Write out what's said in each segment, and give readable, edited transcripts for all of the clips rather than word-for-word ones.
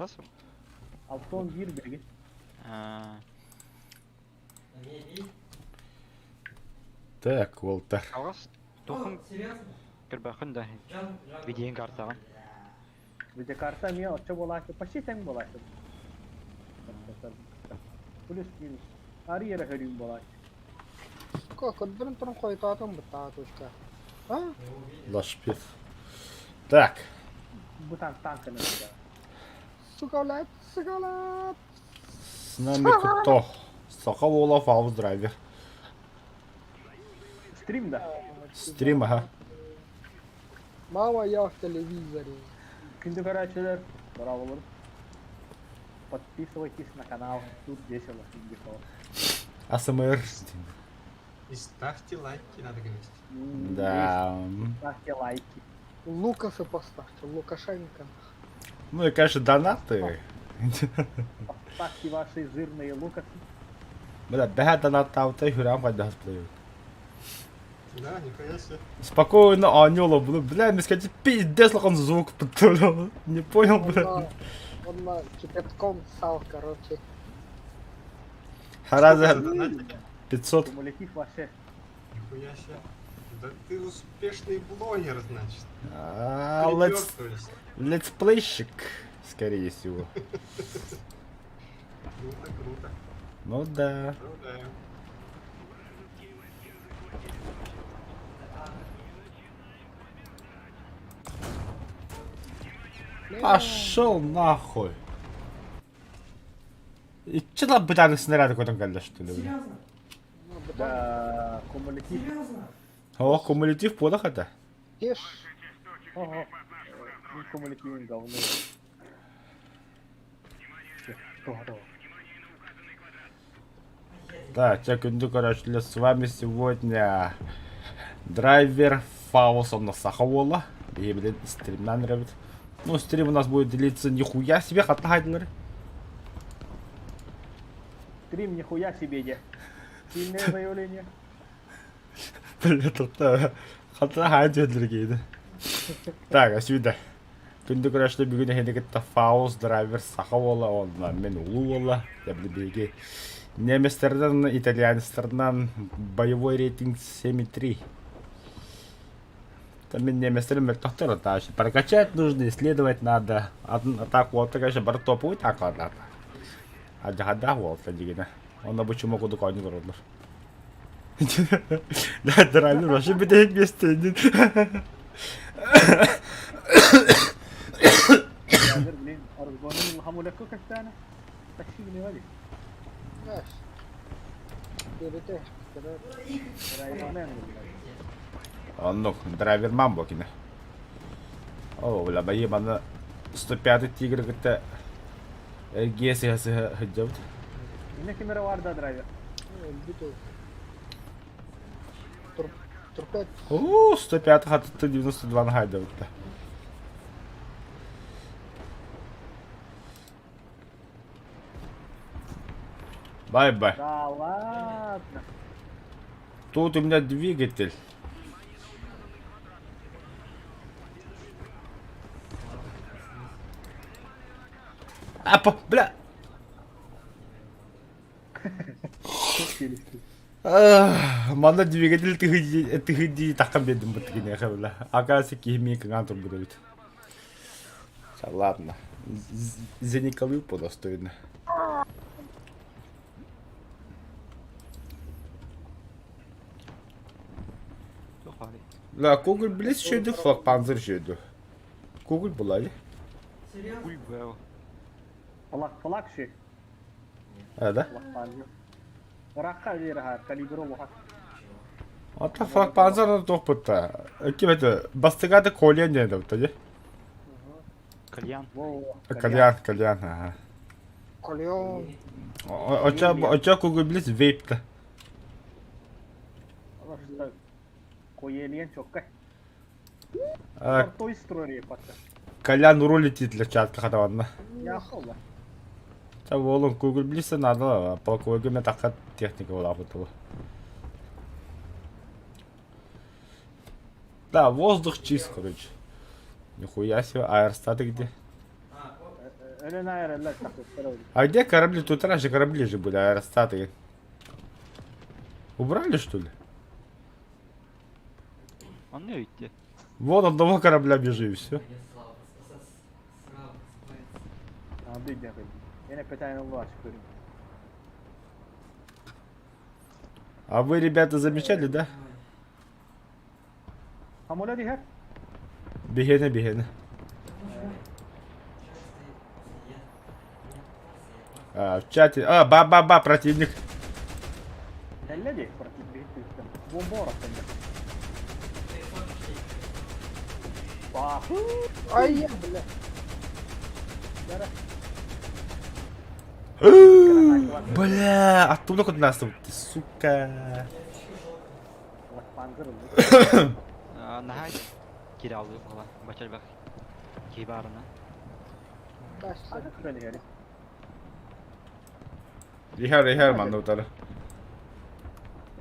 Хас? 61 билигин. Аа, Так, Уолтер. Алҕас туоххун көрбөххүн да видеоҥ картаҕын. Видеокарта эмиэ оччо буолааччы, почти тэҥ буолааччы. Плюс-минус. Арый эрэ хөрүүн буолааччы. Сука, көрдөрөн туран хойутаатым бытаа точка. А? Лашпит. Так. Бу танк танканы да. Сука, блядь, сука, блядь. С нами кто? Саха уола Фаус драйвер. Стрим да. Стрим, ага. Мама, я в телевизоре. Күндү көрөөччүлэр, браво Подписывайтесь на канал, тут весело, дешево. АСМР. И ставьте лайки, надо говорить. Да. Ставьте лайки. Лукаса поставьте, Лукашенко. Ну и, конечно, донаты. Поставьте ваши жирные лукасы. Бля, бэһэ донаттаабыта хүрээм хайдах сплэйбит. Да, нихуя себе. Спокойно, оонньуу буну, бля, мен сказать, пиздец лахан звук подставлял. Не понял, Он бля. на, он на кипятком ссал, короче. Хараза Задонатили? 500. Кумулятив ваше. Нихуя себе. Да ты успешный блогер, значит. А, Припер, летс- то есть. Летсплейщик, скорее всего. Круто, круто. Ну да. Поздравляю. Пошел нахуй. И че там бытаны снаряды көтөн кэллэ что ли? бля? Ну, бытан, Да, кумулятив. О, кумулятив подох это. ешь. Ого. Ну, Кумулятивный говно. Что? Так, чэ күндү көрөөччүлэр, с вами сегодня драйвер Фаус онно саха уола. И, блин, стримнан эрэбит. Ну, стрим у нас будет длиться нихуя себе, хатта хайдылар. Стрим нихуя себе де. Сильное заявление. Бля, тут хатта хайдылар кейді. Так, сюда. Күндү көрөөччүлэр бүгүн эһиги кытта Фаус драйвер саха уола уонна мин улуу уола. Дьэ, биһиги немецтерден, итальянецтерден боевой рейтинг 7,3. Там мин немецтерим мөлтөхтөр это прокачать нужно, исследовать надо. Атак уолта, конечно, бар топовый так ладно. А жахадаах уолта дигинэ. Онно бу чума кудук оонньуу олороллор. Да, драйвер вообще бүтэһик миэстэнин. Драйвер, блин, аргонун хамулекко кэпсээнэ. Такси не Знаешь. Берете, Драйвермен, блядь. Оннук, драйверман бу кини. О, бля, байы манна 105 тигр кытта эргиэ сыһа-сыһа сылдьабыт. Инна кимера бар да драйвер. Бүтө. Турпет. Оо, 105 хатытта 92 хайдабытта. Бай-бай. Да ладно. Тут у меня двигатель. Апа, бля. Манна двигатель тыһыдии таххан биэрдим бу бля. Оказывается, киһи кыҥаан турбут эбит. Ладно. Зеникалыы подостойно. Ла, Google билес шөйдү, флаг панзер шөйдү. Google булали. Кульбел. Флаг, флаг ши. А, да? Флаг панзер. Ракка вера, калибру лохат. Ата флаг панзер тохпутта. Ким это? Бастыгада Кольян диэн да дии. Кальян. Кальян, кальян, ага. Кальян. Оча, оча Google билес вейпта. Коелиен чокка. Той строри патта. Кальян рулит для чатка хатаванна. Я холла. Та волон Google билесе надо, полковой мен таққа техника була бутылы. Да, воздух чист, короче. Нихуя себе, аэростаты где? Өлөн айараллар тахсыттар ол. А где корабли? Тут раньше корабли же были, аэростаты. Убрали, что ли? Он не уйти. Вон одного корабля бежи и все. Надо идти. Я не пытаюсь на вас А вы, ребята, замечали, да? Хамоля дихер? Бегене, бегене. А, в чате. А, ба-ба-ба, противник. Кэллэ дии, против Бомба ораттан. Баху! Ай, бля. Бля, оттуда куда нас тут, ты, сука. Панзер ыллы. Наһаа кире алыы буола. Бачар бах. Киһи баарына. Тас. Аны күрэн иһэри. Ихер, ихер, манна утары.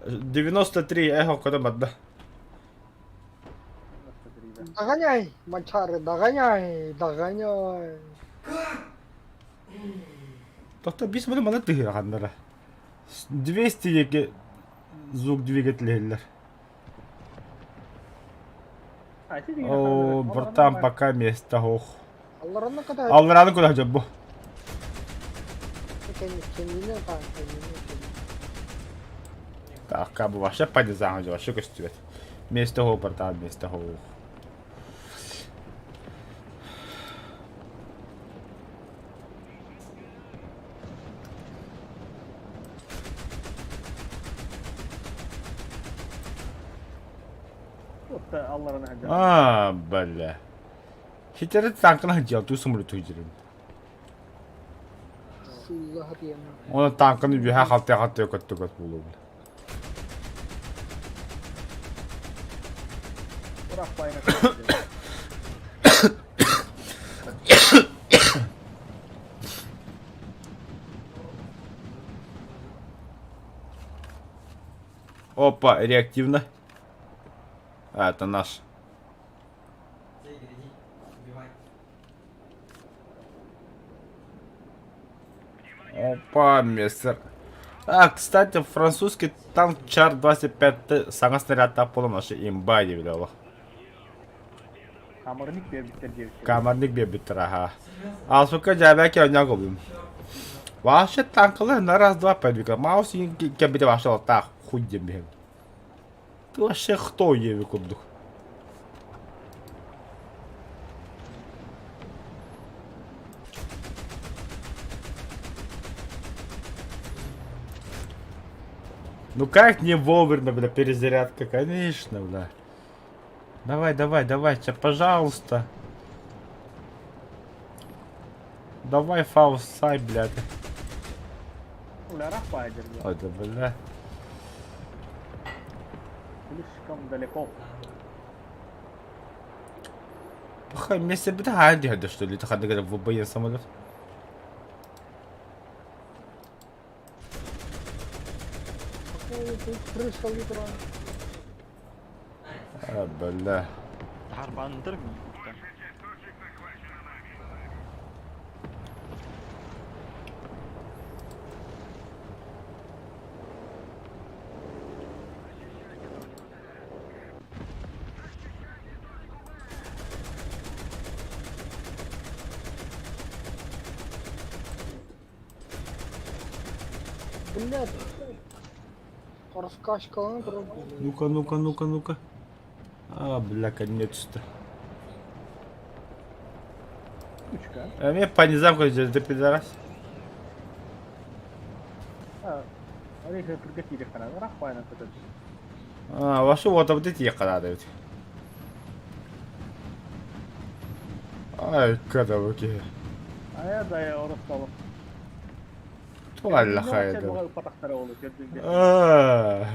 93, эхо, куда бадда. Догоняй, мочары, догоняй, догоняй. Тоқта бис мұны мана тыгы хандара. 200 екі звук двигатель О, братан, пока место ох. Алларына када Аллараны куда жаб бу. кеннине та кеннине. Так, как бы вообще по дизайну вообще костюет. Место хо, братан, место хо. Алларына ханжа. А, бля. Хитерет танкына ханжа, ту самолет туйдырым. Суллах диэн. Оны танканы бүйә халты халты көттө көт булу. Ура пайна. Опа, реактивно. А, это наш. Опа, мистер. А, кстати, французский танк Чар 25 саңа снаряд тап нашы имба деп биле Хамырник бербиттер диэбит. Камарник бебиттер, ага. А сука, жабаки оня гобим. Вообще танклы на раз-два подвигал. Маус кебите вообще так хуй дембен. Ты вообще кто еве курдук? Ну как не вовремя, бля, перезарядка, конечно, бля. Давай, давай, давай, ча, пожалуйста. Давай, Фаусай, блядь. Уля пайдер. Ой, да, бля. Слишком далеко. Пахай, мне себе да, да, что ли, это говорят, в ВБ самолет. Крыша литра. А, бля. Харбандыр ми? Блядь. Раскачкалан турар. Ну-ка, ну-ка, ну-ка, ну-ка. А, бля, конец-то. Учка. А мне по низам хоть ты пидорас. А, Орехи приготовили хана. Рахпайна көтөр. А, вообще вот вот эти ехала ведь. Ай, когда окей. Ая да я оростолу. Туалла хайда. Патахтара олу көрдүң. А.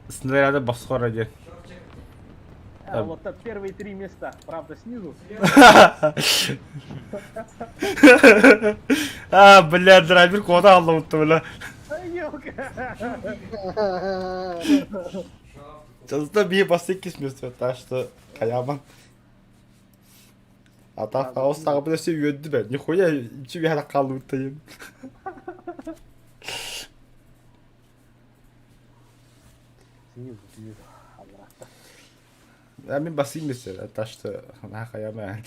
Снаряды босхор один. А, вот так первые три места, правда, снизу. А, бля, драйвер куда алды бля. Ай, ёлка. Часта бии бастык кисмес так что хаяман. А так хаос тағы өссө үөрдү бэ. Нихуя ичи биһара хаалбыттайым. Снизу, снизу. Обратно. А мин басым месте, так что на хаяма.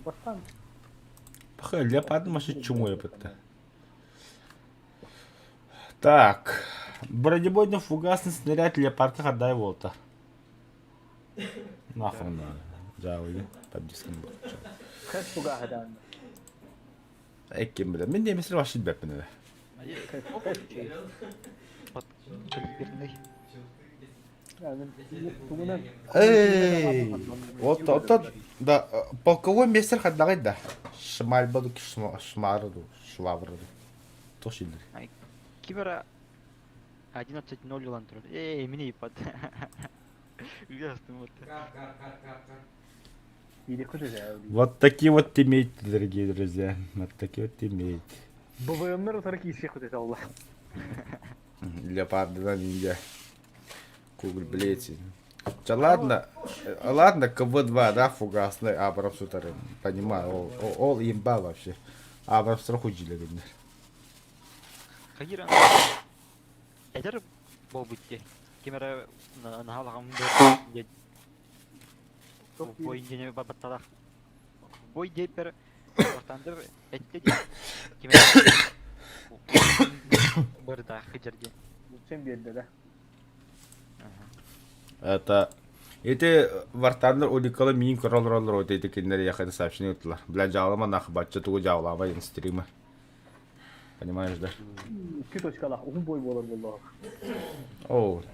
Бастан. Пахы, леопард машин чуму эпетте. Так. Бронебойный фугасный снаряд леопарда хадай волта. Нахуй надо. Жаули. Под диском был. Хэс фугаһа Эккем биле. Мин немесер вообще беппин эле. Под Эй! Вот вот да, полковой мастер хаддагай да. Шмальбаду шмараду, швабраду. Тош илдир. Кибера 11.0 ылан турар. Эй, мини ипад. Ясно вот. Вот такие вот тиммейты, дорогие друзья. Вот такие вот тиммейты. БВМнар утары киирсиэх этэ ол. Леопарды ниндзя. Кугль, блядь. Да ладно, ладно, КВ-2, да, фугасный Абрамс утары. Понимаю, ол, ол, ол имба вообще. Абрамс худжили, видно. Кагира. Эдер болбутте. Кимера наһалагам бой дине батталах. Бой депер ортандыр этте ди. Кимера бырда хыджарди. Sen биэрдэ да. Это... Эти вартандар уликалы миин корол роллар вот эти киндер яхады сообщение утла. Бля, жалама нах бачча тугу жалама ин стрима. Понимаешь, да? Икки точкалаах уһун бой буолар буоллаҕа. Оу.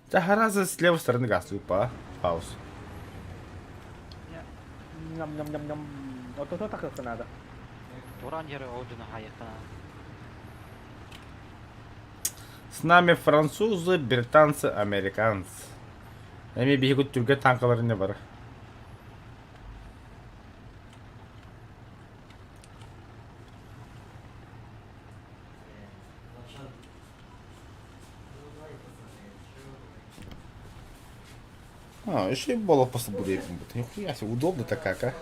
Да хараза с левой стороны газ па. Пауз. Ням ням ням ням. Ото тахыахха наада. Туран жер оодуна хайата. С нами французы, британцы, американцы. Эми биһиги түргэ танкалары не бар. А, еще и было просто будет. Нихуя себе, удобно-то как, а?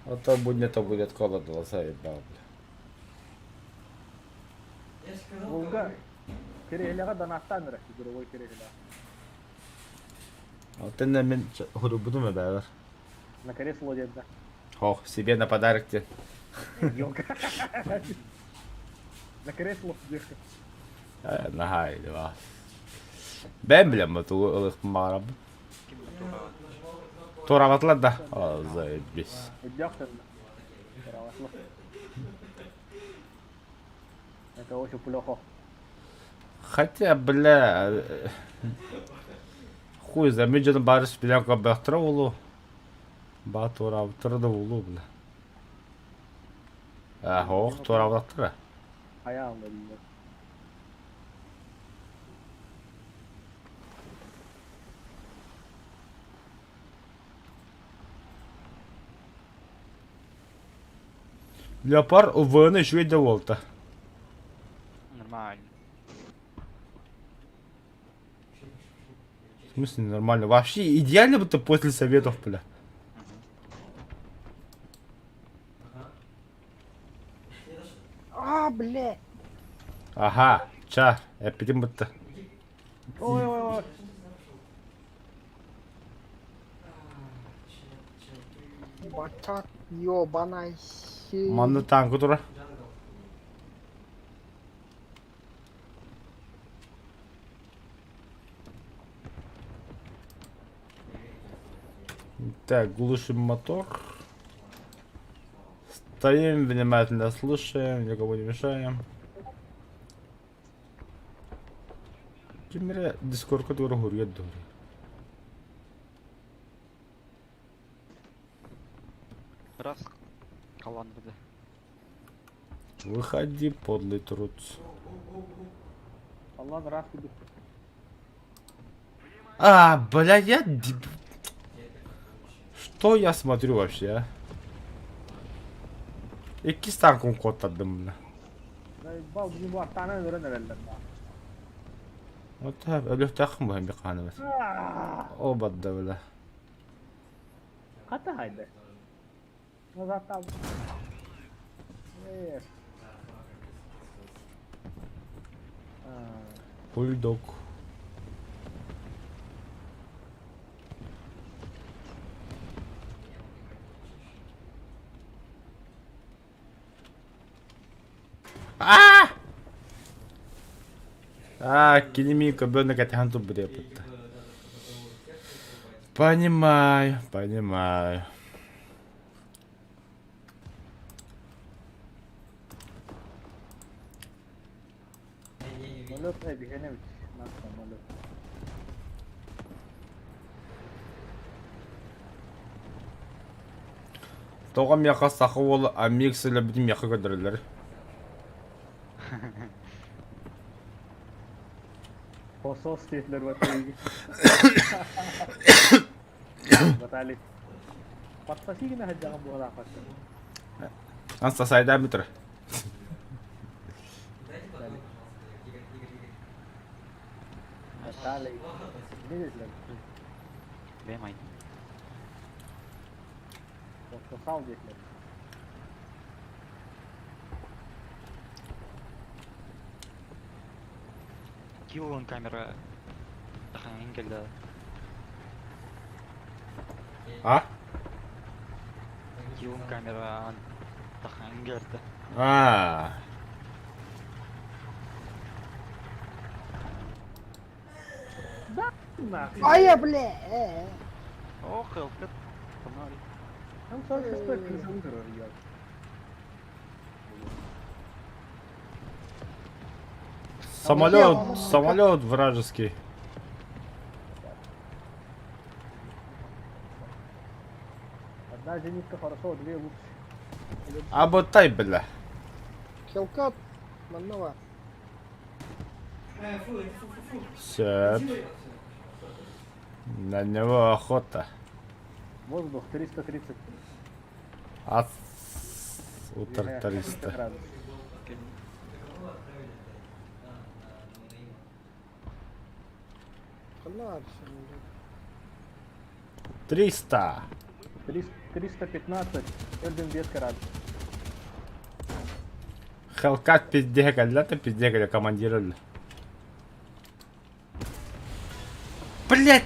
А то будет, то будет кола дала, заебал, бля. Волга кириэһилэҕэ донаттаан эрэ игровой кириэһилэҕэ. Вот это мен худубуду бәлер. На кресло диэн да. Ох, себе на подарок тебе. Ёлка. На кресло диэххэ. Наһаа илэ Бэм билем тугу ылыхпын баҕарабын. Ким тура. Туорабатылар да. О, заебись. Өйдөөх төннө. Туорабатылар. Это очень плохо. Хотя, бля... Хуй знает, мен дьону бары билэн көрбөхтөрө улуу. Баа туораабыттара да улуу, бля. А, ох, туораабаттара. Хайаан да дииллэр. Леопард УВН үчүгэй да буолта. Нормально. В смысле нормально? Вообще идеально будто после советов, бля. А, бля! Ага, ча, эппитим будто. Ой ой ой. Батат ёбаный си. Манна танка тура. Так, глушим мотор. Стоим, внимательно слушаем, никому не мешаем. Ким эрэ Дискордка туора уһуруйар дуо? Раз халлаан быда. Выходи, подлый труд. Аллах раз курдук. А, бля, я... Что я смотрю вообще, а? Иккис танкын куоттардым мына. Бал бүгүн бу аттаанан өлөрөн эрэллэр. Вот өлүөхтөөххүн бу эмби хааныбыт. О бадда била. Хата хайда. Назад Бульдог. Аа! Аа, кини миин көбөнө кэтэһэн турбут диэппит. Понимаю, понимаю. Самолет эбиһэнэбит. Наш самолет. Тоҕо миэхэ саха уола Амикс өлөрбүтүн миэхэ көрдөрөллөр. Посос диэтилэр батарейги. Баталик. Подсоси гына сылдьаҕын буолаахпаттан. Анса сайдаан бүтэр. Баталик. Не диэтилэр? Бэйэм айдым. Подсосал диэтилэр. Киллан камера тахаҥын кэллэ. А? Киллан камера тахаҥын кэлтэ. А. Айа, бля! О, Хелкет. Погнали. Там 46-й крысаны я. Самолет, самолет вражеский. Одна зенитка хорошо, две лучше. Аботай, бля. Хелкат, манна Сөп. На него охота. Воздух 330. От у тракториста. 300. 315. Эльден Бескарад. Хелкат пиздега, ты пиздега, командир. Блять!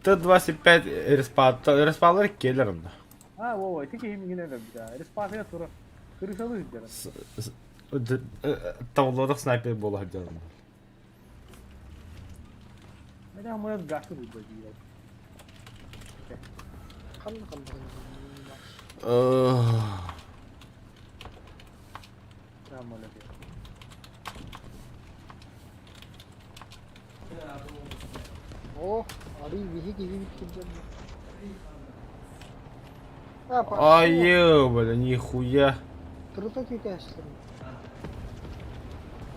Т-25 респаллар келер онно. А, во, ити киһи миҥин өлөрбүтэ. Респатыга тура. Крысалы сылдьар. Тавлодох снайпер буола сылдьар онно. Меня может гасы выбодил. О, арый биһи киһи кирдем. Ай, бля, нихуя. Трудно күйкәсілер.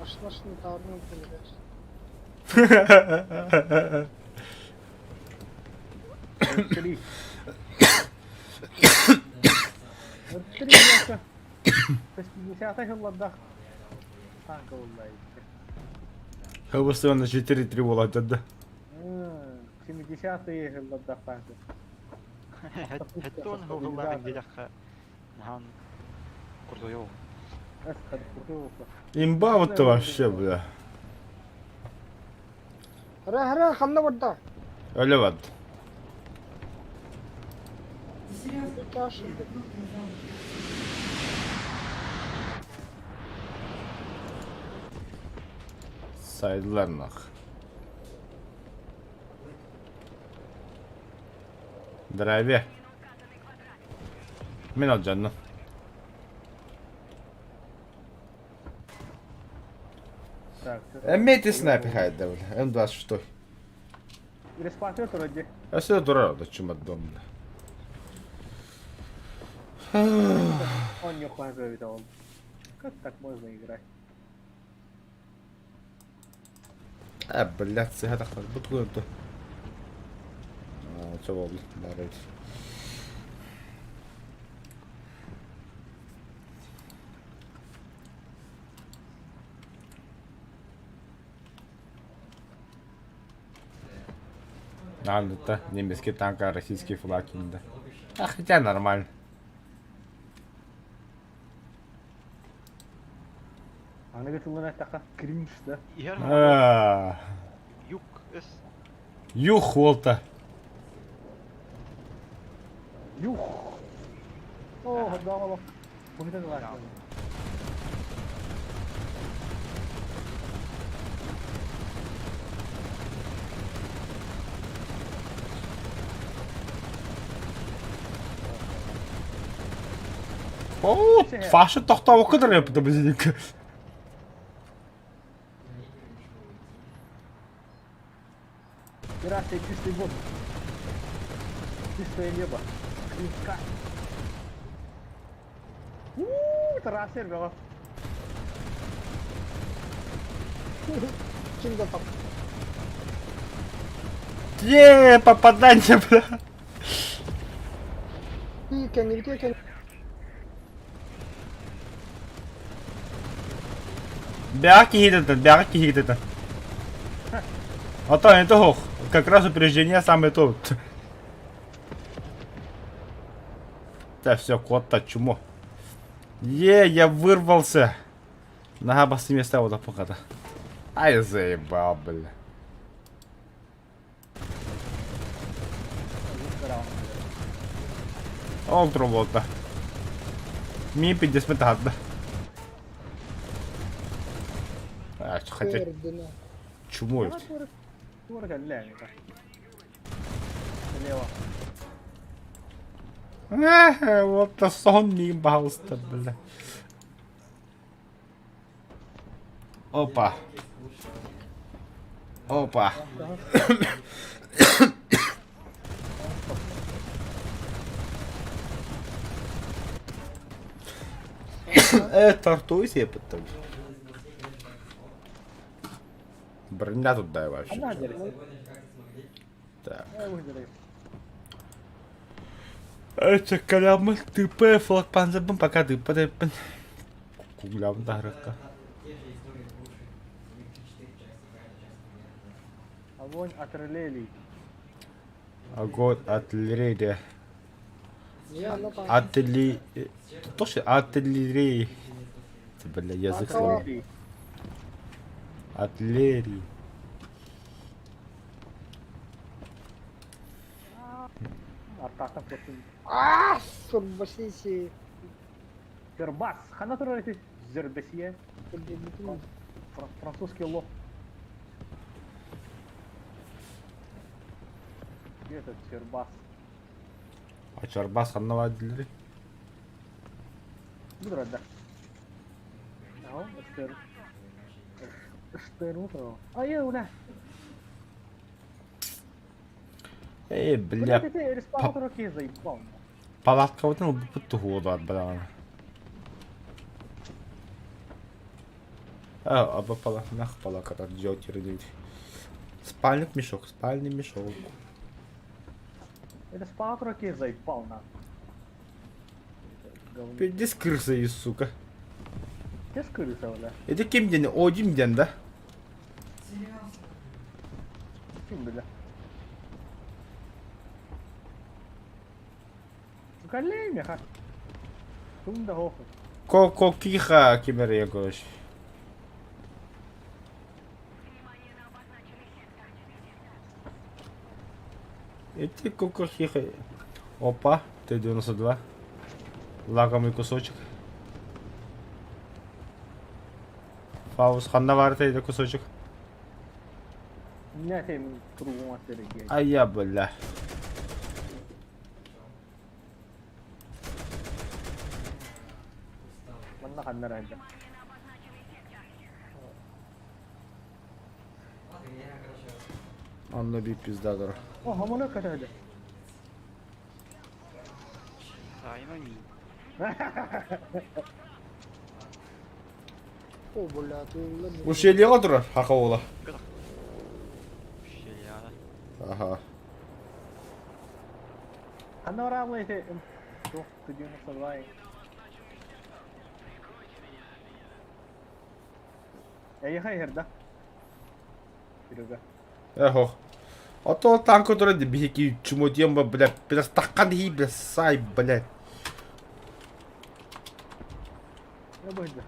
Ашнашны тарның күйкәс. Три. Три яша. 80-х жылларда танка боллай. Хабыстыган 4-3 буолар да. 70-е жылларда танка. Хеттон хугулларын диэтэххэ наһаан курдуйуо. Имба вот вообще, бля. Хара хара ханна барда. Өлө бат. Сайдылар нах. Драйве. Мин алдьанным. Эмиэ снайпер хайда бля. М26. Респатер вроде. А все дурак, да чем отдом, бля. Он не ухаживает, он. Как так можно играть? А, блядь, сыга тахтар. Бут көрдө. Уонча буолла, баар эбит. Аанныта немецкий танка российский флаг инде. А хотя нормально. Аныгы тылынан эттэххэ, кринж да. Иһэр А, юг эс. Юх уолта. Юх! О, да, Кумитен ылааччы. О, Фаша тохтообокко да бизиники. Операция «Чистый воздух». Чистое небо. Clean sky. Уу, трасса бөҕө. Ким да тап. Е, попадание, бля. Кэннибитигэр кэн Бэҕэ киһитэтэн, бэҕэ киһитэтэн. А то это ох, как раз упреждение самое то. Да все, кот-то чмо. Е, я вырвался. Нога басты места вот пока-то. Ай, заебал, бля. Ол турбуолта. Мин пиздеспин таһаарда. А, хотя Көрдүнэ. чмо ведь. Туора кэллэ Лево. Эх, вот то сон миигин пожалуйста, бля. Опа. Опа. Э, тортуй себе потом. Броня тут дай вообще. Ханна дьэрэ. Так. Э, Это калямы ТП флаг панзабын пока ты подайпын. Куглям тарыкка. Огонь от релелей. Огонь артиллерия. Я на там. Артилли... Тоже артиллерии. Бля, язык сломал. Артиллерии. Артака просто. Аа, сурбасиси. Зербас. Ханна турар эти Зербесье. Французский лох. Где этот Зербас? А чарбас ханна артиллерии. Буду да. Аho, Эстер. Эстер утро. А я уля. Эй, бля. Бля, респаун руки заебал. Палаткабытын ылбыппыт туһуолар бля. А, аба палатнах палаката джотер Спальник мешок, спальный мешок. Это спаун руки заебал на. Пиздец крыса из, сука. Где скрылся, бля? Это ким день? Один день, да? Ким, бля? Коллеги, ха. Тунда хохот. Ко-ко-киха кимер короче. Эти кукухиха. Опа, Т-92. Лакомый кусочек. Фаус, ханна бар это кусочек. Меня тем кругом отсерегей. А я, бля. Манна ханна райда. Анна би пиздадор. О, хамана катады. Саайма миин. О, бля, ты Ущелье турар, хака ола. Ущельяна. Ага. Ханна бараабылай ити туох 92 Эйиэхэ иһэр да? Серега. Эхо. А то танк, который бихики чумодем, бля, бля, стакан и, бля, сай, блядь. Не быһыйда.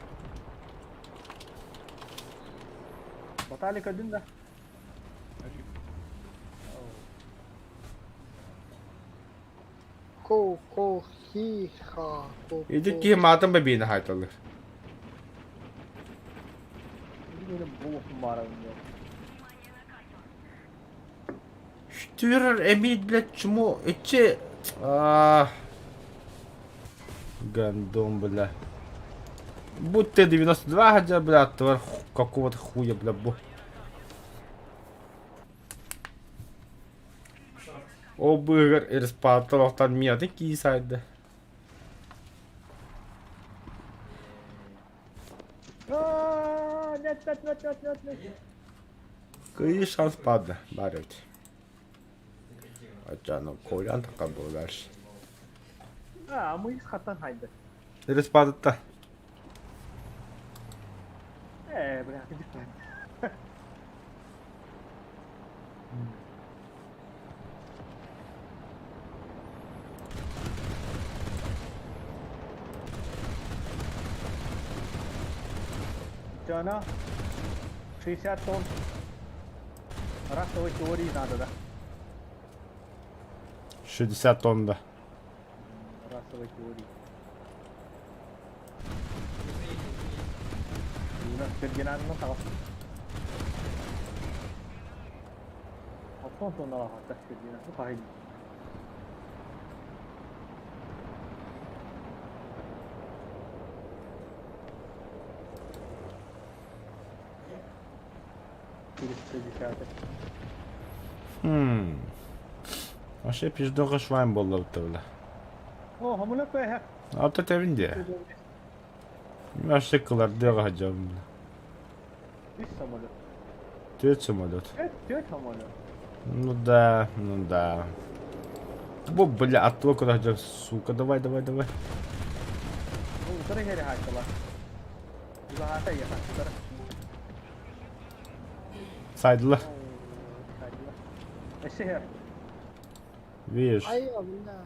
Баталик көрдүн да? Ко ко хи ха ко Иди ко. киһи маатын бэбиини хайталыр. Буолуохпун баарабын диэн. Штюрер эмиэ, блядь, чмо, эче... А... Гандон, бля. Будь Т-92 хотя, бля, тварь какого-то хуя, бля, бу. Ол быыһыгар респаунтан охтон миатын кии сайда. Нет, нет, нет, нет, нет, нет. Кыйы шанс падла, баар эбит. Ачааны Колян такан буолар. А, мы из хаттан хайда. Респадытта. Э, бля, иди Она 60 тонн расовой теории надо, да? 60 тонн, да. Расовой теории. Фердинанд'ın tamam. Алтан тоннаға хатта Фердинанд. Бу хаһый. Десятых. Хм. Вообще пиздоға швайн буолла бутта О, хамына пэһэ. Ата тэбин дии. Вообще кылардыаҕа сылдьабын бля. Үс самолет. Түөрт самолет. Түөрт самолет. Ну да, ну да. Бу, бля, аттыга куда сылдьар, сука, давай, давай, давай. Бу утары иһэри хааччылар. Улаһаата ийэхэ утары. Сайдылар. Сайдылар. Өссө иһэр. Видишь? Айа, бля.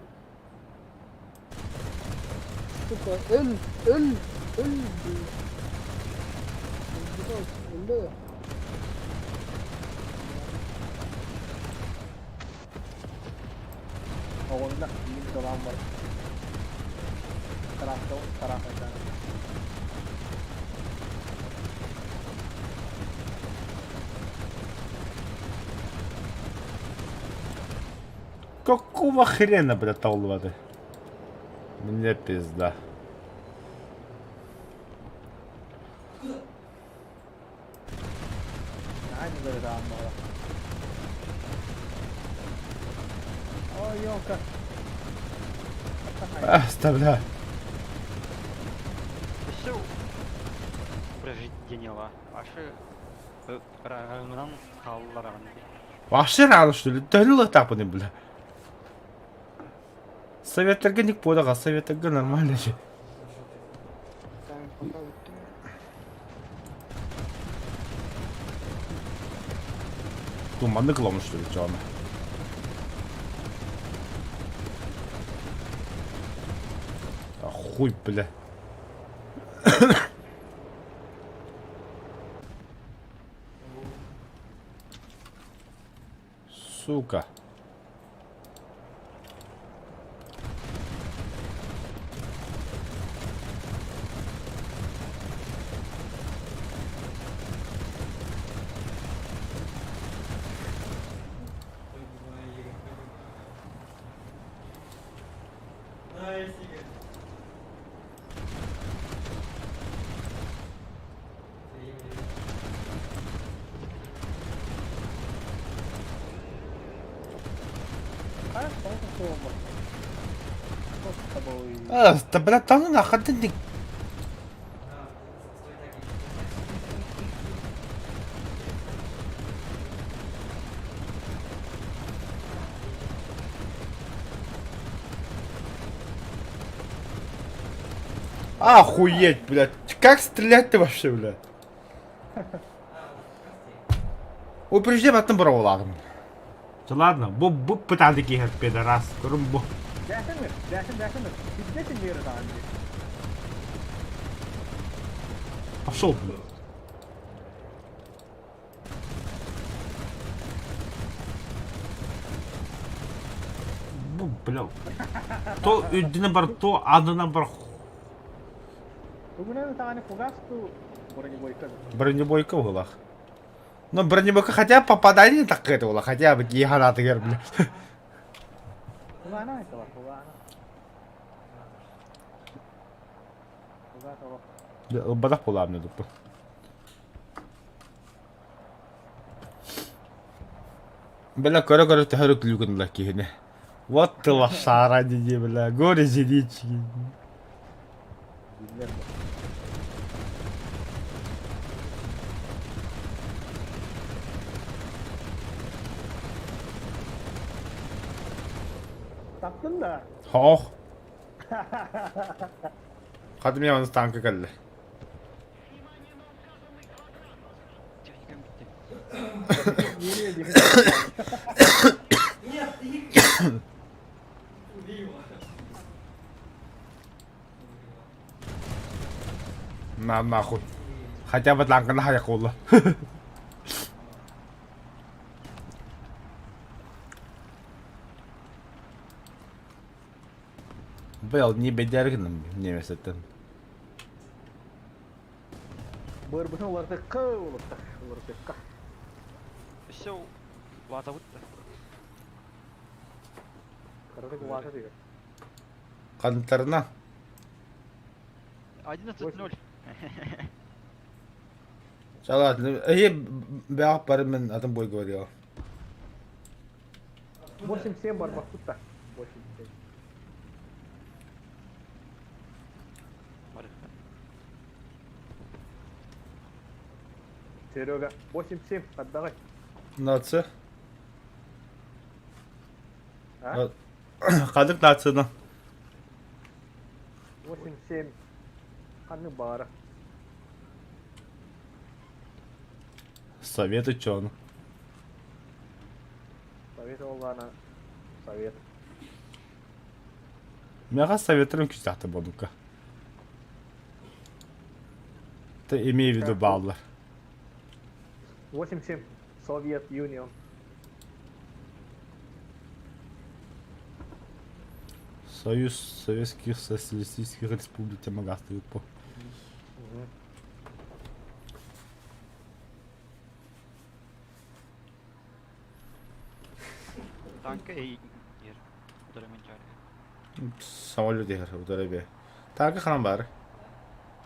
Сука, өл, өл, өл. Өлдө. Оҕонно биир долаан бар. Тараахта тараахайдаан. Какого хрена, бля, толвады? Мне пизда. Наһаа ньыгырытаан баҕа. Ой, ёлка. Оставляй. Өссө упреждениела. Ашы ырааҕынан хааллараҕын дии. Вообще рано, что ли? Төлө тапаны, бля. Советтарга ник подаға, советтарга нормально же. Там пока бүттүм. Туманны кыламын, что ли, чоны. А хуй, бля. Сука. Хайа, тоҕо суоҕа. Туох тобой. А, да, бля, да ну нахуй, ты Охуеть, блядь. Как стрелять-то вообще, блядь? Упреждем атын бұрауладым. Ладно, бу бу пыталды киһер пидорас. Көрүм бу. Дәсеңер, дәсен, дәсеңер. Сиддесин бері даан. Пошел, блядь. Бу, бля. То үрдүнэ бар, то аннынан бар. Тугунан тааны фугасту бронебойка. Бронебойка буолах. Но бронебойка хотя бы попадание так это было, хотя бы гиганатыгар, бля. Фугана айталар, фугана. Фугата бар. Бадах буолаамна дуппу. Бля, көрө-көрө төһөрү күлүгүн киһини. Вот ты лошара дии, бля, горе зенитчики. Биллер. Таптын да. Хоох. Хатым яманы танка кэллэ. Техникам bitti. Yeni yedi. Нет, ты... Убей его. На нахуй. Хотя бы танканы хайа буолла. Быйыл не бедергінім немесеттен. Бырбысын оларды кы олыпты. Оларды кы. Все, вата бутты. Кырдык вата деген. Қантарына. 11-0. Чалат, эй, бәғ бар мен атын бой говорил. 8-7 бар бақпытта. 8-7. Бар. Серега, 8-7, отдавай. Нация. А? Қадық нацияны. 8-7. Қанны бары. Советы чон. Совет олғана. Совет. Меға советтерім күстәхті болдыққа. Ты имей в виду баллар. 8-7. Совет Юнион. Союз Советских Социалистических Республик Темагасты по. Танка эй ер. Удара мен чары. Самолет ехер, удара бе. Тағы хан бар.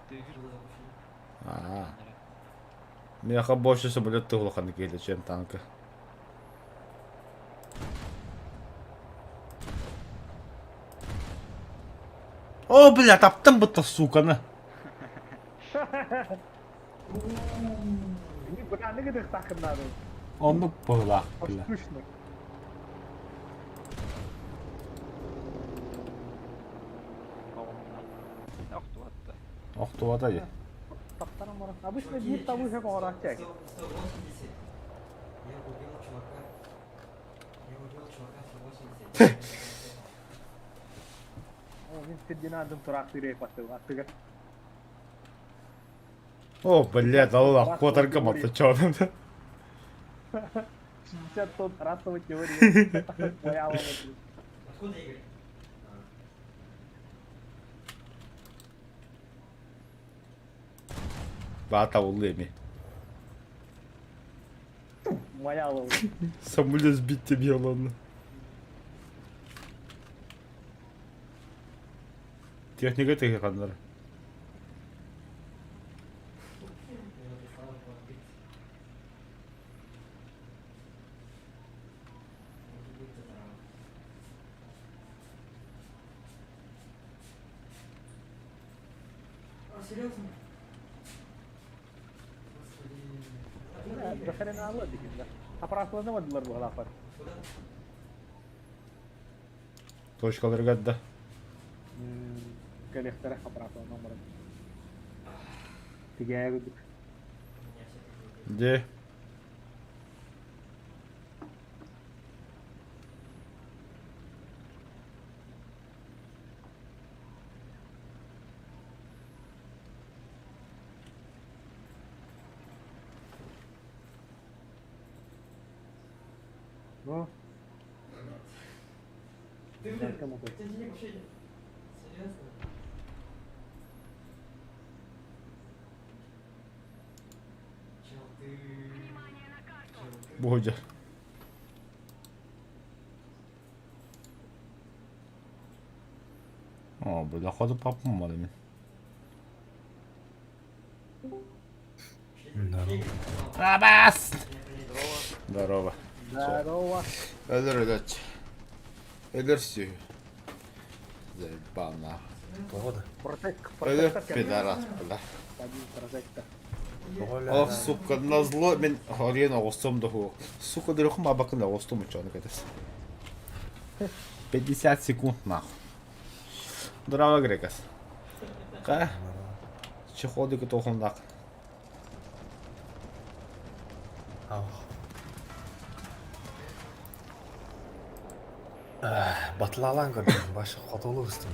Тыгыр. Аа. Меха больше самолет туғылқаны келді, чем танка. О, бля, таптым бұтты, суканы. Бұраны кедік тақыннады. Оннук бұғылақ, бля. Послушно. Охтуатта. Охтуата же. Таптарым бар. Обычно bir табу жақ оғырақ чәк. 180. Я убил чувака. Я убил чувака 180. О, мен Фердинандым тұрақ түйрек баттым. Аттыға. О, блядь, алла, кватерка матты чон. 60 тонн расовой теории. Моя лава. Откуда, Игорь? Бата улы эми. Моя лава. Самолет сбить тебе, ладно. Техника техника хандар. Я написал, может быть. Может быть, это правда. А, серьезно? Господи. Дохрена алла деген да. Апарасыланамадылар бұл алапар. Куда? Точкалар гадда. Кэлиэхтэрэ аппараатынан баран. Тигээ курдук. Где? Ну, Ты, так блин, кому ты? ты денег вообще нет. Серьезно? Чел, ты... Чел, ты... Бу О, бля, ходу папам мин. Здорово. Абас! Здорово. Здорово. Өлөр өлөч. Өлөр сүү. Заебал нахуй. Тоҕо да? Протек, Өлөр протектор. пидорас, бля. Один прожектор. Ох, сука, назло мен хорен оҕустум да хуох. Сука, дөрөхүм абакын оҕустум учуону кэтес. 50 секунд нахуй. Здорово, Грекас. Ка? Чехолдик тоохундак. Ах. Батылалаан көрдүм, башы хотолу ыстым.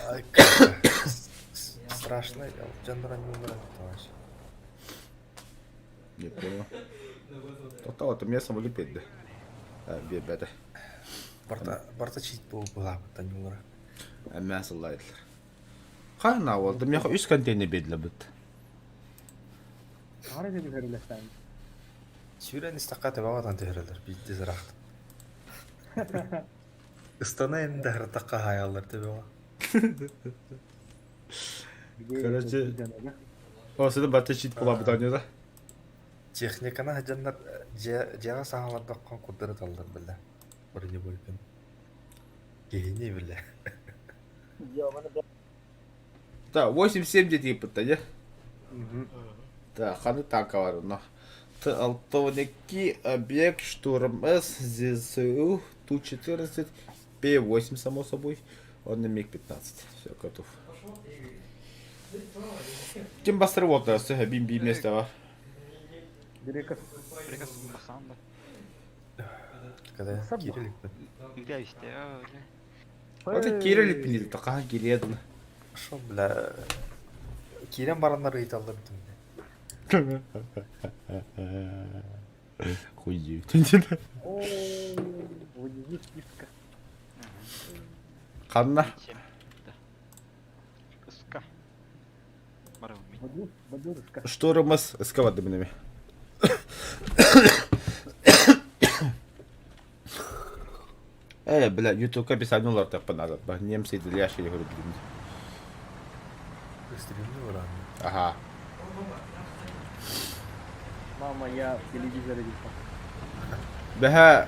Ай, Страшно, дьоннор анньыыллара товарищ. Не понял. Тота вот меня самолет педде. Биэрбэтэ. Барта барта чит буолбулаабыт анньыыллара. Эммэ сыллайдылар. Ханна уолда меха үс контейнер биэдилэ быт. Аара деді көрүлэстään. Сүүрэн истэххэ тэбэҕэ түһэрэллэр биирдэ сыраахтан. Ыстана инде хартакка хаайаллар тэбэҕэ. Короче, О, сюда барта чит буолаабыт анньыыла. Техниканы сылдьаннар дьиэҕэ саҥалардахха курдары таллар биллэ. Бронебойканы. Киһини биллэ. Да, 8-7 где типа не? Да, ханы танка бар, но. Т-алтовники, объект, штурм С, ЗСУ, Ту-14, П-8, само собой. Он на МиГ-15. Все, готов. Пошел ты. Ты что? Тем бастыр вот, да, все, бим бим место, а. Греков. Приказ басан да. Когда Сабба. кириллик Үйде исте, бля. Вот и Кирилл пилил, такая Кирилл. Шо, бля. Киирэн бараннар ыйыталлар бүтүн. Хуй. О, внизу списка. Ханна. 7. Да. Ска. Барым мин. Баду, баду, ска. Штурм С, СК минами. Э, бля, ютубка описание улар надо. Немцы иделяши говорю, блин. Стримни баран. Ага. Мама, я в телевизоре видел. Бэһэ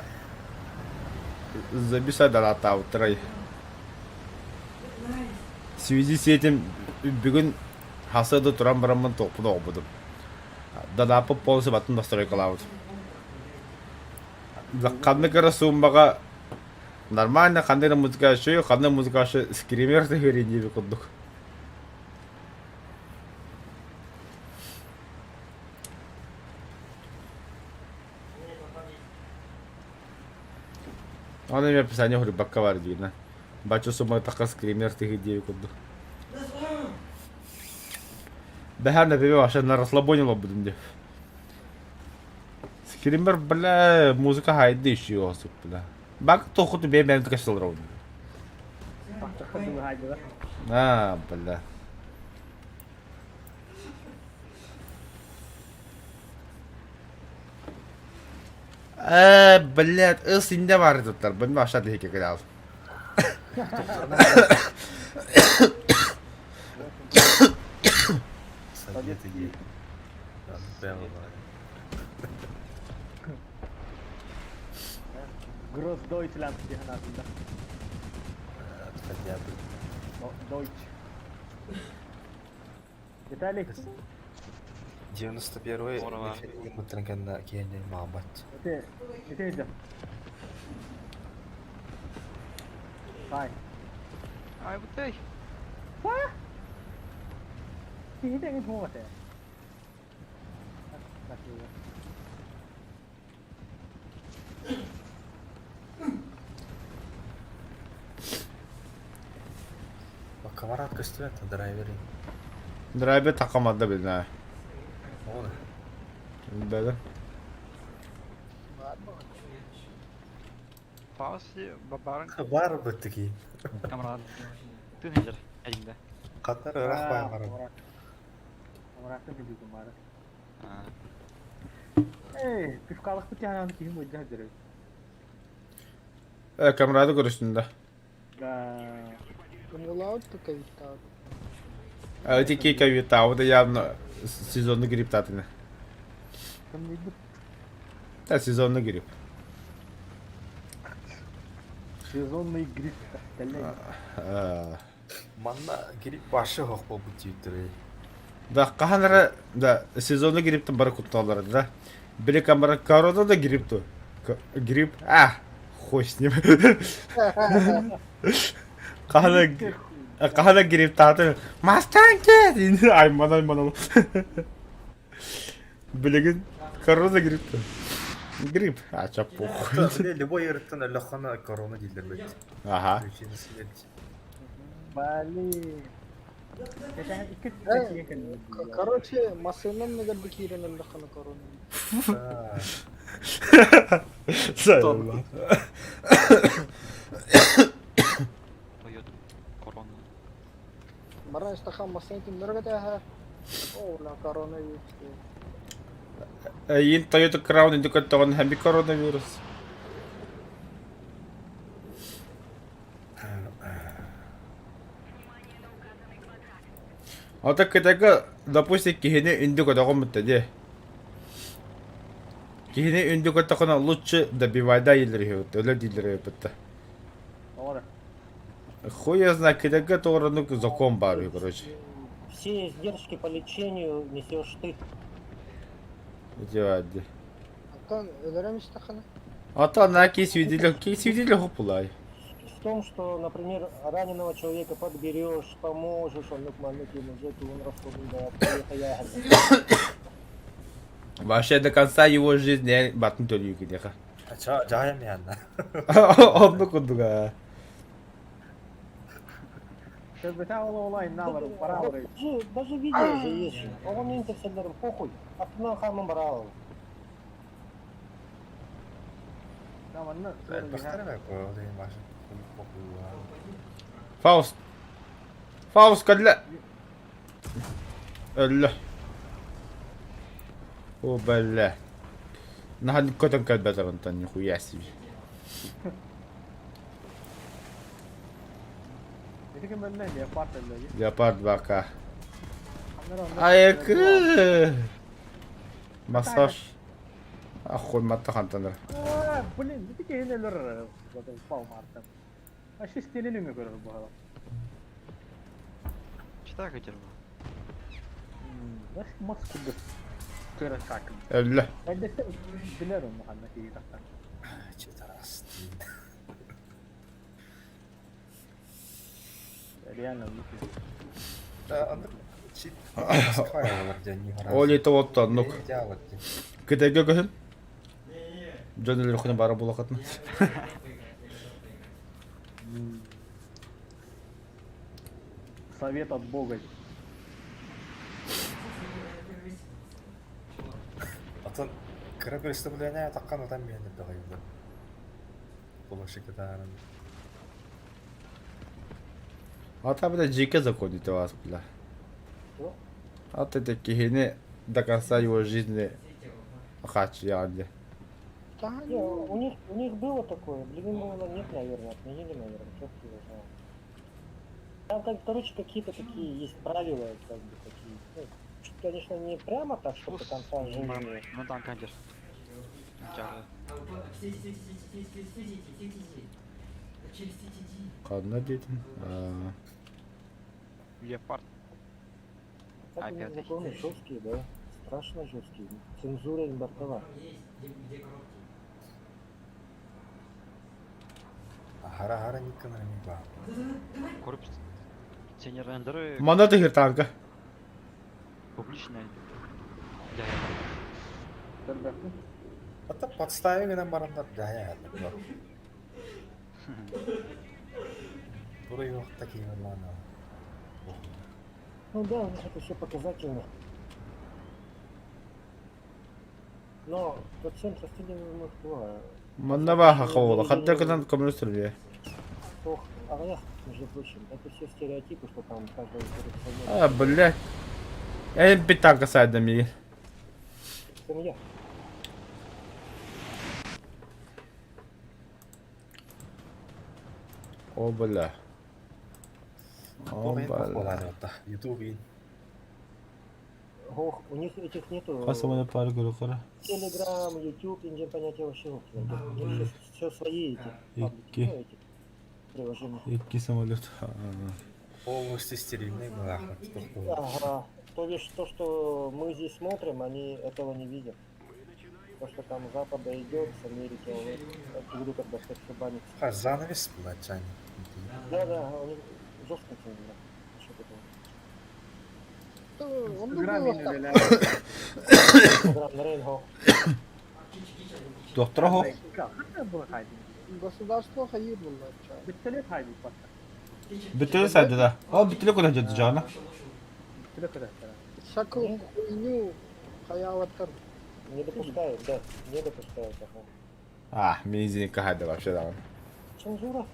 записать дата утрай. В связи с этим бүгүн хасыда туран бараммын тоқпун оҕбудум. Данапы полностью батын настройкалаабыт. Ханнык эрэ сууммаҕа нормально ханнык эрэ музыка шөй, ханнык музыка скример тэһиэрин диэби курдук. Оны мен описание хурбакка бар диина. Бачу сумма така скример тыһы диэби курдук. Бэһэр например вообще на расслабоне лобудум деп. Скример, бля, музыка хайды еще осып, бля. Бак тохуту бе мен кашыл роуд. А, бля. Э, блядь, ыс инде бар туттар. Бен баша дехе кедал. Советы Прямо Gross Deutschland диэн аатында. Отходя бы. Deutsch. Виталий, 91-й Здорово. мутрангана киэни маабат. это это это. Хай. Ай бутай. Киһи тэҥин суох этэ. Красиво. Камарат көстүбэт драйвери. Драйвер такамада билнэ. Ол. Билбэтим. Баар баҕайы. Пауси бабарың Бар быттыки. камрад. Ты нежер. Эйинде. Катар ырах байғарым. Камараттан билигин баара. А. Эй, пивкалык бит яһанан киһим ыдьа дөрөй. Э, камрады көрүстүн да. Да. Умулаут ковидтаабыт. Эти ковид, а вот явно сезонный грипп татына. Кымныйбыт. Да, сезонный грипп. Сезонный грипп. Кэллэ. Манна грипп башы хоқ болбут дийтер. Да, хаһан да, сезонный грипптен бары кутталлар да. Били камара корона да грипп то. Грипп, а, хуй с ним. Хаһан хаһан грипп таты. Мастанке! Айман айман. Билигин корона грипп. Грипп, а ча похуй. Любой ерттен өлөххана корона дииллэр бит. Ага. Причина смерти. Блин. Это икки Э, кэллэ. Короче, массыынан нагар киирэн өллөххүнэ корона. Да. Заебал. Тойота. Корона. Баран истахан массыына түннөргө тээһэ. Оо, ла корона есть. Эйин Toyota Crown инди көттөҕүн һэми коронавирус. Ата кытага, допустим, киһини үнді көтөҕүн бүтте дии. Киһини үнді көтөҕүнэ лучше добивайда елер үһү, өлө дииллэр үһү Ора. Хуй я знаю, кытага тоҕоронук закон бар үһү, короче. Все издержки по лечению несешь ты. Дии. Антон өлөрөм истахана. Ата на ки свидетель, ки свидетель хопулай. В том, что, например, раненого человека подберешь, поможешь, он он расходует, Вообще до конца его жизни батын төлүү кидеха. Ча жаайам янна. Онну курдуга. Даже, даже видео же есть. Он интерселлером похуй. Аттынан хамын барал. Да, манна. Бахтар ko деген башы. Фауст. Фауст кэллэ. Өллө. О, бля. Нахан көтөн кэлбэтэр онтон нихуя себе. Ити ким өллө леопард өллө. Леопард 2К. Айкы. Массаж. Ахуй матта хантаныр. А, блин, ити киһини өлөр упал марта. А щас телелүңө көрөр буһала. Читай хотел бы. Баш маскуды. Көрө сакын. Өллө. Элбетте билер onu ханна киһи тахтан. Четарас. Реально. Да, андыр чит. Оли то нук. Кытайга көһүн. Дьон өлөрөхүнэ бара булакатна. Совет от Бога. Атын кыра представление таккан атам мен деп дагы. Булашык таарын. Ата бля жеке законите вас, бля. Что? Ата это киһини до конца его жизни хач янде. Да, Не, у них было такое, блин, было нет, наверное, отменили, наверное, черт его знает. Там, как, короче, какие-то такие есть правила, как бы такие. Ну, конечно, не прямо так, чтобы до конца жизни. Ну там кандер. Ханна дейтин. Леопард. Так у них Опять. законы жесткие, да? Страшно жесткие. Цензура им бортова. Хара-хара никканар эмиэ баар. Коррупционердары Манна түһэр танка. публичная. Көрбөппүн. Ата подстави гынан бараннар дьаһайа аһаллар. Буруй уохта киһи ыллаана. Ну да, у них это все показательно. Но процент расстреливаемых два. Манна бааха ховола. Хатта кынан көмөр сүрбе. Ох, аҕыйах, между прочим, это все стереотипы, что там каждый коррупционер. А, блядь. Эн bir танка сайдым iyi. Семья. О, бля. О, Туох иһин бля. буолаары батта. Ютуб иһин. Ох, у них этих нету. Хас пары көрө Телеграм, Ютуб, индия понятия вообще нет. У них все, свои эти паблики, Икки. ну, эти приложения. Икки самолет. Полностью стерильный была. Ага. То бишь то, что мы здесь смотрим, они этого не видят. То, что там с Запада идет, с Америки, они ведут, когда все все банится. А занавес была Джани. Да, да, у них жесткая цензура насчет этого. Он Инстаграме было так. үлэлээ. Инстаграм, Рейнго. Доктор хо. Ханна була хайди. Государство хайыр было. Бүттеле хайди батта. Бүтүле сайды да. О, бүтүле куда жады жана. Бүттеле куда. Всякую хуйню хаяваттар. Не допускают, да, не допускают, ага. А, мизинка хайды вообще да. Цензура?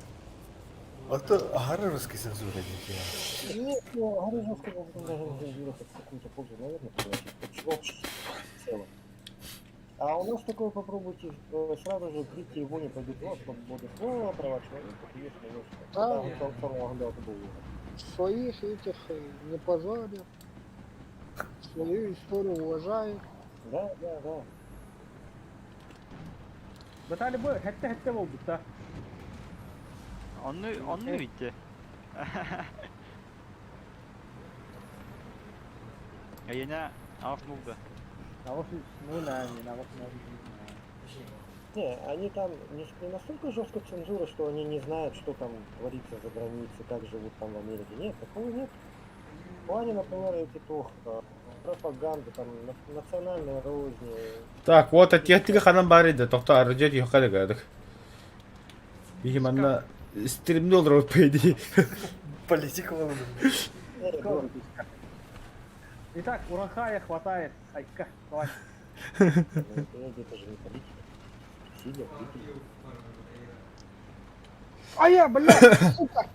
А то ага русский цензура не Нет, ну, говорю жестко, даже не цензура, как какую-то пользу, наверное, приносит. Общество в целом. А у нас такое попробуйте, сразу же крики его не пойдут, вот, свобода слова, права человека, конечно, конечно. Да. Да, вот самого главного было. Своих этих не позорят. Свою историю уважают. Да, да, да. Батали бу хэтте-хэтте болбут да. Онны bitti. Ya yine alt oldu. Навос ну на, не навос на. Не, они там не настолько жесткая цензура, что они не знают, что там творится за границей, как живут там в Америке. Нет, такого нет. В плане, например, эти ох, пропаганды, там, национальные розни. Так, вот техника ханан бар иди. Тохто арыжет юхкады гадык. Бихим анна стримнул рот по идее. Политика была. Итак, Уранхая хватает. Айка, давай. Ну, это же не политика. Сидя, политика. А я, блядь, сука!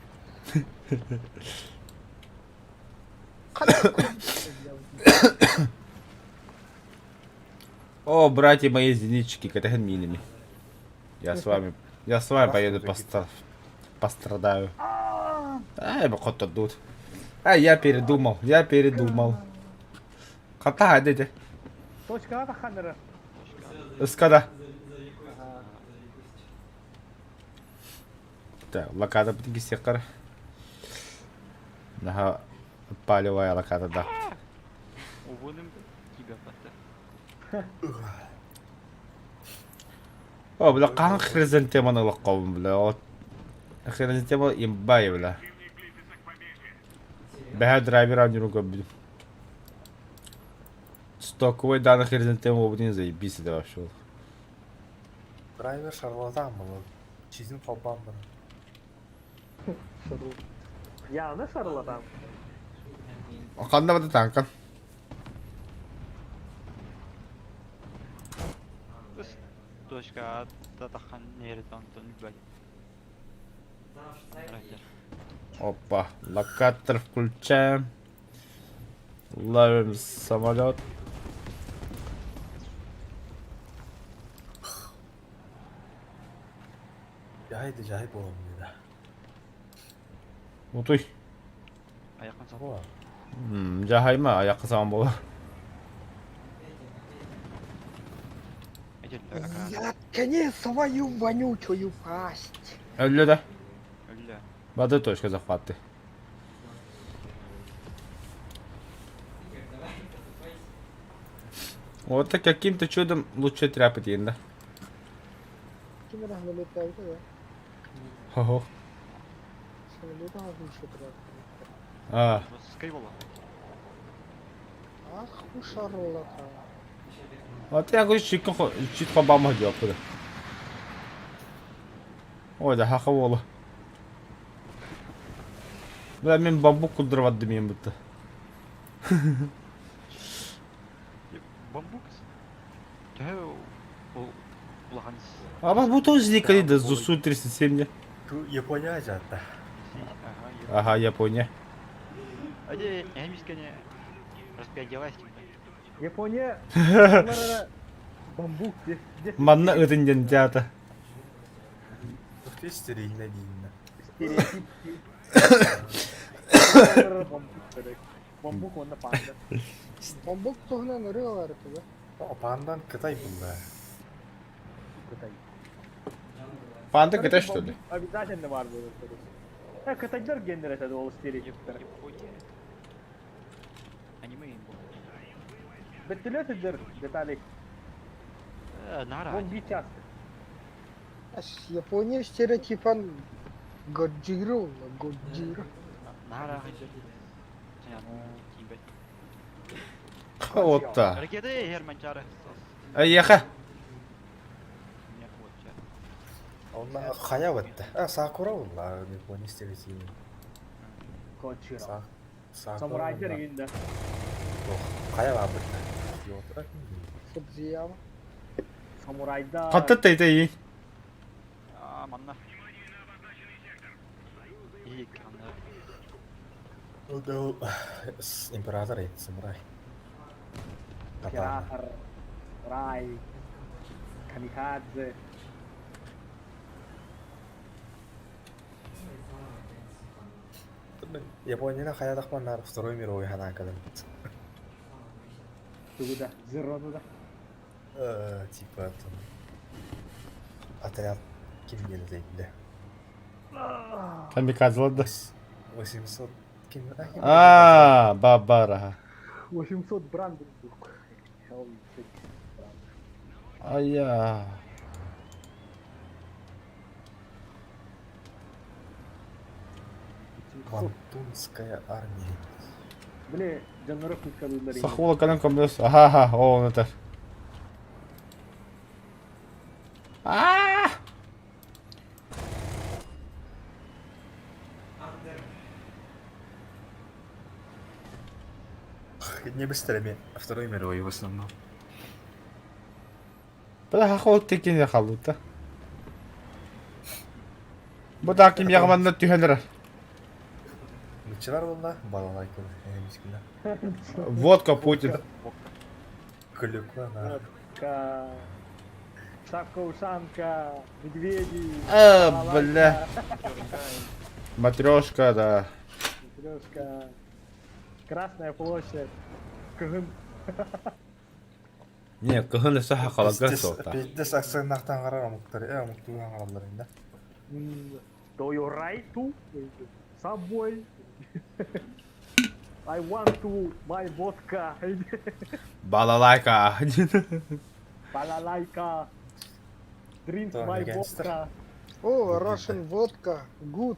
О, братья мои зенитчики, катахан минами. Я с вами поеду пострадаю. Ай, кот тут. А, я передумал, я передумал. Хата, дядя. Точка ата ханнера. Скада. Так, локатор битин кисеккар. Наха палевая локатор, да. Ubunum gibi battı. О, бля, кан хризантеманы лаққауым, бля. Вот. Хризантема имбай, бля. Бэхэ драйвер анюру көбүдүм. Стоковый данный хризантема обудин заебись это вообще. Драйвер шарлатан был. Чизин колбан был. Я не шарлатан. Канда бада танкан. Точка татахан nereden dön Опа, локатор включаем. Ловим самолет. Жахай жахай болом dedi. Утуй. Ayakın sağ. О, Жахайма, аяққа саған бола. Заткни свою вонючую пасть. Өллө да. Öyle. Бады точка захваты. Вот так каким-то чудом лучше тряпать да. Ким рахмелет да? Хо-хо. А. Ах, ушаролата. А ты я чикка читка бама диаппыда. Ой, да хаха буола. Бля, мин бамбук кулдурбат димиэн бутта. Бамбук? Төһө улахан А бу тоже зникали да Зусу 37 не. Ту Япония жатта. Ага, Япония. Аде, эмискене распиаделась. Япония бамбук Манна ытын диэн театр. Ух ты, стерильно динна. Стереотип. Бамбук онно панда. Бамбук туһунан ырыалар этэ О, пандан Кытай булла. Кытай. Панда Кытай что ли? Обязательно бар было. Э, Кытайдар гендер это ол стереотиптер. Аниме им был. Беттелет эдер, Виталий. Нара. Он бит часто. Япония стереотипан Годжира, Годжира. Нара. Вот та. Ракеты Германчары. Эйэхэ. Онна хая батта. А, Сакура булла, Япония стереотипин. Годжира. Сакура. Самурайдар гинде. Хая бабытта. Йотра. Фудзияма. Самурайда. Хатта тейте А, манна. И канна. Ол император самурай. Катана. Император. Рай. Камикадзе. Японияны хайа тахманнар Второй мировой ханаан кэлэн. Тугуда. Зерону да. Типа там отряд ким да. Камикадзе да. 800 ким А, бабара. 800 Бранденбург. Ая. Квантунская армия. Бля, дьоннору кыткалыыллар. Сахула кален комдос. Ага, ага, о, это. А! Не быстрее, Второй мировой в основном. Бля, хахол текин халута. Бу таким ягманна түһэлэр. Нуччалар буолла, балалайка, эмискина. Водка Путин. Клюква на. Водка. Шапка-ушанка, медведи. А, бля. Матрешка, да. Матрешка. Красная площадь. Кыһын. Не, кыһын өссө хахалага сота. Пиздец аксыгыннахтан карар омуктар, э, омуктуган караллар инде. Do you right to? Собой. I want to my vodka. Балалайка. Балалайка. Drink Да, my гангстер. vodka. О, Russian vodka, good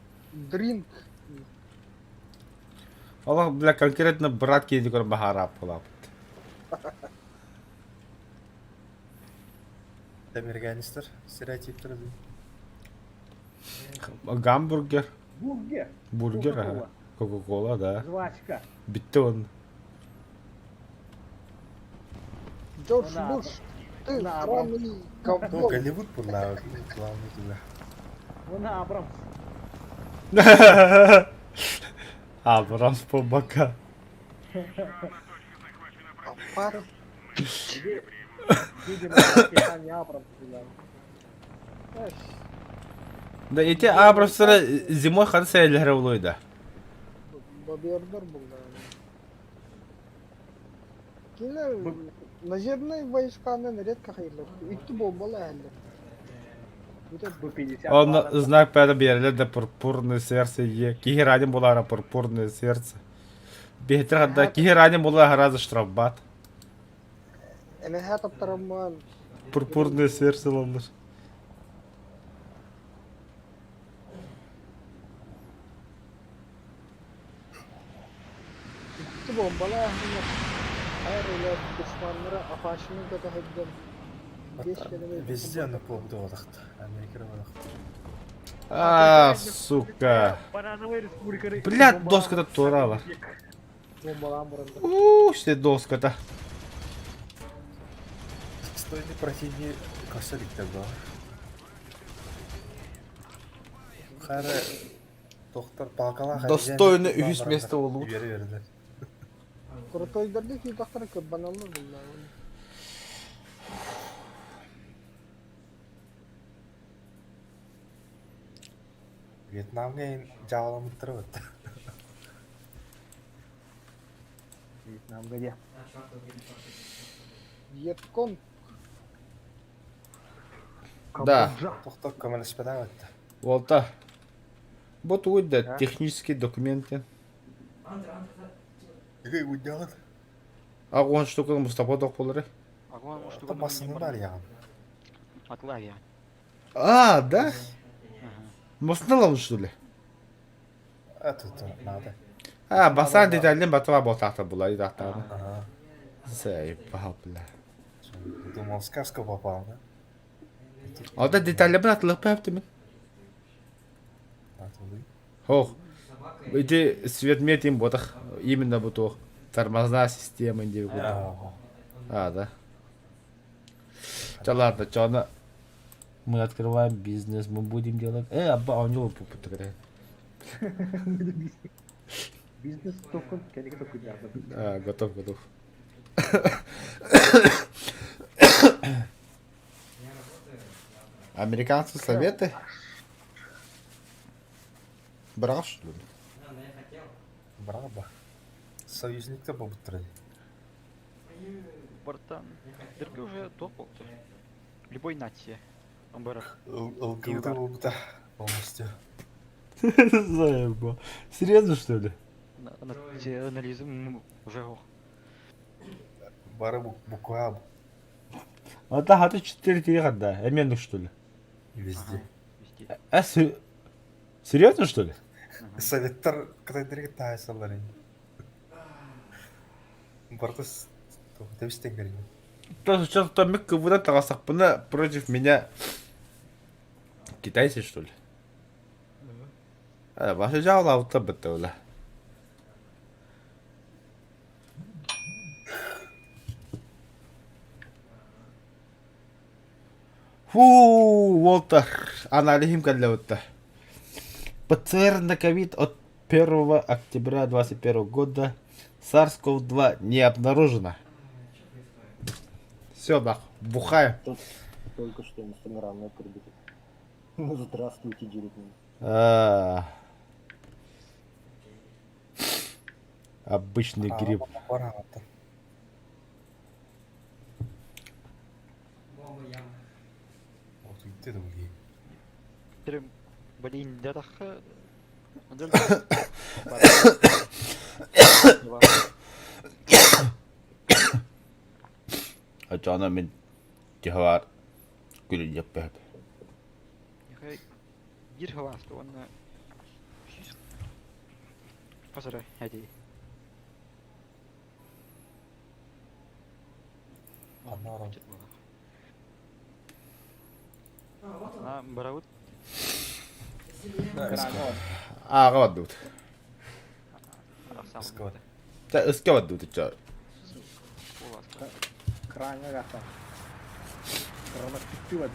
drink. Олох, бля, конкретно брат киһи көрө баһарап булап. Американецтер, стереотиптер. Гамбургер. Бургер. Бургер, ага. Кока-кола. Кока-кола, да. Жвачка. Битте он. Джордж На, Буш, ты на, странный Ну, ковбой. Голливуд була, главный туда. Вона Абрамс. Абрамс по бока. Аппарат. Видимо, там не Абрамс. да. Да эти Абрамстары зимой ханы сәйләре улойда. Бабьердер был, да. Кинилэр наземные войсканы редко хайыллар. Икки бомбала әллер. Б-50. Он знак пәді берілі да пурпурное сердце е. Кихи ранен булара пурпурное сердце. Бехтер хадда кихи ранен була разы штрафбат. Эмэһэ таптарамман. Пурпурное сердце лаллар. Бомбалааһыны эр үлэ душманнара Апачыны көтө сылдьан биэс кэлэбэй Везде оно буолбут Америкада буолах. А, сука. Банановая республика. Блядь, доската туора бар. бомбалаан баран Уу, все доската. Достойный противник косолик был. Хара доктор палкала Достойный үһүс место буоллубут. Үөрэ үөрдэ. Крутойдарды киитахтара кырбаналлар буллаа. Вьетнамга ин жаоламыттары бат. Вьетнамга где? Вьетконг Да. Тохтор көмөлөспөтө бат. Волта. Вот уйда Да. технические документы. Үгүй үдэлэн. А он штука Мустафа док болары. Агуан уштугун Та басыны бар ягын. Атла я. А, да? Ага. Муснал что ли? А тут надо. А, басан деталин батва ботакта була идакта. Ага. Заебал, бля. Думал, в сказку попал, да? Ада детали бин атлык бәпті мин. Хох. Эти светметим ботах именно бутох. Тормозная система деп. А, да. Да ладно, чё она... Мы открываем бизнес, мы будем делать... Аба, у него пупут играет. Бизнес только кәнеке только А, готов, готов. Американцы советы? Брал, что ли? Браво. Союзник-то был Бартан. Дырки уже топ болду. Любой нация. Амбарах. ЛГБТ был полностью. Заебал. Серьезно, что ли? Национализм уже ох. Бары буква А да, а ты 4 тире да, Эменных, что ли? везде. Везде. А, серьезно, что ли? Советтар кытайдырга таайсалар Бартыс тэбистен көрүн. То сейчас там микка выда тарасақпына против меня китайцы, что ли? А, ваша жаула аута бітті ола. Фу, Уолтер, аналихим каллеутта. ПЦР на ковид от 1 октября 2021 года SARS-CoV-2 не обнаружено. Все, нахуй, бухаем. Тут только что инстаграм прибили. Ну, здравствуйте, 9 минут. А. Обычный грипп. Бараата. Вот где другие. Трем, блин, да тах. А чё она мен тиховар күлін жеппеп. Бир хавасты оны. Пасара, әдей. Анара. А, бараут. Аға баддут. Скот. Та ыске баддут чё. Крайне гата. Крана пиптиват.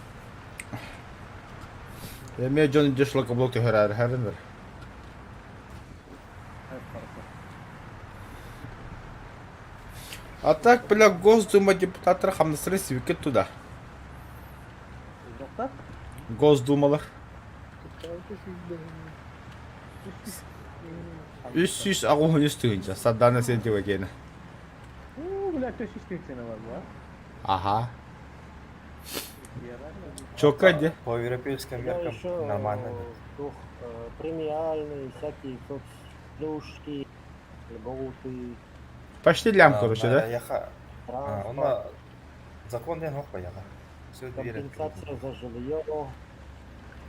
Эме жон жешлок блок төхөрөр хэрнер. А так, бля, Госдума депутаттар хамнасыры сибикет туда. Доктор? Госдумалар. Кытайты сүүрбэһин. Үс сүүс агуһун үс тыгынча. Саддана сен тиуэ У, бля, кто системцена бар бу, а? Ага. Чока де. По европейским Да, меркам еще нормально. дух премиальный, всякие соцплюшки, льготы, Почти лям, короче, да? Яха. транспорт, Он закон ден хопа яха. Все двери. компенсация за жилье,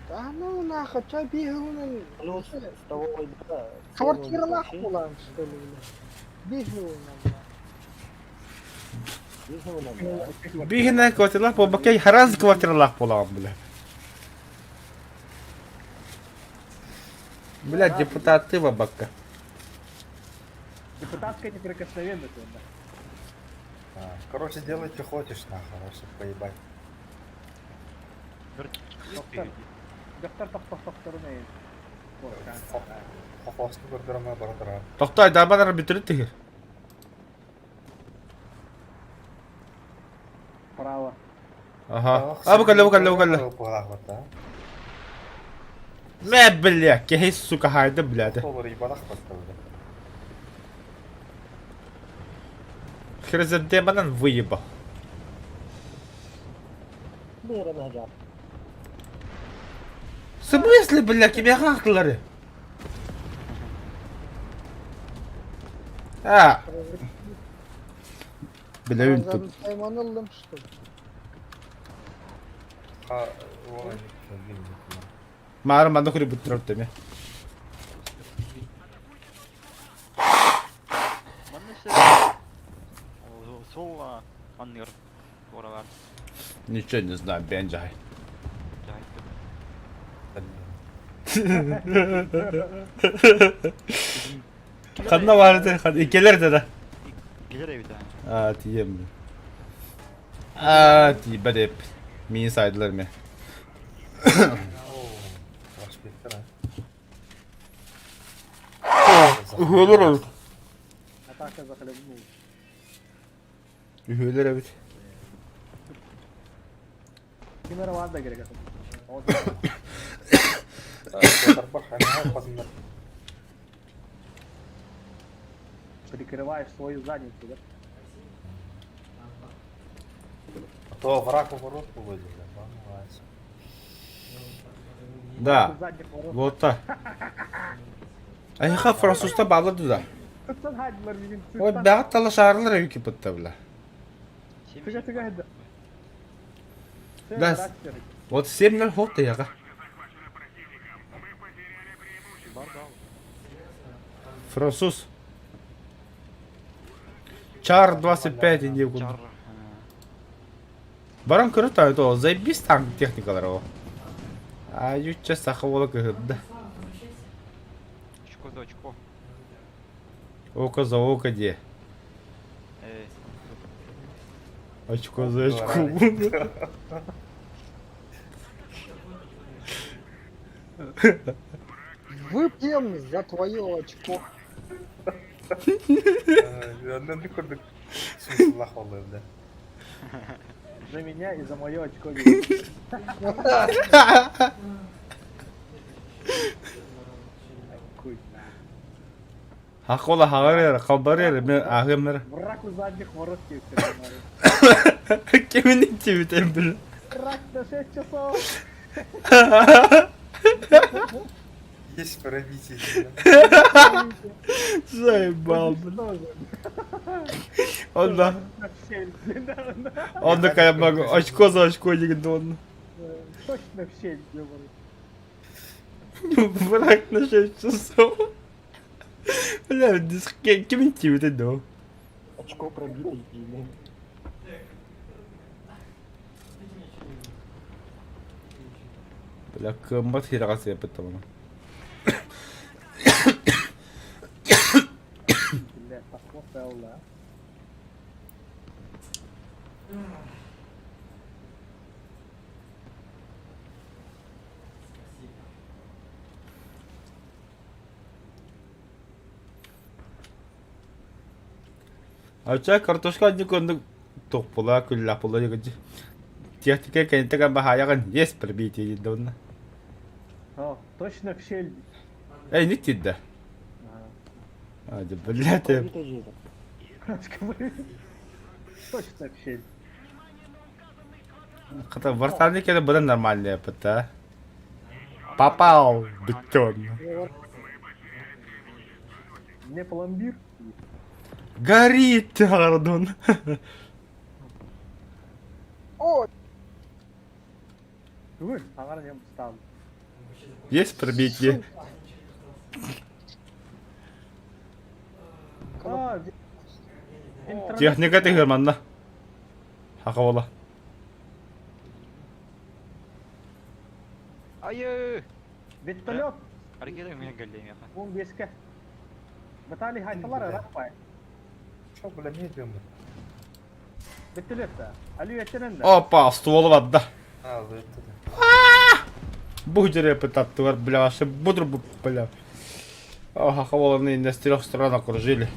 Да ну нахуй, чай бегунан. плюс столовой, да, цену не Квартиралах плати. булан, что ли, бля. Биһиги Биһиэнэ квартиралаах буолбакка, хараз квартиралаах буолаҕын, бля. Бля, депутаты бабакка. Депутатская неприкосновенность, да. Короче, делай, что хочешь, нахуй, вообще поебать. Доктор. Доктор тохтохторун Хохоску көрдөрөмө бара турар. Тохтой, дарбанар бүтүрүт тихир. Право. Ага. А, бу кэллэ, бу кэллэ, бу кэллэ. Мэ, бля, киһи, сука, хайды, блядь. Хризантеманан выебал. В смысле, бля, кимиэхэ аахтылары? А. Билэбин тут. Айманыллым что ли? Маары манна курибут турар теме. Манна все Сол анныгар туоралар. Ничего не знаю, бен жай. Ханна баар этэ, иккилэр этэ да. Кэлэр эбит Аа, тиийэм. Аа, тиийбэт эп. Миин сайдылар ме. Үһүөлэр эбит. Атака захлебнул. Үһүөлэр эбит. Ким эрэ баар да керек Прикрываешь свою задницу, да? А то враг в ворот выводили, Да. Вот так. Айха французта баалар да. Ой, бәҕит талашаарылар эбики бытта бля. Да. Вот 7-0 хот яга. Француз. Чар 25 иди. Баран көрө то заебись танк техникалар о. А ючча саха буола кыһырда. Очко за очко. Око за око де. Очко за очко. Выпьем за твое очко. За меня и за мое очко. Хакола хагарер, хабарер, мен агымыр. Враг у задних ворот Кимин тибитен бил. Враг на 6 часов. Есть пробитие. Заебал, блин. Он да. Он такая могу. Очко за очко не дон. Точно в щель, ёбаный. Враг на 6 часов. Бля, кимин тибитен до. Очко пробито единое. Бля, кымбат хираға сепет оны. Бля, пошло да. Ача картошка одни конны тохпула күллапула дегенчи. Техника кэнтэ баһаягын есть пробитие донна. О, точно в щель. Эй, не тидда. А, да, блядь. Точно в щель. Хата вартаны келе бұрын нормальный опыт, а? Попал в бетон. Мне пломбир. Горит, Ардон. О! Ой, аңар стал. Есть пробитие? А, Техника тыһыр манна. Хака буола. Айыы! Вертолет! Аргеда мен келдем яха. 15-ке. Виталий Хайталар ыраах бай. Чё, бля, медленно. Вертолет да. Алю эттенен да. Опа, стволу барда. А, да это да. Бу жере таттылар, бля, вообще буду, бля. О, хака буоланы с трех сторон окружили.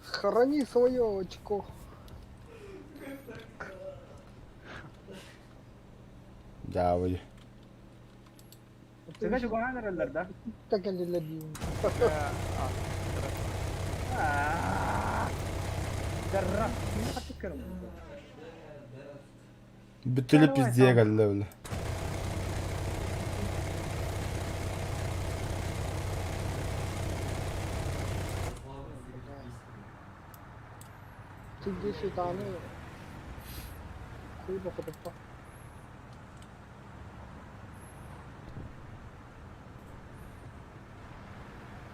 Храни свое очко. Да, вы. Сыга чугаһаан эрэллэр да? Так эллилэр Дарра. Хатыккарым. Бүтүлү пиздее кэллэ, бля. Ты где сюда, ну? Хуй бахудапа.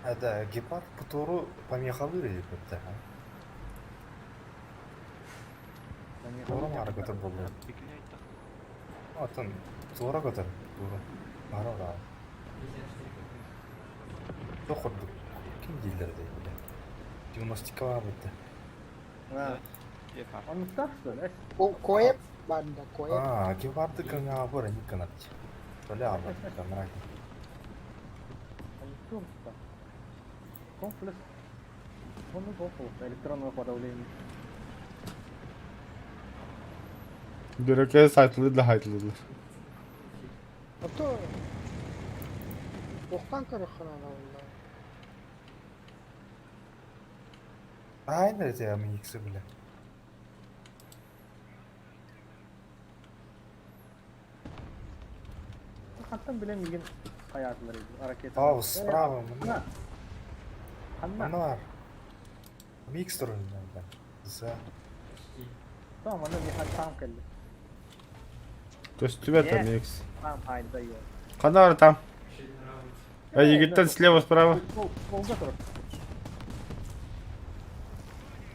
А, да, гепард которую помехалыр или да. Туора маара көтөр буолла. Атын туора көтөр. Туора. Маара ора. Туох курдук. Ким дииллэр дии, бля. 90 баар бытта. Оннуктаах что ли? Коэп банда, коэп. А, гепарды кыңаа бар никанат. Бля, ама камера. Оннуктаах. Комплекс. Он комплекс электронного подавления. Дөрөкө сайтылы да хайтылы. А то... Туохтан көрөххүнэ буолла. Айна это миксы, бля. Хантан билэн миигин хайаатылар ракета. Ау, справа, мына. Ханна. Мына. Микс турун, да. За. Там манна миэхэ там кэллэ. Көстүбэт микс. Там хайда йо. Ханна там? А Египтен слева справа. Волга турар.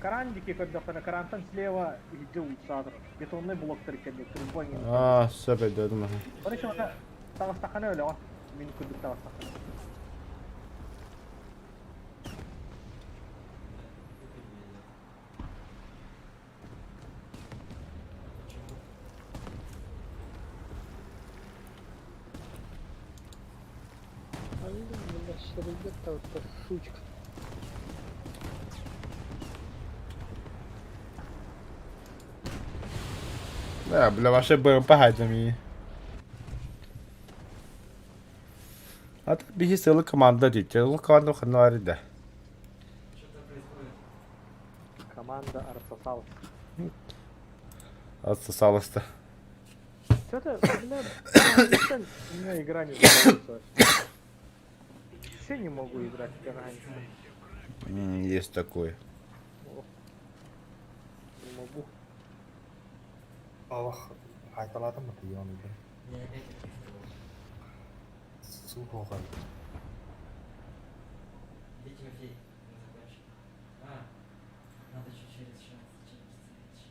Каран диэки көрдөххүнэ, Карантан слева иһирдьэ уулусса турар. Бетонный блоктар кэллэ, турбо иҥин. А, сөп өйдөөтүм. Короче, манна таҕыстаххына өлөҕүн. Мин курдук таҕыстаххына. Ай, бля, ребята, вот сучка. Да, бля, вообще БМП хайдами. А то биһи сылы команда дейді. Сылы команда ханна бар еді. Команда рассосалась. Отсосалась-то. Что-то, бля, у меня игра не задается. Вообще не могу играть в Каране. Есть такое. Не могу. Аллах, хайталатым бу тыйон иде. Су хоҕай. Иди, Тимофей, мы закончим. А, надо еще через час, через встречи.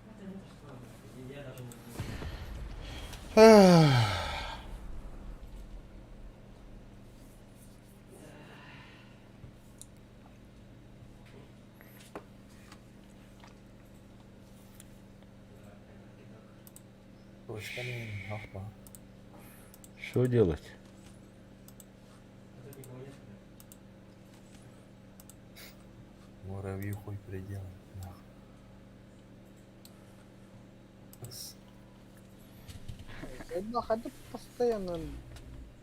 Это не то, что я даже не знаю. Точка не ахма. Что делать? А тут никого нет, да? Муравьи хуй приделай. Нахуй. Нахуй, постоянно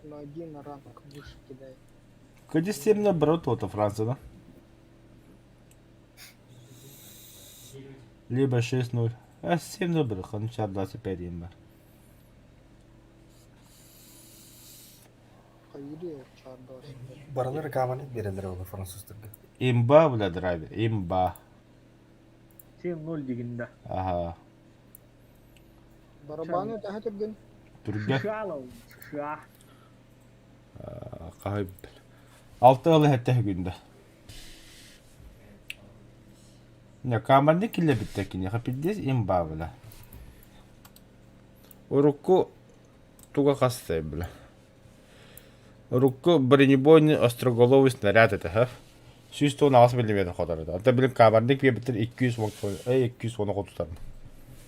на один ранг выше кидает. Где 7 наоборот, вот Франция, да? Где люди? Либо 6-0. А 7 наоборот, он 25 имба. Хайри, чардос. Баралар каманы берелер ол француздарга. Имба, бля, драйвер, имба. 7-0 дегенде. Ага. Барабаны тәһә түргән. Түргә. США, США. Хаһый Алта ыалы сэттэ күндэ. Не, камераны киллэрбиттэр киниэхэ пиздец имба бля. Урукку туга хастай бля. Урукку бронебойный остроголовый снаряд этэ һэ. 118 миллиметр хотор этэ. Ата билин кабарник биэбиттэр 210 эй 210 хотутарым.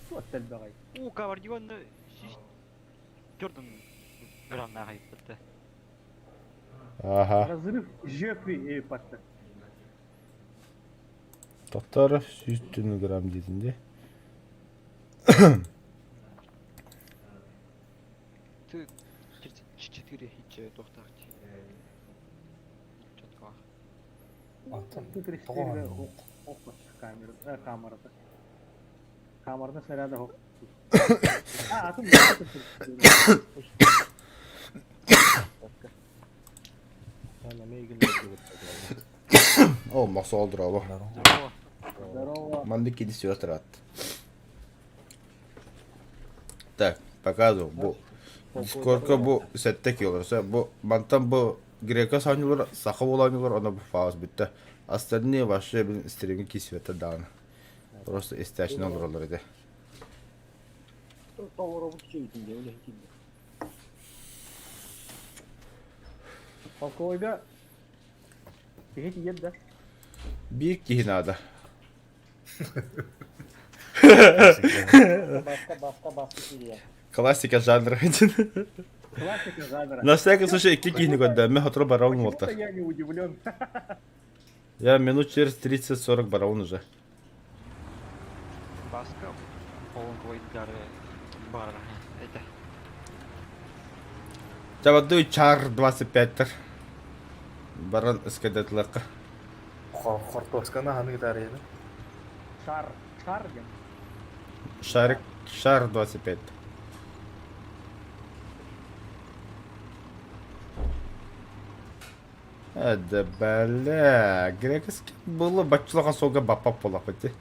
Туох элбэҕэй? Уу, кабардион 104 грамнаах айыппыт. Аха. Разрыв жөпү эйпатта. Татаров 104 грамм диэтин дии. Ты 34 иче туохтаах дии. Четкалаах. Антон, Ты тоҕо камера, камерата. Камераны снаряда хок. А, атын О, мохсоол дорообо. Здорово. Здорово. Маннык кини сестры Так, показываю. Бу Дискордка бу сэттэ кило. Бу мантан бу грека оонньуулар, саха уола оонньуулар, онно бу фаус бүттэ. Остальные вообще блин стримы кисвета даҕаны. Просто истээччини олороллор этэ. Толоробут үчүгэйдин диэ, үлэһитин диэ. Полковойга киһи тиийэр да? Биир киһи наада. Баска, баска, баска киирия. Классика жанра. Классика жанра. На всякий случай икки киһини көрдөөммө сотору барабын Почему-то уолтар. я не удивлен. Я минут через 30-40 барабын уже. Баска полон гары бар это. Чабадуй чар 25-тер. Баран ыскадатылаққа. Хортуосканы ханыгы таарыйда. Шар. Шар диэн. Шарик, шар 25. Да бля, греческий было баччылаха суолга баппап буоллахпыт дии.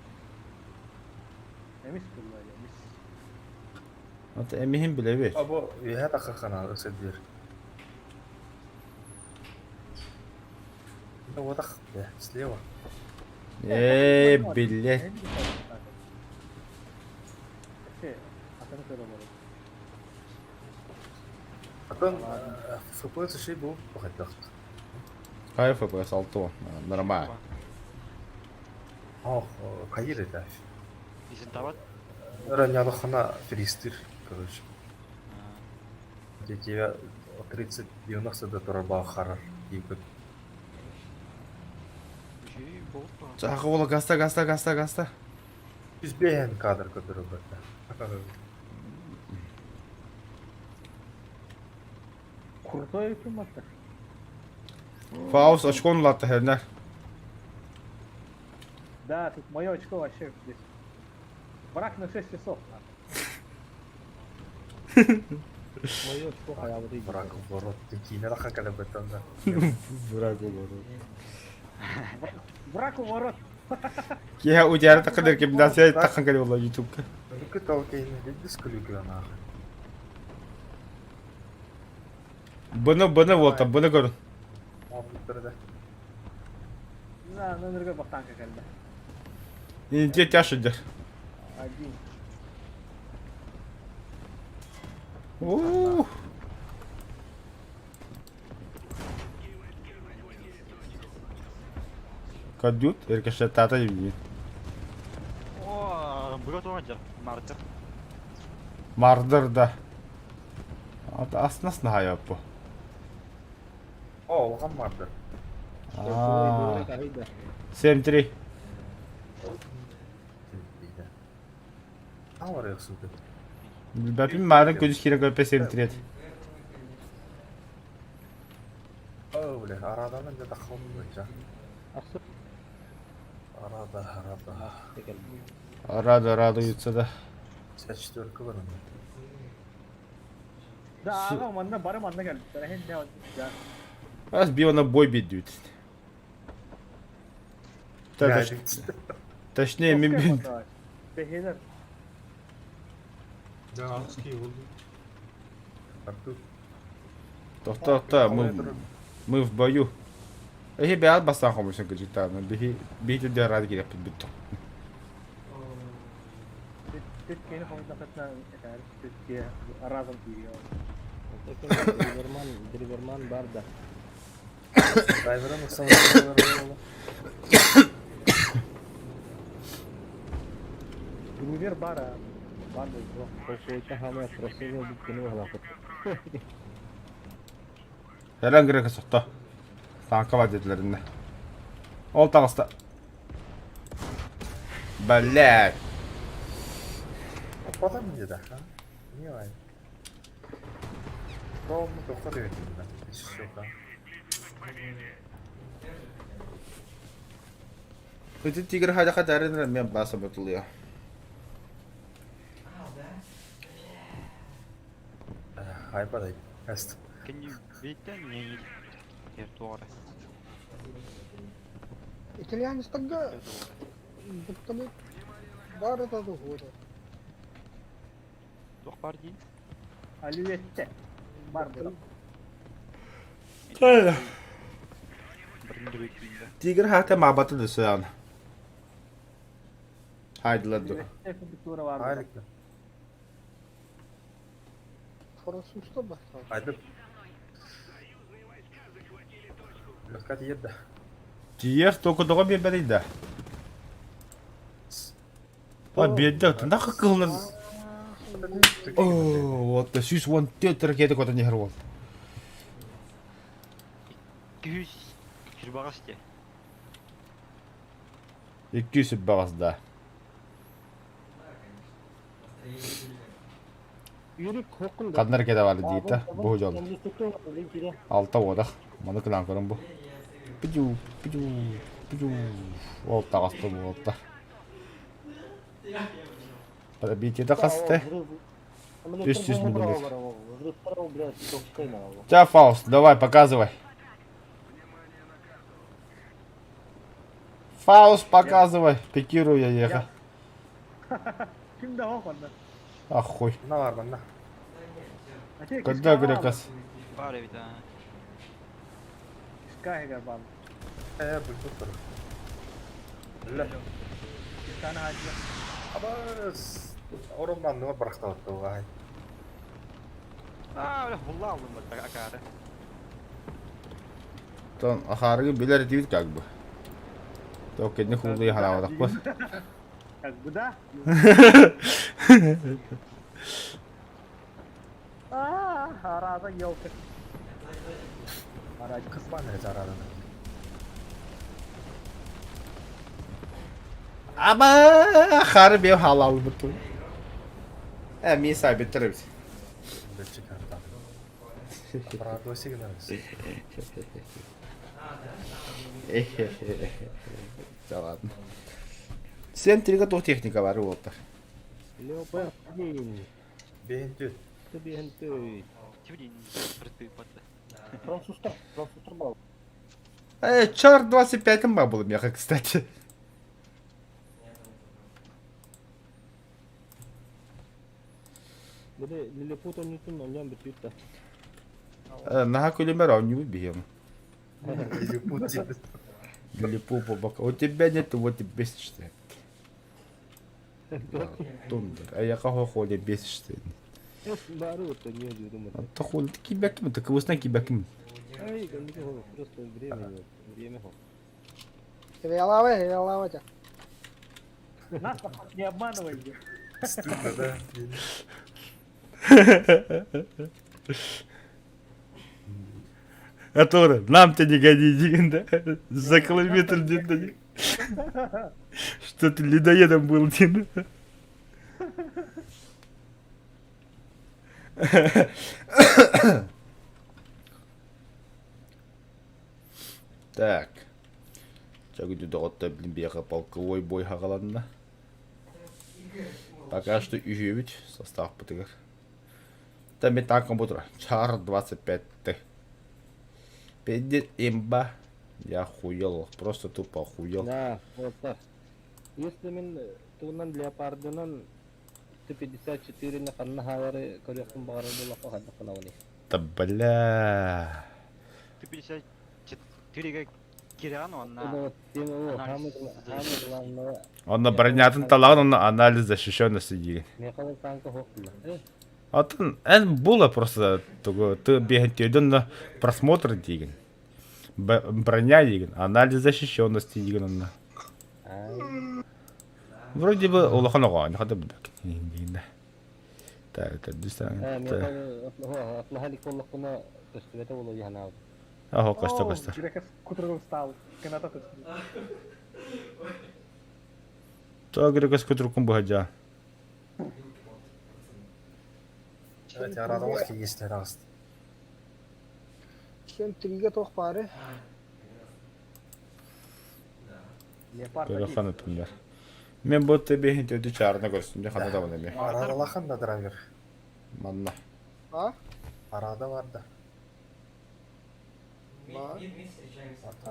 Эмис буолла эмис. Ата эмиһин билэбит. Або үөһэ таххахана ысырдыыр. Ну вот ах, слева. Ээ, биллэ. Атын FPS шей был походах. Хай FPS 6 нормально. Ох, хайыр это. Изентават. Ранялахана фристыр, короче. Тебя 30-90 до турба харар. Типа. Саха уола гаста гаста гаста гаста. Избеган кадр, который был. Крутой мастер. Фаус очкон улаатта хернер. Да, тут мое очко вообще здесь. Брак на 6 часов. Мое очко хайабыт Враг в ворот. Ты кине лаха бетон да. Враг у ворот. Брак у ворот. Киһэ удьаары таххан рекомендация таххан кэлэ буолла ютубка. Руки толкейны, видишь, клюква нахуй. Быны быны вот быны көрүн. На, номерга бахтанка кэллэ. Инте тяшыдыр. Один. Ух. Кадют, эркеше тата дии. О, быга Мартер. Мардыр да. Ата аснас наһайаппу. О, улахан мардыр. 7-3. Билбэппин маарын күнүс киирэн көрпө 7-3 этэ. О, бля, арадан да таххалмын Арада, арада. Рада радуется да. 54 бар онда. Да, аҕа манна бары манна кэлбиттэр. Эһин не да. Ас биона бой бедют. Точнее, мен... Бэһилэр. Да, адский болды. Тохто, мы в бою. Эһи бэйэҕит бастаан хомуйсан кыдьыктааны. Биһи биһи да ради кирэппит бүттэ. Түткени хомуйдахытына этээр түтке разом киириэ. Дриверман, Дриверман бар да. Драйверын ыксалар. Универ бара бар буолуо. Какой-то хамай красивый бүткені бағалақыт. Эрэн грека сотто. Тааҥка бар диэтилэринэ. Ол таҕыста. Блядь. Потом где-то, а? Не вай. Ровно только Сука. Ити тигр хадаха дарин мен баса батылыя. А, да? Айбадай. Эст. Can you beat them? Не, не. Туора. Итальянецтарга буттаны баар это дуһуора. Туох бар дии? Алюетте. Бар буолуо. Тигр хата мабаты да сыан. Хайдылар ду. Алюетте культура бар буолуо. Айлыкты. Француздар бастаан. Айдып. Легка тиедді. Тиер только доға бербәді да. А бедді, тында қылын. О, вот, 114 ракета кота не хервол. Күүс кирбагас те. 200 бағас да. Да, конечно. Настроение Юрик хоқын да. Қадын ракета бар дейді, бұ жол. Алта одақ. Маны кылан көрін бұ. Пидю, пидю, пидю. Ол тағасты бұл отта. Пробитие да қасты. 300 миллиметр. Ча, Фауст, давай, показывай. Фауст, показывай. Пикирую я ехал. Ким да ох онно. Ахуй. На бар, на. Когда грекас? Бар эбит а. Кискаһыгар бар. Э, бұл тұр. Ле. Кисканы хаҗа. Абас. Орыннан нөр бірақталды оғай. А, бля, булла алдым бат акары. Тон ахарыгы билер дейт как бы. Только не хулды харавадак бу. Как бы да. А, араза елка. Арад. Қыспан арадан. Аба хары бе халал буту. Э, ми сай биттирбиз. Бетчі карта. Аппарат сигнал. Да ладно. Сен трига то техника бар вот. Леопард один. Бейін Ты Тибрин прытый бат. Француздар, француздар бар. Э, чар 25 ма был меха, кстати. Били Лилипут ойнутун оньян бүтүт да. Э, наха күлемер а не убьем. Лилипут дейді. Лилипу по боку. У тебя нет, вот и бесишься. Тундер. А я кого холи бесишься? Бары вот не дедим. А то хули ты кибяким, так его знай кибяким. Ай, просто время нет. Время хо. Реалава, реалава тя. Нас не обманывай. Стыдно, да? А то нам ты не гони, да? За километр где-то. Что ты ледоедом был, Дин? Так. Чагы доғытта блин бияға полковой бой хағаланна. Пока что үжебит состав бытыгар. Там мен танком буду. Чар 25 Т. Пиздец имба. Я охуел, просто тупо охуел. Да, вот так. Если мен туунан леопардынан Т-54 на ханна хавары көрөккүн баҕарар буоллахха хайдах гынабыный? Да бля. Ты 54 киран онна Самое главное, Онно бронятын талаҕын онно анализ защищенности диигин. Михаил танка хохла. Атын эн була просто тугу ты биэһин онно просмотр диигин. Броня диигин, анализ защищенности диигин онно. Вроде бы улахан оҕо, хата билбэк. Диигин да. Так, төрдүс Атлаһа буоллахпына көстүбэтэ буолуо дии санаабытым. Аһо, көстө көстөр. Греков кутуругун стал. Кыната көстөр. Тоҕо грекос кутуруккун быһадьаа. Давайте арадалах киестер аҕыст. Сен триге туох баары? Леопард Көрө один. ханытыннар. Мен бу тебиһин төдү чаарына көрсүм дьэ хана даҕаны эмиэ. Арадалахан да драйвер. Манна. А? Арада бар да. Ба.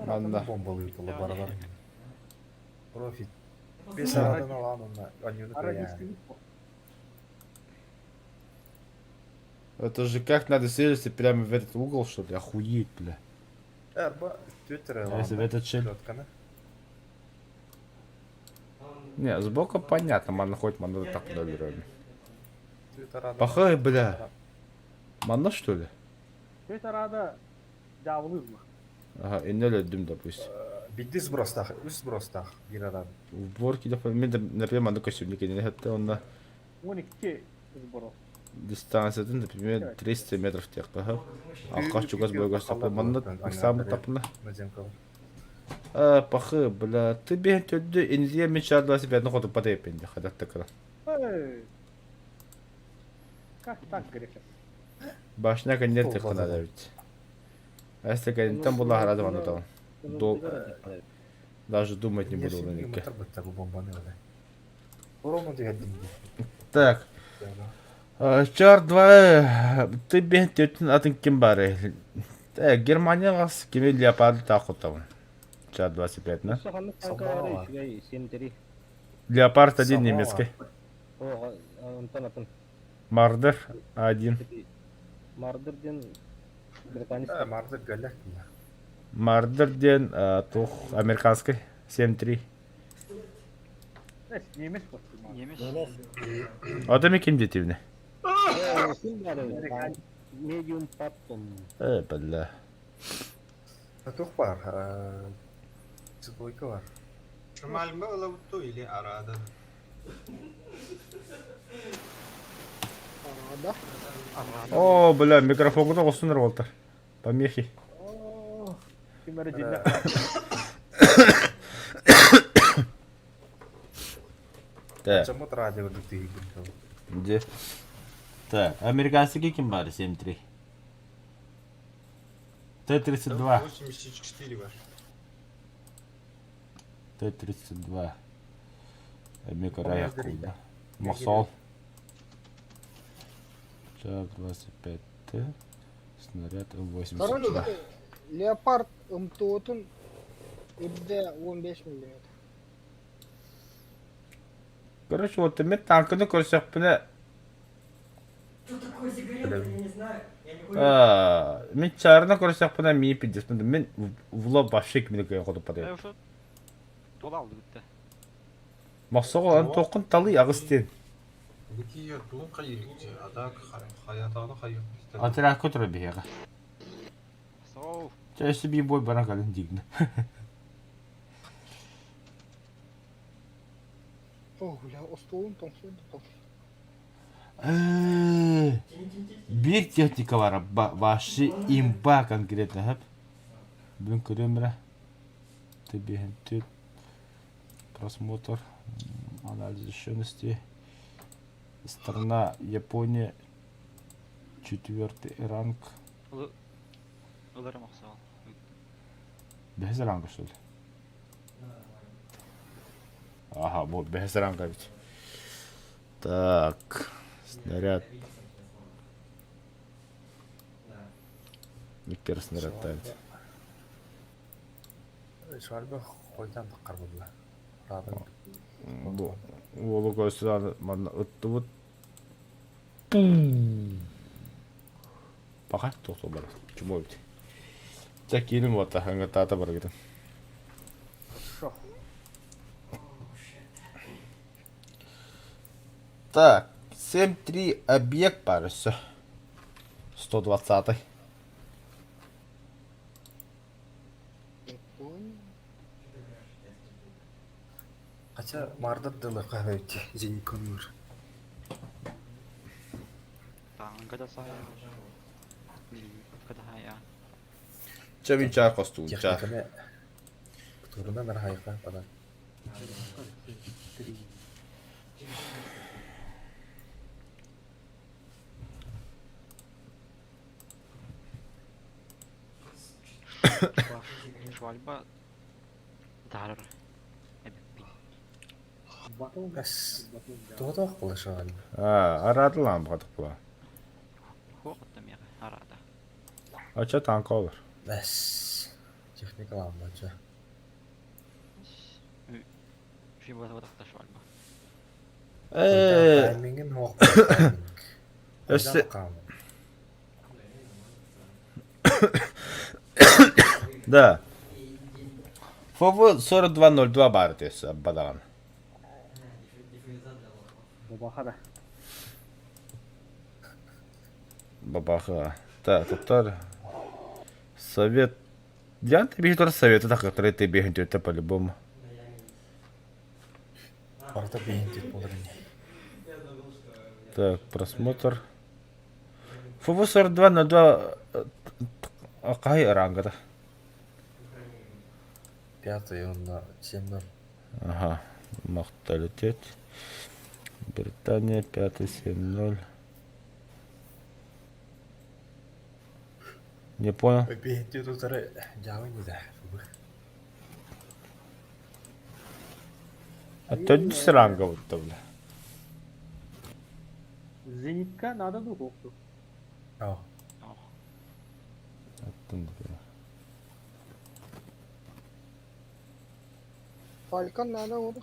Манна. Бомбалыы тула баралар. Профит. Бес арадан алан онна анюны Арадистый. Это же как надо селиться прямо в этот угол, что ли? Охуеть, бля. Эрба Твиттер Если в этот щель. Не, сбоку понятно, манна хоть манна так подобрали. Пахай, бля. Манна что ли? Тетя Рада дьаабылыыр Ага, иннел өддүм, допустим. Бидди сбростах, үс сбростах бир адам. Уборки, да, мен, например, манна костюмник не хатта онна 12 сборов. дистанциятын, например, 300 метров тех, ага. Алкаш чугас бойгас тапы, манна самы тапына. А, пахы, бля, ты бен төдді инзия мен чардла себя на ходу падай пенде, хадат такара. Эй! Как так, Греков? Башня конец тех надо ведь. А если там была гораздо манна там. Дол... Даже думать не буду на них. Так. Чар 2 ты бен төтін атын ким бары? Германия вас кими Леопард тахутавын. Чар 25, на? Ханнык танка бары үчүгэй 7-3. Леопард 1 немецкий. О, онтон атын. Мардер 1. Мардер диэн британец. Мардер галях. Мардер диэн туох американский 7-3. Немец просто. Немец. Ата ми ким детивне? Ким бары? Медиум Паттон. Э, бля. Туох бар? Двойка бар. Шамальма лауту или Арада? Арада. О, бля, микрофонга оҕустунар уолтар. Помехи. Ким эрэ дьиҥнээх Так. Чамут радио дутыгын. Где? Так, американский ким бары 7-3. Т-32. 84 ваш. Т-32. Микрорайон. Мосол. Так, 25 Т. Снаряд М82. Короче, Леопард МТО-тун үрдэ 15 миллиметр. Короче, вот мен танканы көрсөкпүнэ Что такое сигарета, я не знаю. Я не курю. Мен чарына көрсөкпүнэ мии пиздец. Мен в лоб вообще кимини кыйын хотуп Э, падайым. ошо тола алды битте. Мохсоҕол ан тоққун талый аҕыс диэн. Бити туун хайык, а так хаятаны хайык. Отрядка тура биһиэхэ. Соу. Чэ, өссө биир бой баран кэлин диигин. О, бля, остуолун тоҥсуйду тоҥсуйду. Биир техника бара вообще имба конкретно хөп. Бүгүн көрүөм эрэ. Тэбиһин просмотр, анализ защищенности. Страна Япония, четвертый ранг. Ыларым охсоол. Бэһис ранга что ли? Ага, вот бэһис ранга ведь. Так, снаряд. Никер снаряд тавит. Швальба хойтан таққар булла. Рада. Бу уолу көрсүн манна ыттыбыт. Пока туох бар. Чумой бит. Чэ киирим уота, ыҥыртаата барыгытын. Хорошо. Так, 7-3 объект бар өссө. 120-й. Не понял. Хотя Мардер дылы хаһыйти Зениконур. Таҥга да саһа. Када Чэ мин чаар хостуун чаар. Техниканы турунан архайка бадан. Три. Швальба дарыр. Эбиппин. Батон. Эс. Батон, да. Тоғытақ бұлы шағал. А, арадылан бұқадық бұла. Хуоқта мега арада. Ача танка olur. Эс. Техникалан бача. Шибата швальба. Э, Таймингин хоқ. Өссө Да. ФВ 4202 бар десе бадан. Бабаха да. Бабаха. Так, туттар. Совет. Я тебе тоже советую, так который ты бегать это по-любому. Барда бейін деп болыр не. Так, просмотр. ФВ 4202 қай рангада? Пятый он на 7-0. Ага, морталитет. Британия, 5 7-0. Не понял. Бейін деп отыры жауын еді. А то ранга вот бля. Зенитка надо духовку. Ау. Аттым, бля. Фалькон надо вот.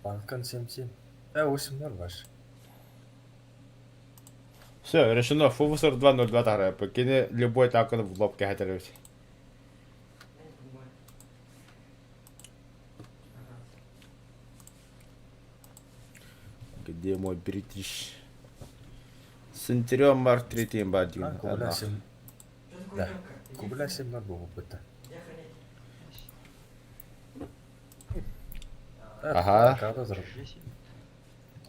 Балкан 7-7. Э, 8-0 ваш. Все, решено. ФВ 4202 тағра. Покине любой танкын в лоб кәхәтіріп. Где мой бритиш? Центурион Марк 3 бар деген. Кубля 7. Да. Кубля 7-0 болып бітті. Ага. Аркада тұр.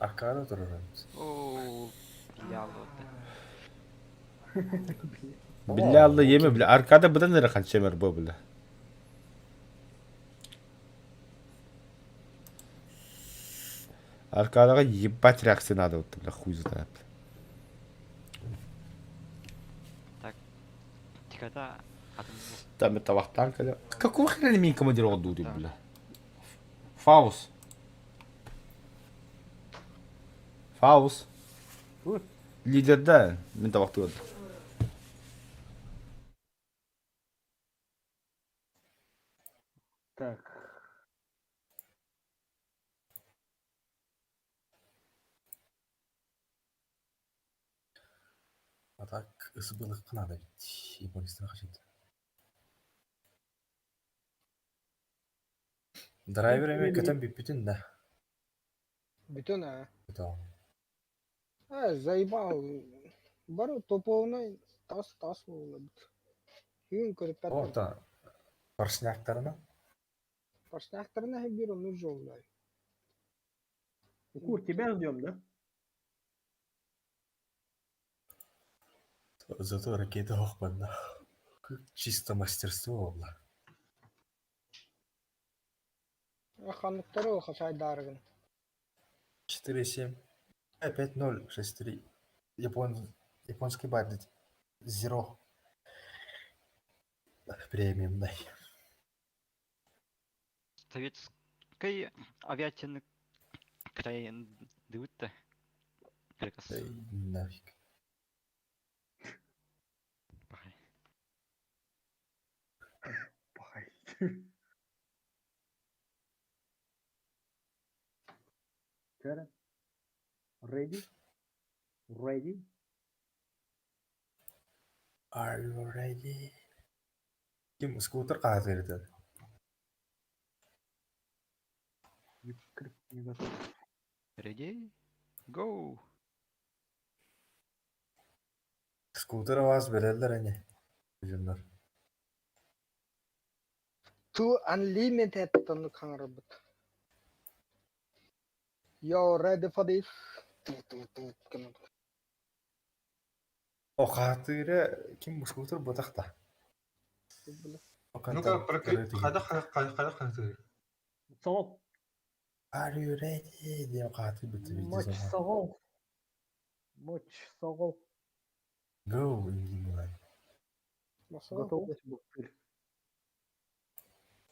Аркада тұр. О, билялы. Билялы еме бля. Аркада бұдан нері қанша бу бля. Аркадаға ебать реакция надо вот бля хуй знает. Тиката атын Там это вахтанка. да. Какого хрена мин командир отдуды, бля? Фаус. Фаус. Ой. Лидер да, мен табақты көрдім. Так. А так, ысыбылық қынады бит. Японистан қажет. Драйвер эме көтөн бүппүтүн да. Бүтін а. Бүтін. А, заебал. Бару топовный тас тас болды. Үйін көріп бәттім. Орта. Паршняктарына. Паршняктарына бир onu жолдай. Кур, тебя ждем, да? Зато ракета хоқпанда. Чисто мастерство обла. Ханлыктары о хасай дарыгын. 4-7. 5-0, 6-3. Япон... Японский бардит. Зеро. Премиум, дай. Советской авиатины край дыбытта. Приказ. Эй, нафиг. Пахай. Пахай. Ready? Ready? Are you ready? Ким скутер хаһыатыырытын? Не готов. Ready? Go! Скутер вас бэрэллэр ини дьоннор. Too unlimited оннук хаҥарбыт. You ready for this? О хаатыыра ким скутер буотах да? Ну-ка, хайдах хайдах хаһыатыыр? Солол. Are you ready? Диэн хаатыы бүттэ Мочь видео. соҕол. Мочь соҕол. Go инди Готов.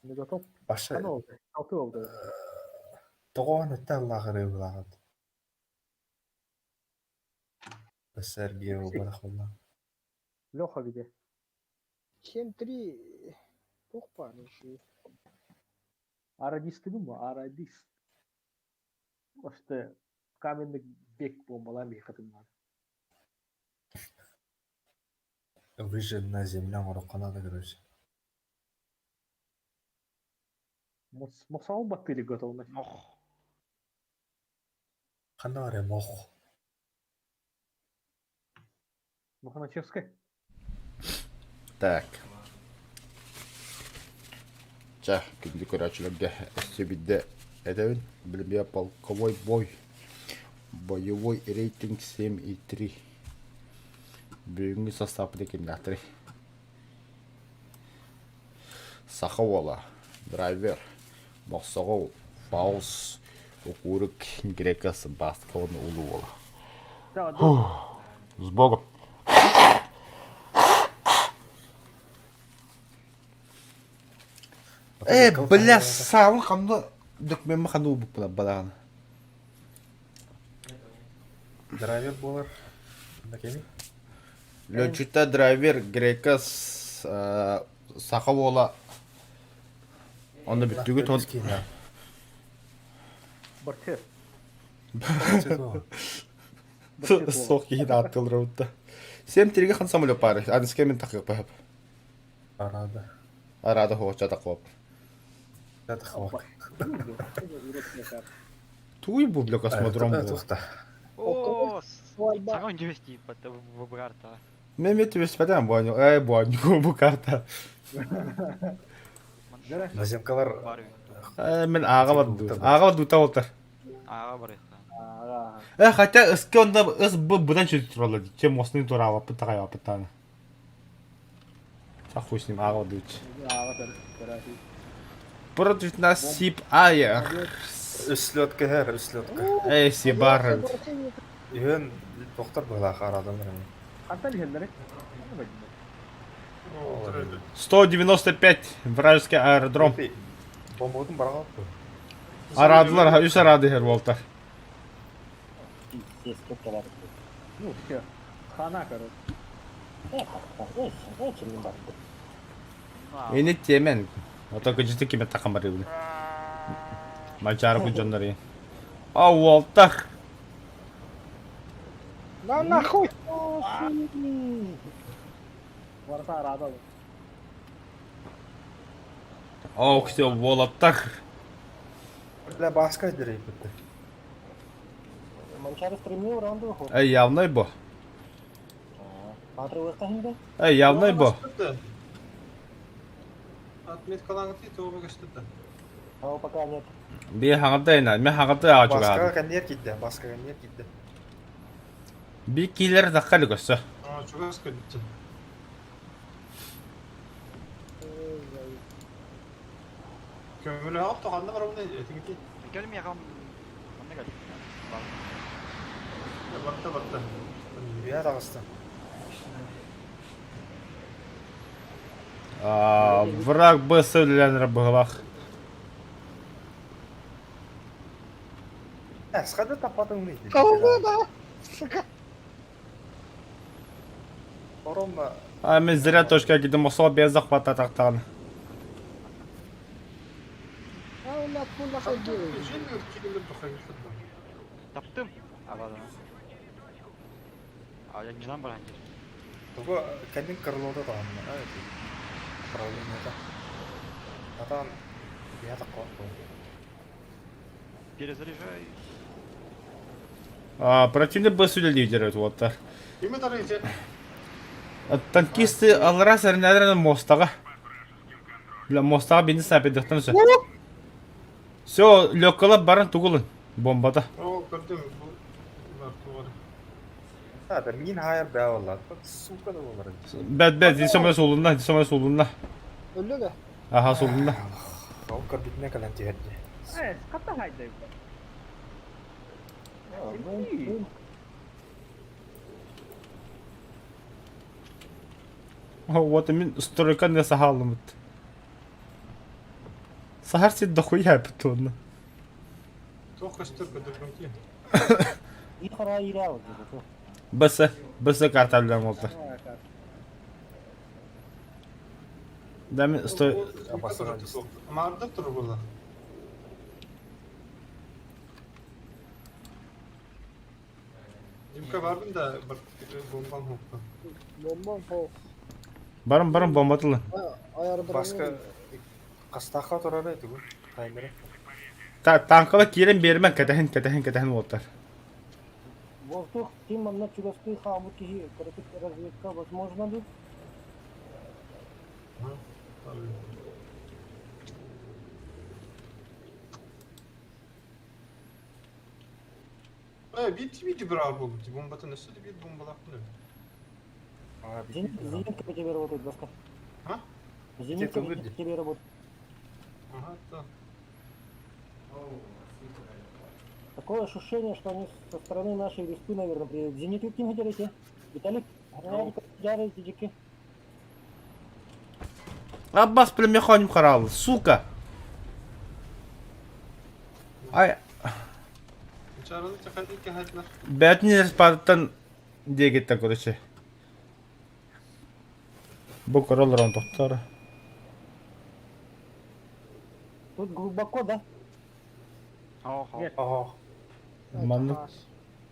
Не готов? Баша Аны oldu. Altı oldu. тоҕоон өттө аллааҕырыы булааҕыт. Сергей буолбатах буолла. Леха где? 7-3 туох баар еще? Арадист дым Арадист. Işte каменный век бомбалар бихатым Выжженная земля оҥороххо короче. Мосал баттыли готовность. Ох! Ханна барай мох. Мохначевская. Так. Чэ, күндү көрөөччүлэргэ өссө биирдэ этэбин. Билбия полковой бой. Боевой рейтинг 7,3. Бүгүҥҥү састааппыт кимнээхтэрий? Саха уола, драйвер, Мохсоҕол, Фаус, Укурик, Грекас, Баска уонна Улуу уола. С Богом! Э, бля, саабын ханна докумеммин ханна уурбуппун балаҕана. Драйвер буолар. Кими? Лёччута драйвер Грекас саха уола онно бүттүгүт он Борчет. Суох киһи ааттыылар Сем тиригэ хан самолет пары. Аныска мен тахыппап. Арада. Арада хооча такоп. Татахвак. Туй бу бля космодром бу. Тухта. О, саҥа үндүбэс тииппат бу карта. Мен түбэспэтэн буаню. Эй буаню бу карта. Наземкалар Бар. Мен ааҕа барду. Ааҕа барду болтар. Ааҕа барыахта. Э, хотя ыске онда ыс бу будан чуть туралар. Чем мостны туралаппыт тагайаппыт Та хуй с ним, ааҕа барду. Против нас Сип Ая. Үслетка хэр, үслетка. Эй, Сибар. Үһүн доктор быһылаах арадан Хантан иһэллэри? 195 вражеский аэродром. Бомботун бараҕа Арадылар, үс арады хер болтар. Ну, все. Хана, короче. Эни темен. Ото кыжыты киме тақам бар ебілі. Мачары күн А, уолтар. На нахуй! Барыта арада. Ох, все, уолаттар. Бля, баска дирей бітті. Манчары стремил раунду выход. Эй, явный бу. Патрулы хинде. Эй, явный бу. Отметкалаңыты тоҕо көстүтэ. А пока нет. Би хаңырда мен хаңырда ағачы Баскаға коньяк кидді, баскаға коньяк кидді. Би килер таққали көссө. Аа, чугас кэлбит. Көмөлө тоҕанна барабын этиңити. Кел миэхэ манна кэл. Бар. Барта барта. Үйә тағысты. А, враг Б сөйләнер бұғылақ. Әсқада таппадың не? Кого да? Сука. Оромна А, мен зря точка кидим, осол без захвата тақтаған. А, у нас пуля ходила. Таптым. Абадана. А, я не знам баран. Тугу кэлин крылота таһынна эти управлениета. Атан я такой Перезаряжаюсь. А, противник быс үлэлиир уолаттар. Кими тарыйчы? Танкисты аллара сэринэлэрин мостаҕа. Бля, мостаҕа бини снайпердыхтан все. Все, легкалап баран тугулун. Бомбата. О, көрдүм. Бу бар тугар. А, да мин хайар бää olla. Сука да болар. Бэт бэт, ди сомэ суулунна, ди сомэ суулунна. Өллө да? Аха суулунна. Ол көрбүтүнэ кэлэн түһэрди. Э, хата хайда. А, ну, ну, Вот мин стройка не сахалымыт. Сахар сир дохуя бетонна. Туох көстөр көтөрбүн и хара ирал где-то. БС, БС карталдан болду. Да мен стой Маардар турur була. Димка бардым да бар бомбам хоппа. Бомбам хо. Барым барым бомбатылы. Аярдырам. Баска кастаха турар этигу. Таймера. Та танкала киирэн биэримэн кэтэһин кэтэһин кэтэһин уолаттар. Воздух, тим манна чугастыы хаалбыт киһи кыратык разведка возможно дуу? Э, bir TV бирар болду. Бомбатын өстү бир бомбалап А, Зенитка по тебе работает, Баска. А? Зенитка Где-то по тебе работает. Ага, да. Такое ощущение, что они со стороны нашей респы, наверное, приедут. Зенитка ким хотели? Виталик, дики. Аббас племехоним харал, сука. Ай, Чараны чахайды кахайтлар. бәтин спаттан диэгиттен короче. Бу короллорон тохтор. Тут глубоко, да? Охо. Нет. Ого. Маннык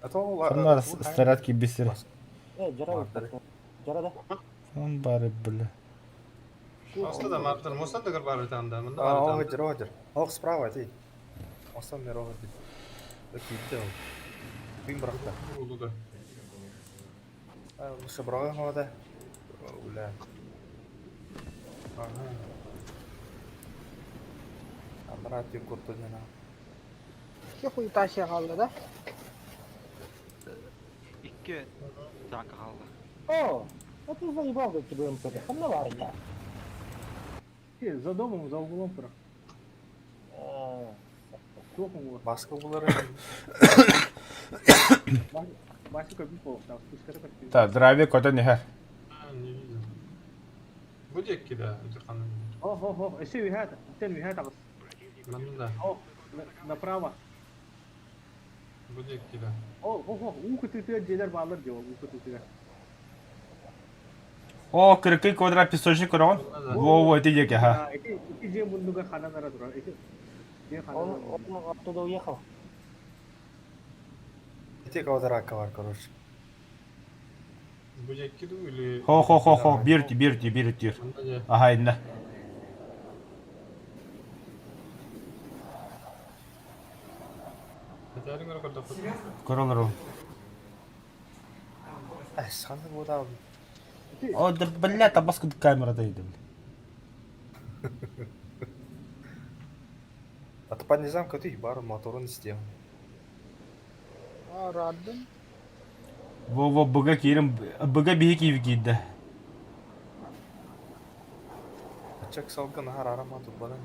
А то ханна снаряд кибисер. Э, Джара, Мардары. Джара, да? Он бары бля. Оста да мартар, моста да бар там да. Мында А, бар Рогер, Рогер. Ох, справа, ты. Остан мен Рогер. Китте ол. Ким быракта. Болду да. Лучше бырагы хавада. Уля. Ага. Андра тим курту жана. Ки хуйта хаалла да? Икки танка хаалла. О, а ты заебал, как тебе МП. Ханна варня. За домом, за углом тура. А, Туох уҥуор. Баска булар. Васика бит болуктаах, спуската көттүү. Так, драйвер көтөн иһэр. Не видел. Бу диэки да, дыханын. Ох, ох, ох, өссө үһэ, тен үһэ таҕыс. Манна да. Ох, направо. Бу диэки да. О, ох, ох, уу кытыытыгар дьиэлэр бааллар дии ол, уу кытыытыгар. О, кырыкый квадрат песочник көрөҕүн? Во-во, ити диэки, ха. А, ити ити дьиэ муннугар ханан ара турар. Ити дьиэ ханан Он, ара турар. он оттуда уехал. Ити квадратка бар, короче. Бу диэки дуу или... Хо-хо-хо-хо, биир биир биир биир. Манна дьэ. Аха, инна. Этээрин көрө көрдөхпүт. Көрөлөр. Эс, ханна буда. О, да бля, табаску камера да иди. А то по низам көтүй бар моторун система. А, раддым. Во-во, быга киирим, быга биһи кииби киирдэ. Ачак салгын хар арама турбадан.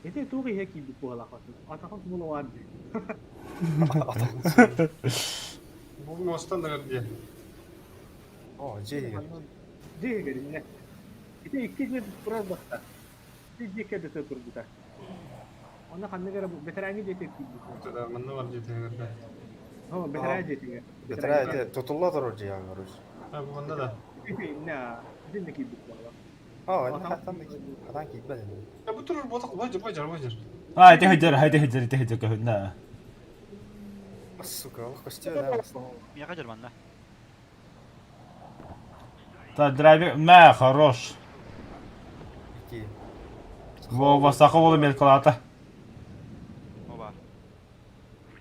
Ити туох иһэ киирбит буолаахпатын. Атаҕын тумула баар дии. Бу мостан да дьэ. О, же. Дьиэ кэриннэ. Ити икки дьиэ турар бахта. Ити дьиэ кэрдэтэ турбута. Онно ханнык эрэ бэтэрээнҥи дьиэтигэр киирбит. Да, манна бар дьиэтигэр да. О, бэтэрээн дьиэтигэр. Бетера это тутулла турар же, короче. А, бу манна да. Ити иннэ, итиннэ киирбит буолла. А, это хатан хатан киирбэт. Я бу турар ботак бажыр бажыр бажыр. А, ити хыдьар, ити хыдьар, ити хыдьар көһүннэ. Сука, олох көстүө да. Миэхэ дьэр манна. Та драйвер, мэ, хорош. Ити. Вова, саха уола мелкалаата. Оба.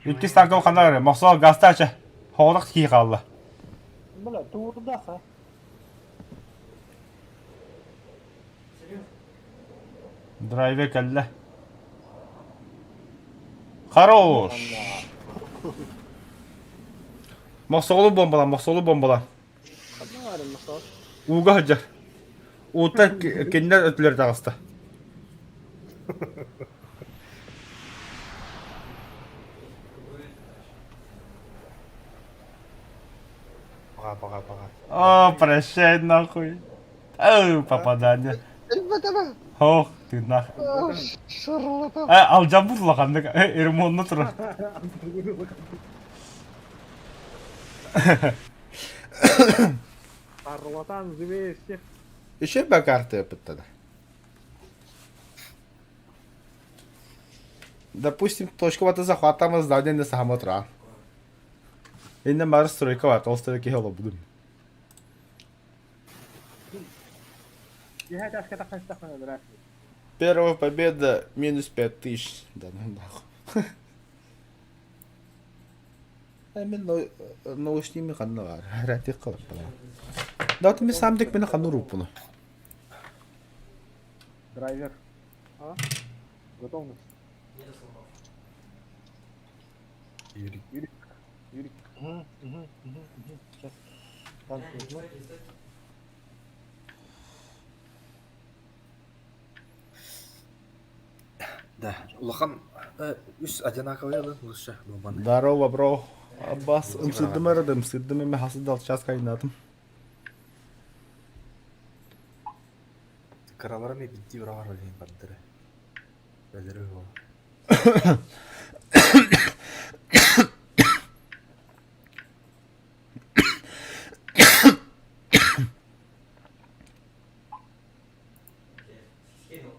Иккис танка ханна эрэ, мохсоҕо газтаача. Хоҕолох кии хаалла. Бля, ты урдах, а? Серьезно? Драйвер кэллэ. Хорош! Мохсоҕолу бомбалан, мохсоҕолу бомбалан. Ханна баарый мохсоҕол? Ууга сылдьар. Ууттан кинилэр өттүлэрэ таҕыста. Пока, пока, пока. О, прощай нахуй. Ау, попадание. Элбэтэмэ! Ох, ты нах. Шарлатан! Э, алдьаммыт улаханнык, э, ремонна турар. Шарлатан живее всех. Еще бы карты опыттана. Допустим, точка вата захватама здание на самотра. Инна мар стройка вата, ол киһи олобудум. Первая победа минус 5000. Да ну нахуй. Мен наушними ханна бар. Рәтик кылып бала. Да мен самдык мени ханна уруппуну. Драйвер. А? Готовность. Нету слов. Юрий. Юрик. Юрик. Угу, угу, угу, угу. Сейчас танк возьму. Стойте, стойте. Да, улахан үс одинаковый да лучше бомбаны. Здорово, бро. Аббас, ымсыдым арадым, ымсыдым эме хасыдал час кайнатым. Кыралара ми битти бырагар олейин бардыры. Бэлери ол. Окей, скинул.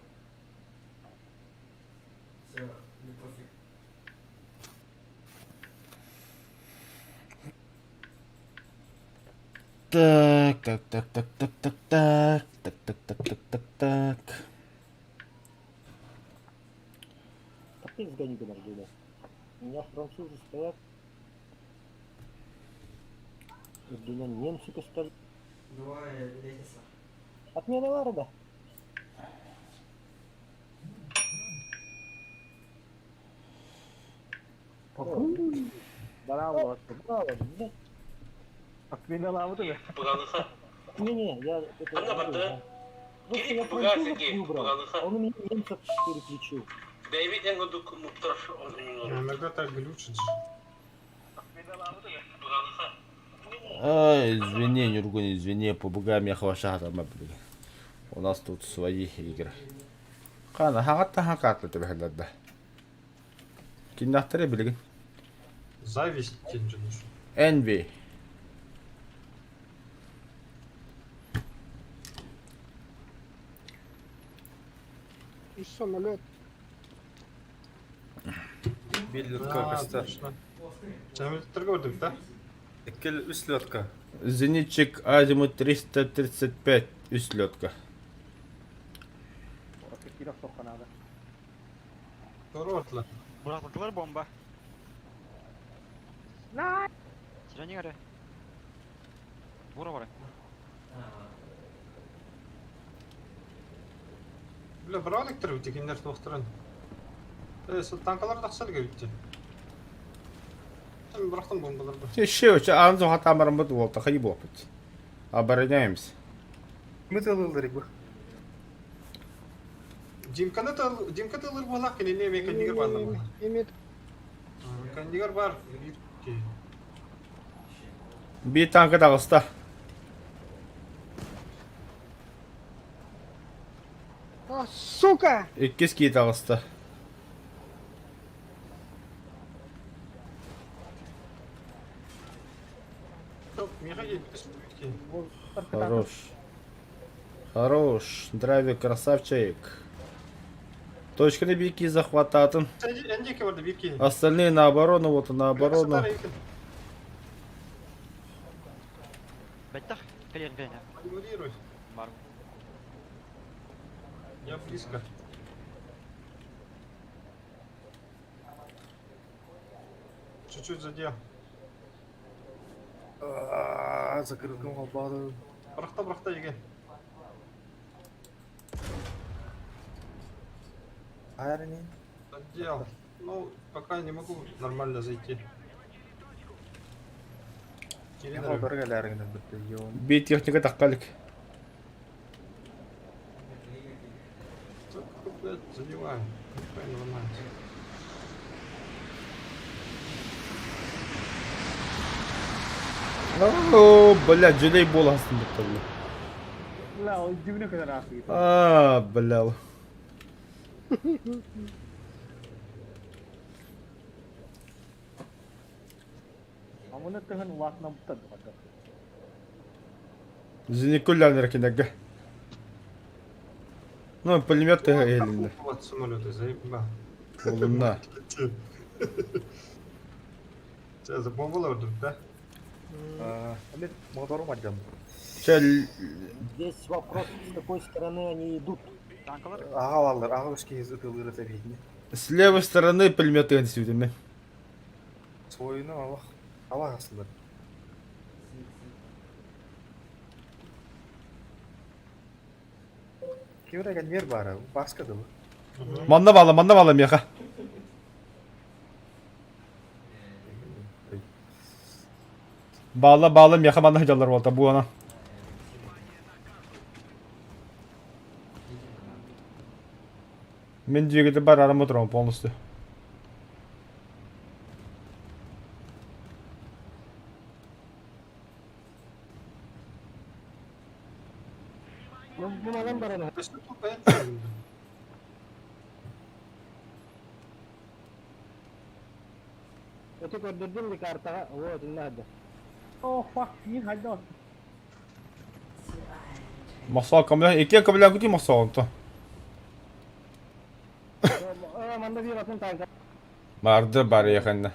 Все, мне пофиг. Так, так, так, так, так, так, так, так, так, так, так, так, так. Опять сгони подожди, У меня французы стоят. Меня немцы поставили. Двое лестница. Отмена варда. Браво. Браво, блядь. Отмена лавы Не-не, я... Это, Просто я французов выбрал, а он у меня немцев переключил. Иногда так глючит же. Ай, извини, Нюргун, извини, попугай меня хваша там, блин. У нас тут свои игры. Хана, хагатта хакатлы тебе хәлләрдә. Киннәхтәре билген. Зависть тенжин. Envy. Үс самолет. Бир летка көстөр. Самолеттер көрдүк да? Эккел үс летка. Зенитчик Азимут 335 үслетка. Doğru ortalar. Bıraktılar bomba. Сирени эрэ. Бура бара. Бля, брааликтер бит кинилэр туохтарын. Э, сол танкалар тахсар кэбитти. Мен бырахтым бомбаларды. Еще, анзу хатамарымыт болта, хай болпыт. Обороняемся. Мы тылылдыр бу. Димканы тыл, Димка тылыр буолах кинини эме кэннигэр бааллар. Имит. Кэннигэр бар. Биир киһи. Бир танка таҕыста. А, сука! Иккис кии таҕыста. Топ, миэхэ киирбит киһи. Хорош. Хорош. Драйвер красавчик. Точканы бики захвататын. Эн диэки барда биир киһи. Остальные на оборону, вот на оборону. Бэттэх, кэлиэн кэлиэн. Маневрируй. Бар. Я близко. Чуть-чуть задел. Закрылкам холбоодум. Бырахта, бырахта, еге. Айрани. Задел. Ну, пока не могу нормально зайти. Кирин Холборга элээргинэн битте йон. Би техника тахталик. Блядь, задеваю. Правильно ломается. О, бля, дьүлэй буола астын бытталла. Бля, ол дьүбүнэ көтөр аахсыйда. А, бля. Амына тыһын улаатынан буттар доҕордор. Зиникуллянер кинеге. Ну, пулемет тыһа иһилиннэ. Вот самолеты, заебал. Олунна. Сейчас за бомбу вдруг, да? Мен моторум алдым. Чэ, Здесь вопрос, с какой стороны они идут. Танкалар? Аға алалар, аға өшке ытылыры тәбейіне. с левой стороны пулемет тыгын сүүтүмэ. Свойunu алах, алах асылар. Кибер мер бары, баска да bu. Манна бала, манна бала меха. Баала, баала меха манна жаллар болта бу ана. Мен двигатель бар арам отырамын полностью. Ну, бу манан баран. Да что тут понятно? Это көрдөрдүм ли картаға? Вот, не надо. О, фак, мин хайда. Махсал камля, икки камля күти махсал онто. Манна бир атын танка. Барды бар яханна.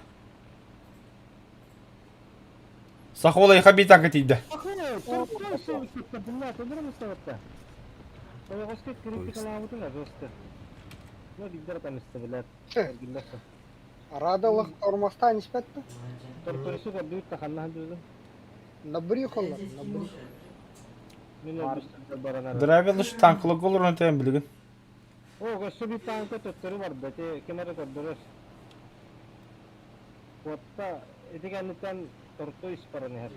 Сахола яха би танка тиийдэ. Радалык тормостан испетти. Набри холлар, набри. Драйверлыш танкылы олорон тайын билигин. О, өссө bir танка төттөрү бар да, те кемере көрдөрөр. Отта этигенниттен торто ис баран эхер.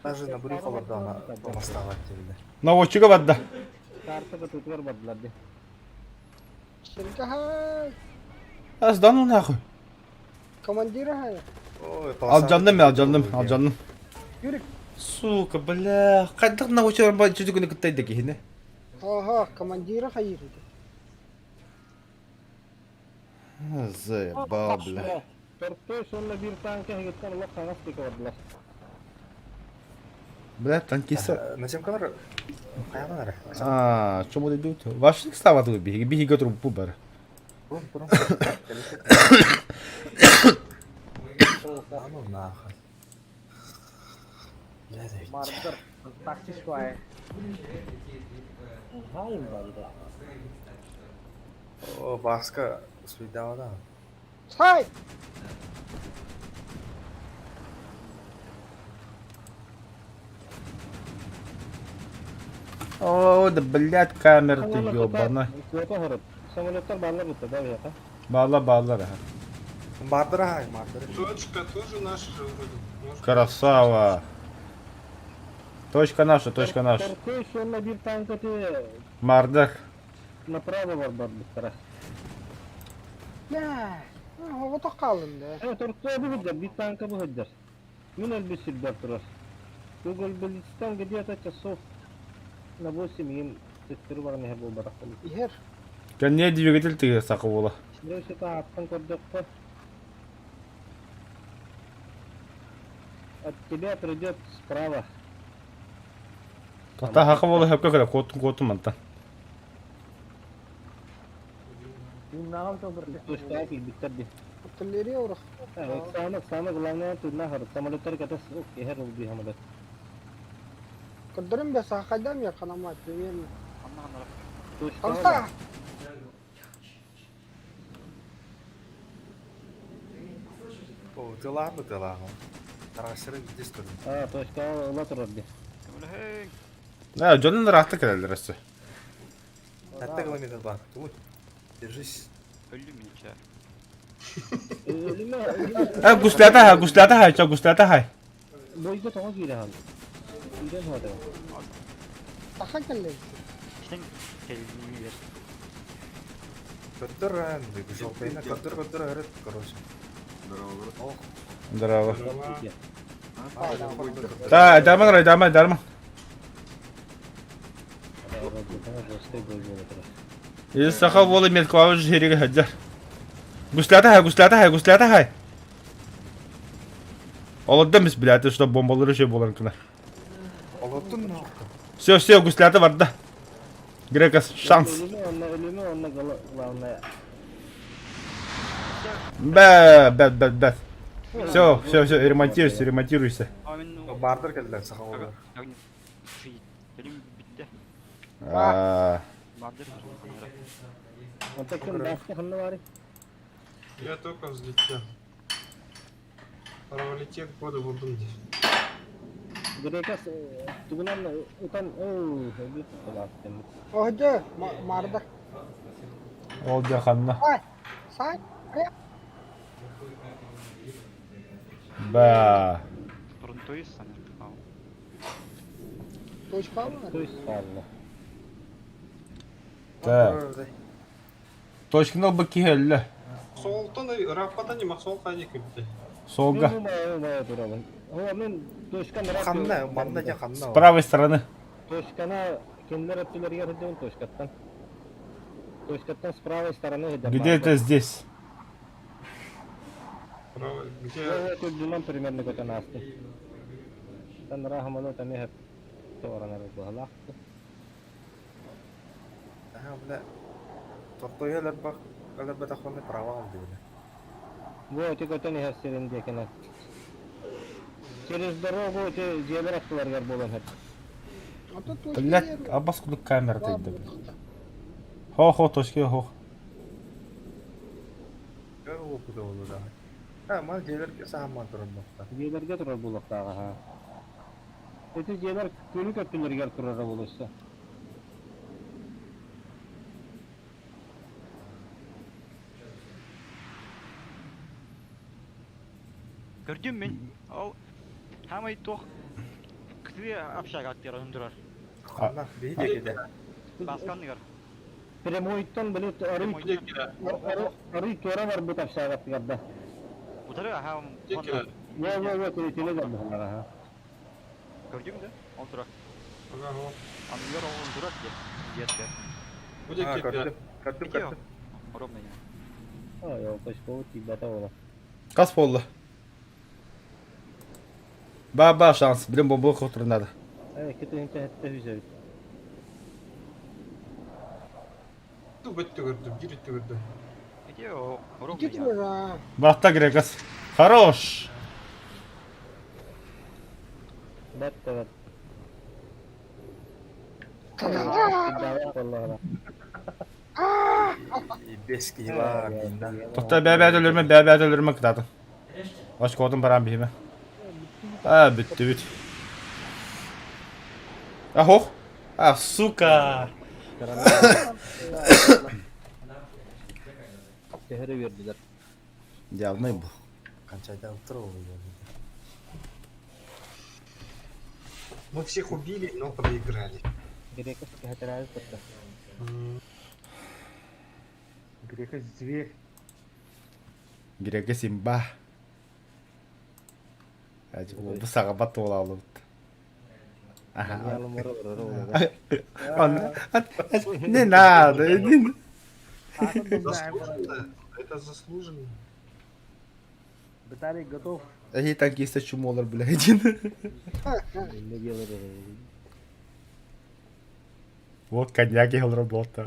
Даже на брюхаларда ана тормостаабат дебилер. Наводчига барда. Карта бытытыгар бардылар ди. Силка хай. Ас да ну нахуй. Командира хай. Ой, Алдьанным мен, алдьанным, алдьанным. Юрик. Сука, бля, хайдах наводчик бар чүтүгүнү кыттайда киһини. Ага, командира хайыр. Заебал, бля. Торто сонна бир танка хегеттен улак хаңас тике бардылар. Бля, танкиста. Наземкалар каяна ара? А, что будет делать? Ваш става тут биһиги, биһиги трубу бар. Бурун, бурун. А ну нахуй. Бля, да ведь. Мардыр. Такси швай. Хайым бар да. О, баска суйдава да. Сай! О, да блядь, камера ты ёбана. Самолеттар барлар бутта да бияка. Баала, баалар. аха. Мардыр хай, мардыр. Точка тоже наша же вроде. Может, Красава. Точка наша, точка наша. Торто сонна бир танка те Мардах. направо бар бар буттара. Бля. Ого калынды. Э, торто бу хыджар, бир танка бу хыджар. Мин өлбү сирдер турар. Google Блицтан где-то часов на 8 им төттөрү баран эхер болбатах болу. Ихер. Кэнниэ двигатель тыгы сакы буола. Сирөсө аттан көрдөккө. От тебя придет справа. Тота хакы буола хөпкө көрө, куоттун куоттун мантан. Тыыннааҕым тылбыргы. Точкаҕа киирбиттэр дии. Артиллерия урах. Самое, самое главное, тыыннаах самолеттар ката иһэр ылбыы самолет. Көрдөрүм бе сахайдам я канамат примерно. Анна анна. Точкаҕа да. Хамса. О, тылаах бы тылаах. Тарасыры здесь көрдüm. А, точкаҕа ыла турар дии. Көмөлөһөҥ. Да, дьонун ыраахта кэлэллэр өссө. Хатта километр бар. Туй. Держись. Өллүм мин чэ. Өлүмэ, өлүмэ. Э, гуслята хай, гуслята хай, чо, гуслята хай. Бойго тоҕо киирэ хаалла? Киирэн хоото. Саха кэллэ. Истэн кэлиннилэр. Көттөр ран, желтайна көттөр көттөр өрөт, короче. Здорово. Ох. Здорово. Здорово. Да, Дарман, рай, Дарман, Дарман. Из саха вола меткова жириге хаджар. Гуслята хай, гуслята хай, гуслята хай. Олордом biz блядь, что бомбалары şey болар кына. Олоттун ну. Все, все, гуслята барда. Грекас, шанс. Өлүмэ, онно өлүмэ, онно главное. Бә, бә, бә, бә. Все, все, все, ремонтируйся, ремонтируйся. А мин Бардыр келдер саха вола. Кэлим бүттэ. А, Бардыр. Онтон ким баска ханна бары? Я только взлетел. Пролетел года в Удунде. Грекас тугунан утан оо өлүт талааттым. Охде марда. Ол жаханна. Ай. Сай. Ба. Фронтуйс сана. Точка mı? То есть хаалла. Так. Точканы бу киһелле. Солтан рапата не мақсол қайда кепті. Солга. Мен мая турабын. О, мен точканы Ханна, манна жа ханна. С правой стороны. Точканы кинилер өттүлэригэр сылдьабын точкаттан. Точкаттан с правой стороны сылдьар. Где это здесь? Право, где? Ол үрдүнэн примерно көтөн аастым. Тан рахаманы тамиһэ туоранар быһалаах. Ага, бля. Тортойа лербах, лербатахоны права алды бля. Бу эти көтөн иһэр сирин диэкинэн. Через дорогу эти дьиэлэр аттыларыгар буолан иһэр. А то точка Блядь, абас кудук камера тайда. Хо-хо, точки, хо. Көр опыты болду да. А, мал желер саамма турар Дьиэлэргэ турар буолуохтааҕа аһаа. Ити дьиэлэр күнү көттүлэригэр турара буолуоса. Көрдүм мин. Ол хамай туох кытыы общага аттыгар турар. Ханна, бии декеде. Басканныгар. Прямойтон били арый арый туора барбыт общагаттыгар да. Утары аха. Декеде. Во во во теле барбыт аха. Көрдүм да? Ол турар. Ага, о. Анныгар ол турар де. Диэтте. Бу декеде. Көрдүм, көрдүм, көрдүм. Ровно я. Ой, ол точка тиийбэтэ буола. Кас болду. Ба-ба шанс. Блин, бомбу хотур надо. Э, кити хэтте хүсэбит. Ту бітті көрдім, жер көрдім. Где ровно Git я. buraya. Братта Грекас. Хорош. Бэт бэт. Буоллаҕына. Бес киһи бар динда. Тохта бә-бә өлөрмө, бә-бә өлөрмө кытатын. Очкодун баран биһиме. А, бүттү бүт. А, хох. А, сука. Төһөрө бердилер. Явный был. Канчайда утыр ол. Мы всех убили, но проиграли. Греков кэһэтэрээбит кытта. Грека зверь. Грека Симба. Бу саҕабат туолаалыбыт. Аха. Не надо. не- Заслуженно. Это заслуженно. Виталик готов. Эһи танкиста чумолар, блядь. Вот коньяк я работал.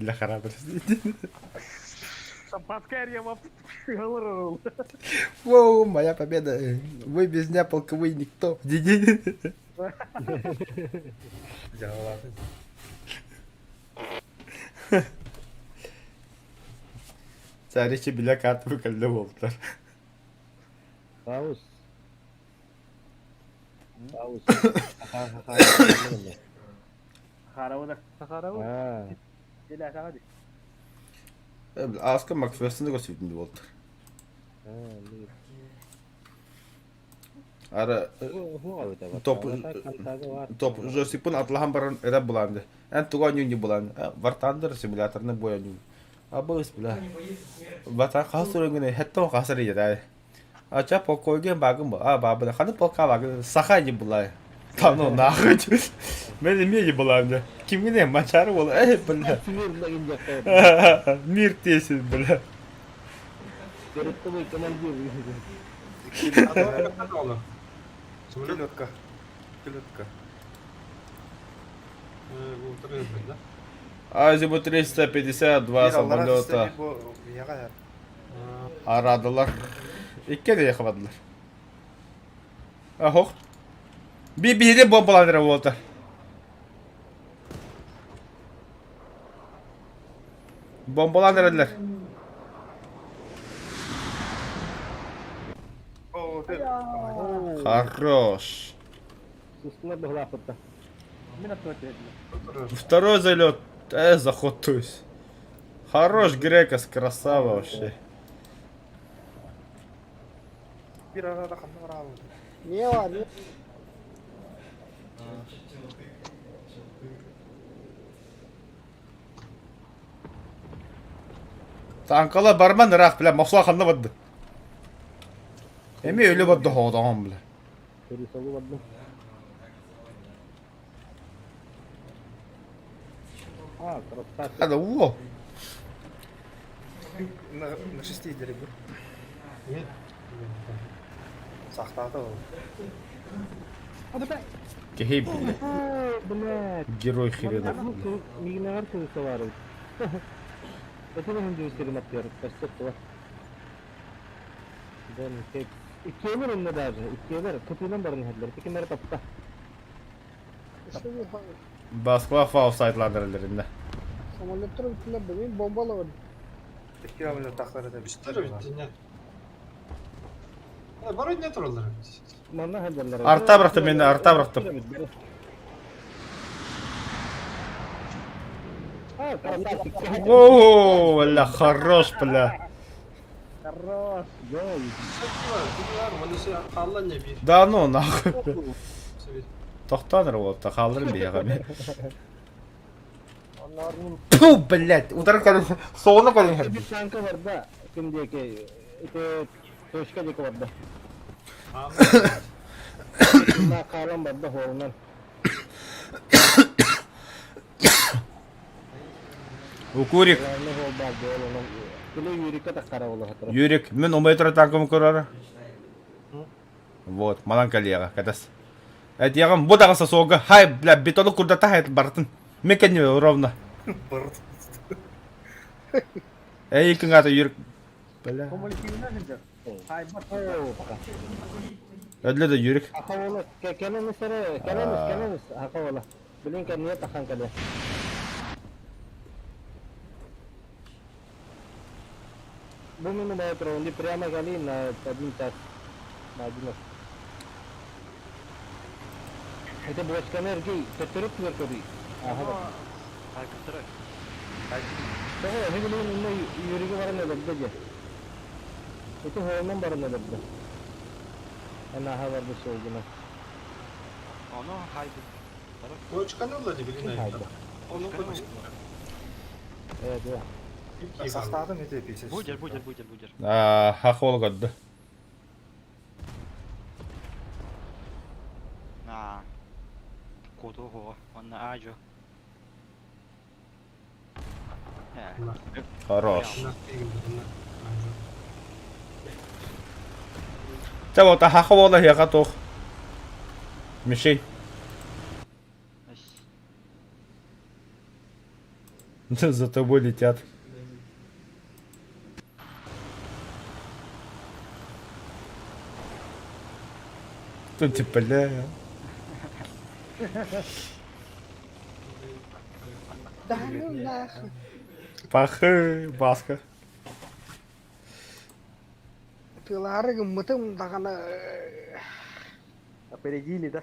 Для храбрости. Шампанское рема. Воу, моя победа. Вы без меня полковые никто. Дьаһалаатын. Царичи билэ картабы кэллэ буолтар. Хаус. Хаус. Харавы Сахарабы. Ааска Макферсоны көрсүбүтүн буолтар. Ара топ топ джойстикпын атлаһан баран эрэ булаан Эн тугу анньуунньу булаан Вартандер симуляторны буойанньуун Абыс бля. Бата хас өрөҥүнэ хэттон хас эрийэрэ. Ача полкойген багым бу. А бабына ханы полка багын саха не была. Та ну нахуй. Мен эмиэ не была мне. Кимгине мачары бол. Эй, бля. Мир тесен, бля. Перед командир. Селедка. Селедка. Азимут 352 самолета. Арадылар. Икки да яхабадылар. Ахох. Би биһири бомбаланыр буолта. Бомбалаан эрэллэр. Хорош. Второй залет. Заход, то есть. Хорош, Грекос, красава вообще. Танкала барман ыраах, бля, Москва ханна барды? Эми өлө барды хоодоҕон, бля. Hadi уу. На, на шести деревьев. Сахтаата ол. Киһи бля. Герой хренов. Мигнагар кылысалары. Это не хүндүстерин аптыр, костер Ден тек иккиэлэр онно даже, иккиэлэр кытыынан баран иһэллэр, тикиннэри тапта. Москва фау сайтландырыларында. Самолеттер үтүлэр билин бомбалар. Икки километр тахтар это Бары не тураллар. Манна иһэллэр. Арта бырахтым мен, арта бырахтым. А, красавчик. О, бля, хорош, бля. Хорош. Да ну нахуй. Тохтоон работа, хаалларын биһиэхэ. Фу, блядь, удар кэлин, соҕуну кэлин хэрбит. Танка барда, ким диэки, ити точка диэки барда. На хаалан барда хуолунан. Укурик, Главный хуол баар буолунан. Кили Юрика таххара буолуохтара. Юрик, мин умай турар танкым көрөр. Вот, манан кэлиэҕэ, кэтэс. Этиэҕим, бу даҕаса суолга, хай, бля, бетону курдата хайт бартын. Мен кэннибэ ровно. Барт. Эй, кыҥаата Юрик. Бля. Өдлө да Юрик. Ахавола, кэлэн сэрэ, кэлэн кэлэн ахавола. Билин кэнниэ тахан кэлэ. Бу мин убайа прямо гали на один час, на 11. Это бочка энергии, төттөрү түгэр Ага. Хайгыстыры. Тоҕо эһиги билигин иннэ Юрига баран өлөрдө дии. Ити хоһунан баран өлөрдө. Эн аһа барбыт суолгунан. Ону хайбыт. Точканы ылла билин Хайда. Onu konuş. Э, да. Сахтаатым ити писец. Будер, будер, будер, будер. Аа, хахол көрдө. Аа. Куоту хоҕо. Онно аажо. Э. Хорош. Чэ, вот хахол эһиэхэ туох. Мишень. Ас. За тобой летят. Тут типа, бля. Да ну нахуй. Пахы, баска. Тыылаары гыммытым даҕаны Опередили, да?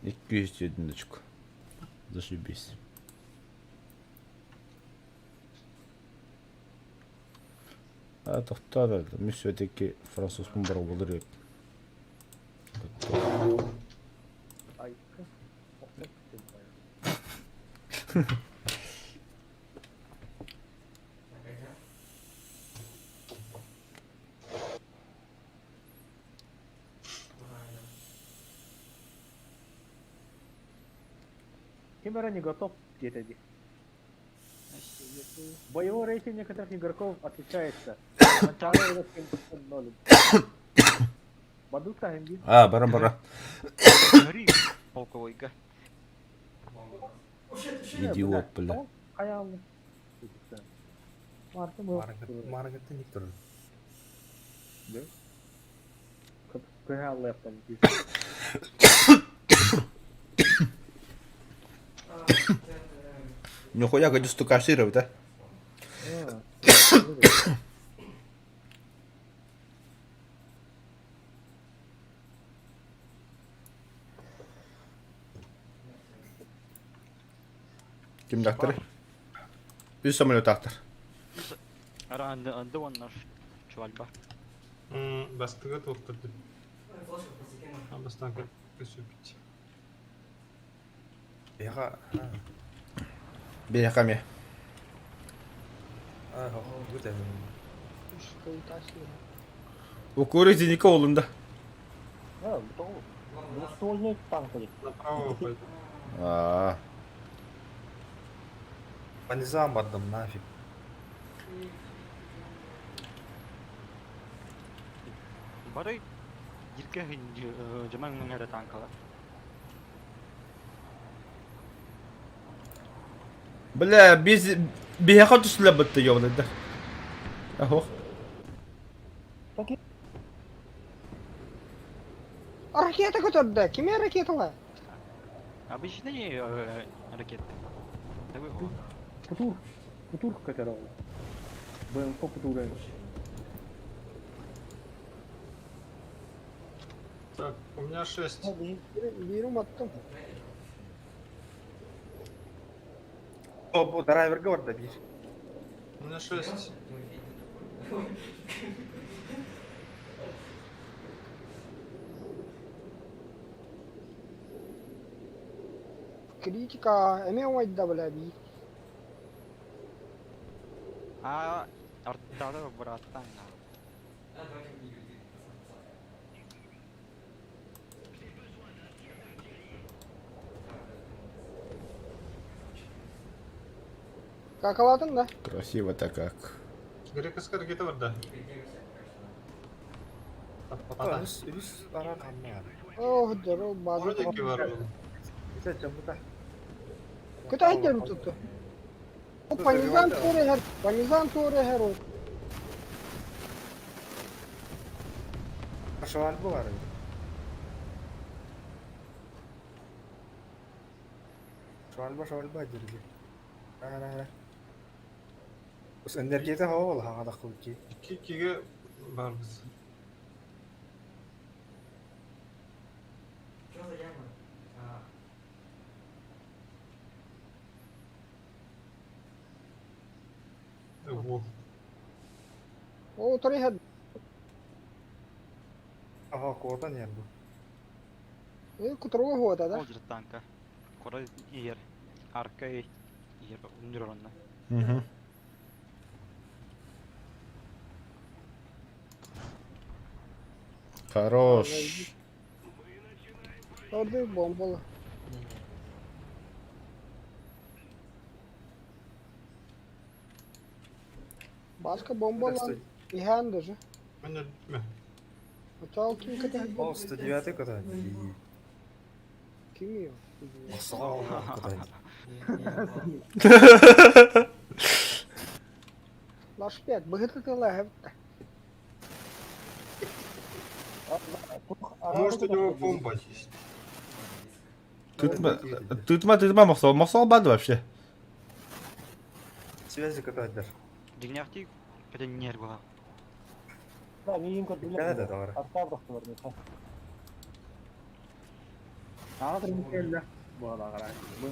Икки одиночку. Зашибись. А тохтоо мин все-таки французпун боробулар Айка. Ким эрэ не готов диэтэ дии. Боевой рейтинг некоторых игроков отличается. Начало идет 70-0. Бадука Эмби. А, баран бара. Гори полковойга. Идиот, бля. Хаялы. Мартын был. Маргетте ник турар. Кыһаллы там. Нихуя, где стукашировать, да? Ким доктор? Үс самолет автор. Ара анды анды оннар. Чувальба. Бастыгы туохтар дии. Бастан көсүпүт. Яха. Бери Аа, гүт эми. Укуры Зеника олунда. А, двухствольный танк. Направо пойду. А, По низам бардым нафиг. Бары дирке жаман мыңара танкалар. Бля, без бияха түсілі бітті ёбаный да. Ах, Ракета көтөрдө. Кими ракетала? Обычные ракеты. Такой вот. Кутур. Кутур которого. БМП Кутура. Так, у меня 6. Биирим аттым. О, бу драйверга барда бир. У меня 6. Критика. Эме оңайда бля би. А артары братан. Какалатын да? Красиво-то как. Греческая ракета бар да. Үс үс арар хаммар. Ох, здорово, база. Вроде бар. Ите жамыта. Куда идем тут? По низам туре, по низам туре, герой. Ашавал бу бар. Шавалба шавалба дирги. Ара ара. Ус энергията хоо хага кылки. 2-2-ге барбыз. Что за яма? А, Ого. О, туре, Ага, кодан яр бу. Кутурга года, да? Олдер танка. Кора ер. Арка ер. Үнүр онна. Угу. Хорош. Орды бомбала. не-не. Бааска бомба ылан иһээн даже. Мен өлбүтүм. Оччоҕо ким кэтэһэр Ол 109 көтөн. Ким ее? Мохсоҕо көтөн. Лашпек, быһыты тыла эһэбитте. Может, у него бомба есть. Тытма, тытма, тытма мохсол. Мохсол бады вообще. Связи көтөддөр. Дьиҥнээхтии это нервы. Да, миигин Кэнэ да көрдүлэр. товара. Аттаабырахтылар миэхэ. Аҕа кэллэ. Буолаҕара. Бу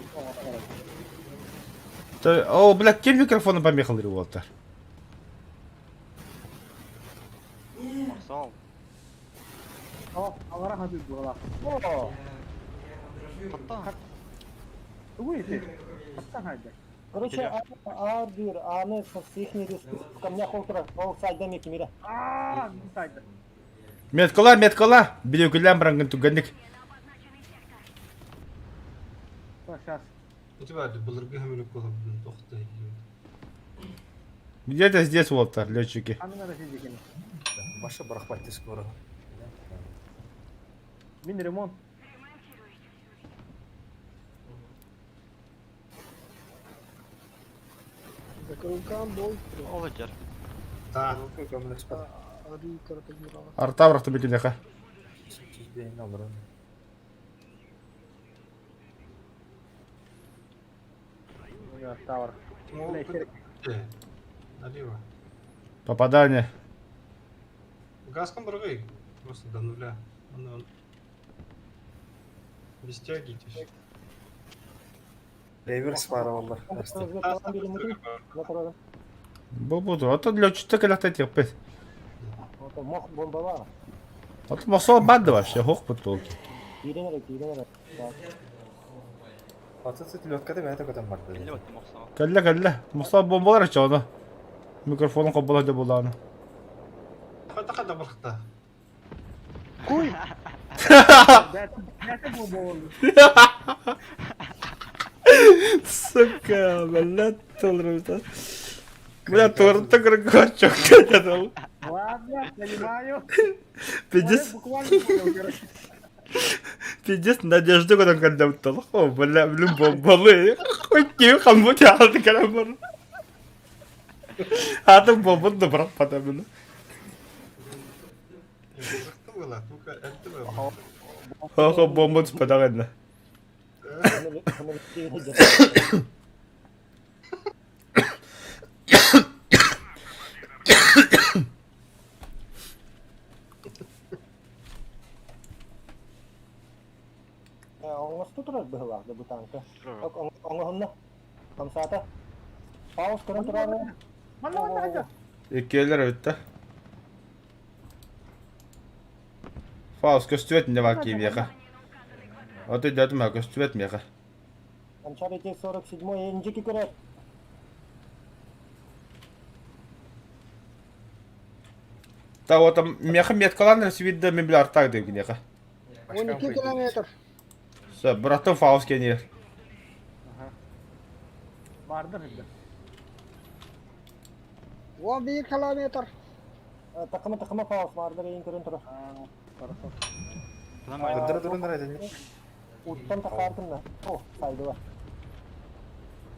О, бля, ким микрофону помехал уолтар? Мохсол. Алара хатыр буолаа. О, Тоттон. Тугу ити? Хаттан хайда. Короче, Ардыр, Аны с их в камнях олтура, ол сайдами кимире. Аа, сайда. Меткала, меткала. Билиокүллээн барангын түгэнник. Сейчас. У тебя былыргы хөмүрүк болобун тохтой. Где-то здесь уолтар, летчики. Аны надо сидеть. Баша бырахпат скоро. Мин ремонт. Закрылкам бой. Ол ыдьар. Да. Көмөлөспөт. Арыы кырата генерала. Артабрахты битинеха. Чүздейин алырын. Тавр. Налево. Попадание. Газком быргый. Просто до нуля. Он, он... Без тяги. то есть. Реверс пара олар. Бу буду. А то летчик кэлэхтэ тиэппит. Мох бомбала. А то мохсол бады вообще, хох бутул. Киирэн эрэ, киирэн эрэ. Аты сыт лёткада бэйэтэ көтөн барды. Кэллэ баттым мохсол. Кэллэ кэллэ. Мохсол бомбалар чоно. Микрофонун холбола да булааны. Хата хата бырахта. Куй! Бәті бұл болу. Сука, блядь, толрыта. Бля, торта крокочок кэлэл. Ладно, понимаю. Пиздец, Буквально понял, короче. пиздец, надежда көтөн кэллэ буттал. О, бля, блин, бомбалы. Хоть ким хамбу чаалды кэлэн бар. Аты бомбын да бырахпата бля. Бырахты была, только это было. Хо-хо, бомба түспэтэҕиннэ. Оҥосту турар быһылаах да бу танка. Оҥоһунна. Хамсаата. Паус көрөн турар. Манна манна хадьа. Иккиэлэр өттө. Фаус көстүбэт инде бар киимиэхэ. Ото өйдөөтүм аа көстүбэт миэхэ. Анчар 47 инжики көрөр. Та вот миэхэ меткалан свидда мен биле артак деп киниэхэ. 12 километр. Все, братым Фаус кенир. Барды хадьа. 11 километр. Такыма такыма паус бардыр эйин көрөн турар. Хорошо. Көддөрө турундар этин. Уттан тахаартынна. О, сайды бар.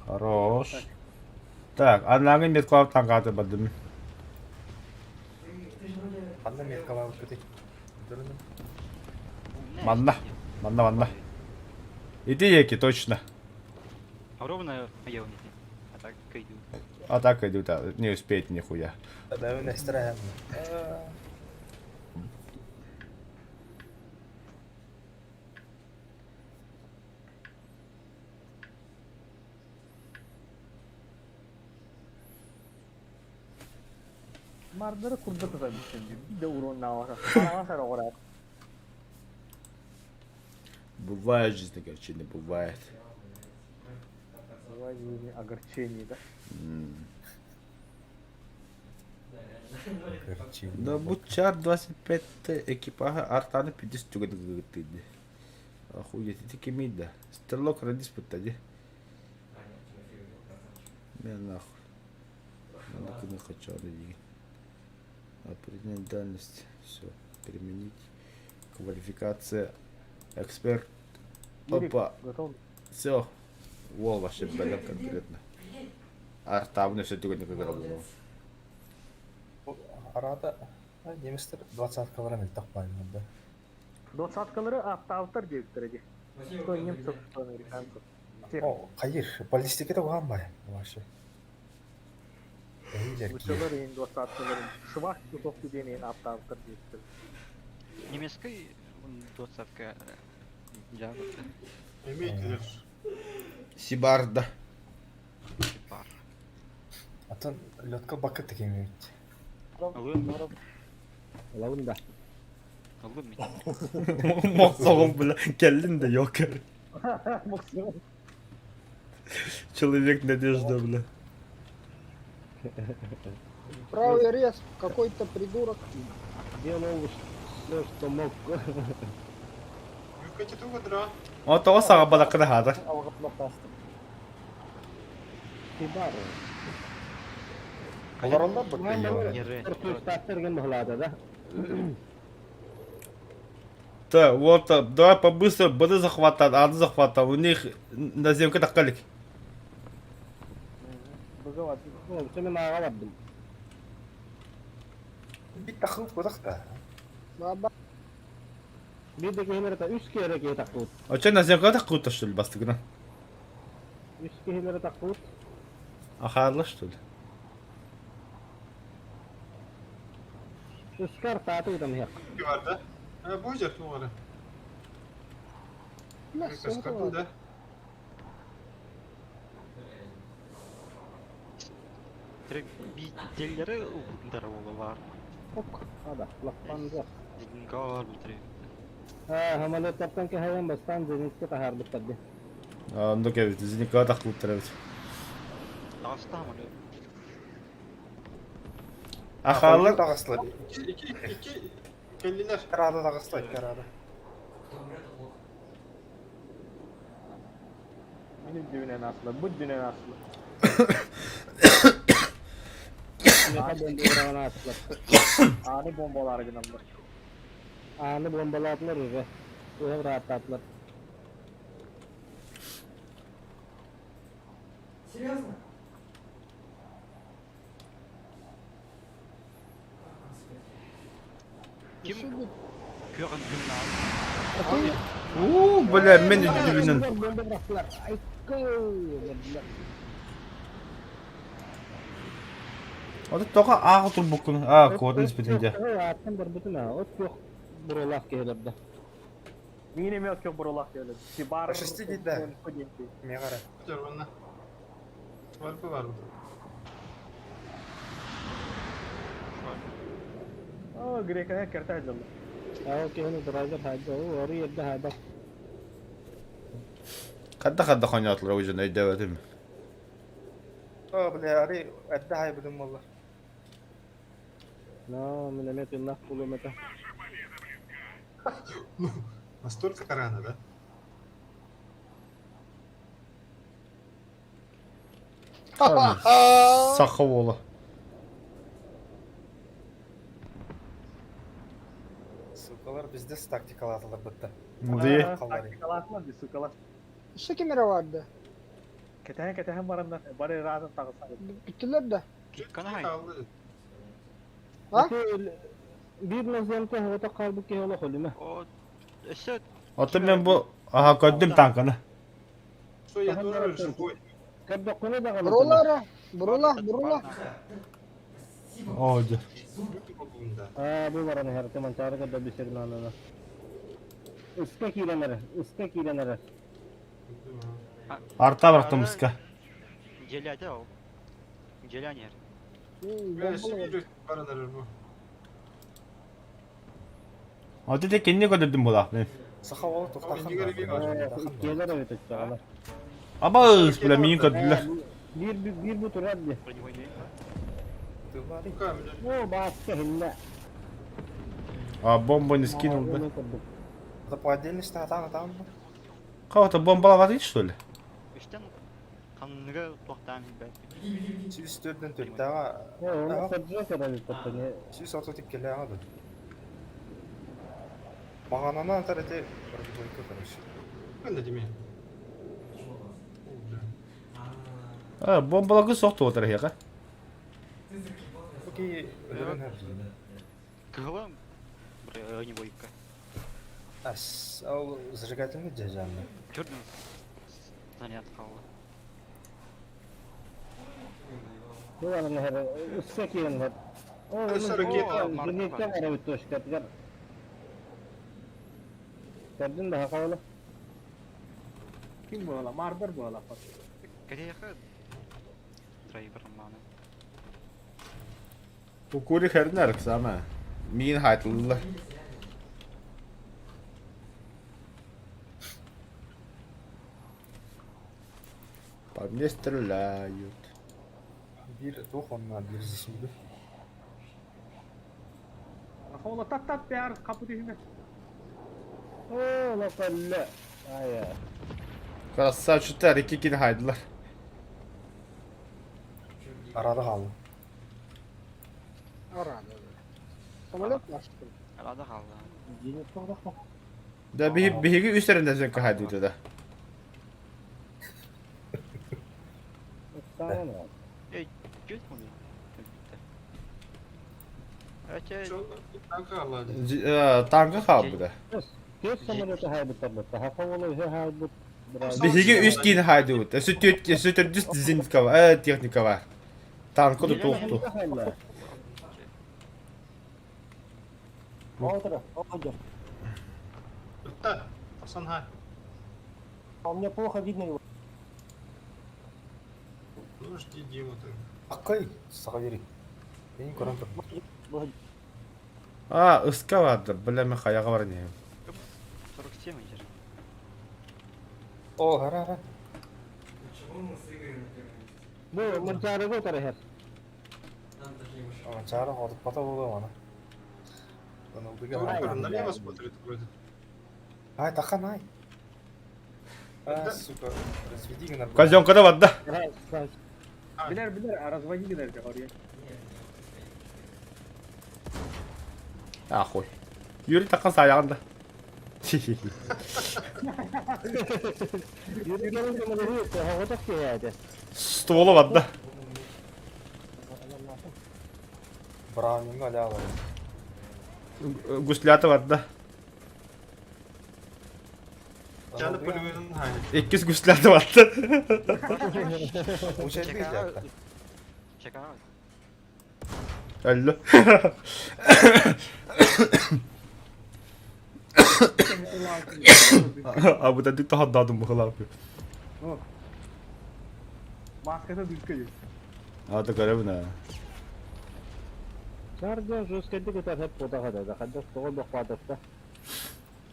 Хорош. Так, анаңы меткалап таңгаты бардым. Анна меткалап көтөй. Дөрүнүм. Манна. Манна, манна. Иди еки, точно. А ровно я не А так иду. А так идут, а, не успеет нихуя. Бэбин эстрэм. Мардары курда тутар şimdi. Bir de урон наваха. Парама сара орар. Бывает в жизни, короче, не бывает. Бывает в жизни огорчение, да? Да бучар 25 экипажа артаны 50 түгэн гыттыды. Охуеть, это кемида. Стрелок радис пыттади. Мен нахуй. Надо кыны хочу Определение дальность. Все. Применить. Квалификация. Эксперт. Опа. Готов. Все. Уол вообще бэлэм конкретно. Артабын өссө түгэнник ыгыраллар. Арада немецтер двадцаткалара мөлтөх баайылар да. Двадцаткалары автоавтор диэбиттэрэ дии. Что немцев, что американцев. Всех. О, хайыр, баллистиката уһаан бай вообще. Эһиилэр Нууччалар иһин двадцаткаларын швах тутох диэн иһин автоавтор диэбиттэр. Немецкий двадцатка дьаабыта. Эмиэ Сибарда. Бар. Атын лётка бакыт такими ведь. Ылым. Ылабын да. Ылым мин. Мохсоҕол бля кэллин да ёкер. Человек надежда бля. Правый рез, какой-то придурок. Делал все, что мог. Юкати тугадра. О тоҕо саҕа балаккына хаатар. Алҕаплахтастым. Кибар. Олороллор бу Нерве. Төртүстаахтар баһылаата да. Так, вот, давай побыстро быны захватан, аны захватан. У них наземка таккалик. Быгават. Ол мен ааҕа бардым. Бит тахыл кудахта. Баба. Биир да киһилэрэ үс киһи киһи тахпыт. А че наземка таккута что ли бастыгына? Үс киһилэрэ тахпыт. Ахарла что ли? Үскар тааты там хек. Бар да. Бу жер тугары. Бля, Да. Биделлери дар бар. Ок, ада, лаппанза. Гар бутри. А, самолеттартан кэһэйэн бастаан зенитке таһаарбыттар дии. Оннук эбит, зенитка таккуттар эбит. Таста маны. Ахалар Тағыслар. Iki iki iki келлилер. Карада тағыслар, карада. Кто умрет, тот лох. Миним düğünen aslı. Bu düğünen aslı. Меха бомбаларына астылар. Ani bombalar gınamlar. Ааны бомбалаатылар уже. Уһа рааттаатылар. Серьезно? Господи. Ким көрін күн У, бля, мен үдүбүнэн. Бомба бырахтылар. Айкы! Ото тоҕо ааҕа турбуккун. Аа, куотан испитин дьэ. Ааттан барбытын аа, от күөх бурулаах киһилэрдэ. Мин эмиэ өкө бурулах диэлэ. Сибар. Фашисти дейді. Меғара. Жер онна. Бар бу бар. О, грекая кертай дылы. Аа, киһини драйвер хайда, оо, ори эрдэ хайда. Хадда хадда хоньотлар уже өйдөбөтүм. О, бля, ари әдді хай бұдым болар. Но, миномет иннах пулемета. Ну, настолько рано, да? Саха уола. Сукалар бізде тактикалатылар бітті. Дии. Тактикалаатылар ди сукалар. Еще кемере vardı. Кэтэһэн кэтэһэн бараннар бары разом тагысар. Bittiler de. Кана Kaldı. А? Биир наземка ота хаалбыт киһи олох өлүмэ. О, өссө Ото мен бу аха көрдүм танканы. Что я тоже живой. Көрдөххүнэ даҕаны. Бурулара. Бурула, бурула. Спасибо. Оо дьэ. Зуб. Да. Аа, бу баран иһэр Манчаары көрдө бисерин Ыска киирэн эрэ, ыска киирэн эрэ. Арта барахтым ыска. Деляде ол. Делянер. Бля, баранар бу. Ото те кинни көрдүм була. Саха ола тоқтақан. Иккиэлэр эбит оччоҕуна. Абас, бля, миин көрдүлэр. Биир биир бу турар дии. Броневойный. Оо, бааска хиннэ. А бомбу не скинул, да? Это по отдельности атан атан. Кого-то бомбаловать что ли? Үстен Ханныга туохтаан билбэппит. 104-ден төрттээҕэ Не, он поджег этот пацаны. 132-лээҕэ да. Маҕанана атар эти бронебойка короче. Мен де деме. А, бомбаларгы суох туотар эһиэхэ. Окей, өлөрөн хәрдиин. Кыһыла бронебойка. Ас, ол зажигательный дьажанны. Черный снаряд хаалла. Ну ладно, наверное, всякие, О, Өссө ракета. Зенитка барабыт точка. Көрдүн да хакабыла. Ким буола? Мардар буола. Кэтэйэхэ драйвер мааны. Кукури хэрнэр сама. Миин хайтылла. По мне стреляют. Биир туох онна биир засуду. Хола тат-тат бээр капы түһүмэ. О, локалла. Ая. Красавчиктар икки кини хайдылар. Арада хаалла. Арада. Самолет наш, что ли? Арада хаалла. Зенит тоҕдохто. Да биһи биһиги үс эрэннэн сөҥкө хайдыыта да. Самолет. Чуть муну. Эче Танка хаалла. Танка хаалбыта. Көс самолеты хайбыттар бытта. Хакабыла үһэ хайбыт. Биһиги үс киин хайдыбыт. Өссө түөрт өссө төрдүс зениткаба, э, техника бар. Танка да туохту. Отра, отра. Ытта. Тахсан ха. А у меня плохо видно его. Ну жди Диму ты. Аккай, саха бери. Мен көрөн тур. А, ыска барды. Бля, мен хаяга бар не. 47 идет. О, хара хара. Почему мы с Игорем на первом месте? Бу Манчаарыга утары Нам даже не ушел. Манчаары хотуппата буолуо мана. Тур налево смотрит вроде. Ай, тахан ай. А, сука, разведи гына. Казёнкада барда. Билэр билэр разводи гынар дьэ Ахуй. Юрий такан саягын да. Ствола барда. Браунинг аля бар. Гуслята барда. Чаны пулеметин хай. Иккис гуслята барда. Учайбы жатта. Чекай. Алло. А bu da dük daha dadım bu kadar. Маската дүлкө А да көрөбүн а. Сардиан жесткайдык өтөр хеп бодага да. Хадда тоҕо бохвататта.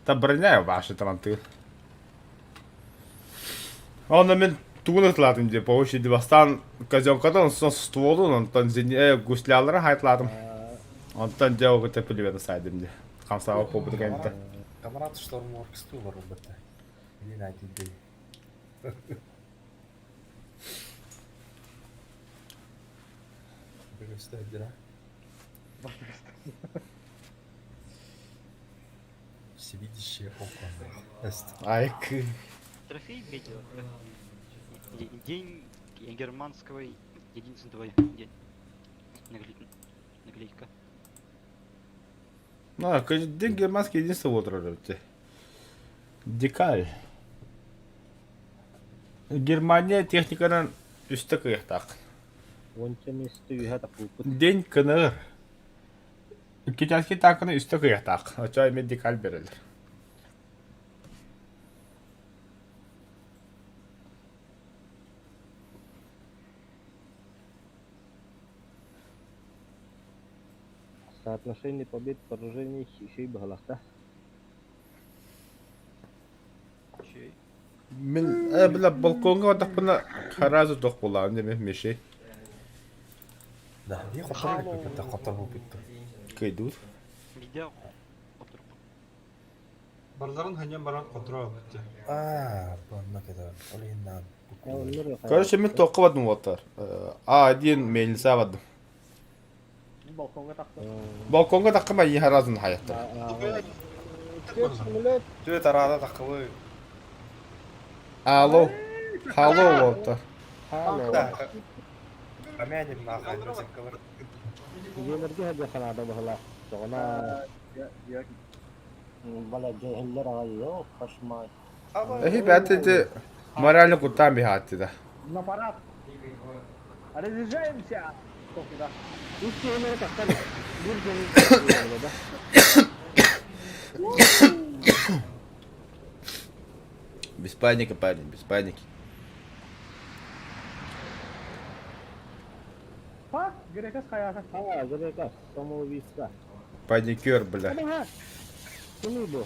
Та броня ваша таланты. Онно мин тугун ытылаатым дии, по очереди бастаан казёнкадан сон стволун, онтон гуслялары хайтлаатым. Онтон дьэ ол пулемета сайдым дии. Хамсаға куоппут кэнниттэн. Камрад шторморксту бар бытта. Или найти дей. Бегастадира. Всевидящее око. Айк. Трофей видео. День германского единственного день. Наклейка. Ну, день германский единство отырар өтте. Декаль. Германия техниканан үстэ кыахтаах. Уонча миэстэ үһэ тахпыппыт. День КНР. Китайский танканы үстэ кыахтаах. Очо эми декаль берелер. Соотношение побед поражений еще и баҕалаахта. Мин э била балконга отахпына харазы тох буолаан деме мешей. Да, не хотор бит, хотор бу бит. Кыйдуут. Видео. Отырып. Барларын ханьян баран контрол битте. Аа, бу онно кede. Ол иһин наан. Короче, мин туохха бардым уолаттар. А1 мельница бардым. Балконга тахсан. Балконга таххым айыы харазын хаяттар. Самолет. Түөт араада таххыбы. Алло. Алло уолаттар. Алло. Амяним нахай зенкалар. Дьиэлэргэ сылдьа санаада быһыылаах. Тоҕуна бала дьэһэллэр аҕай оо кошмар. Эһи бэт ити морально куттаан биһаатты да. На парад. Разъезжаемся. Куда? Үс киһилэрэ тахсан биир дьону да. Без паники, парень, без паники. Ха, Грекас хайаха. А, Грекас, самоубийство. Паникер, бля. Кимий бу?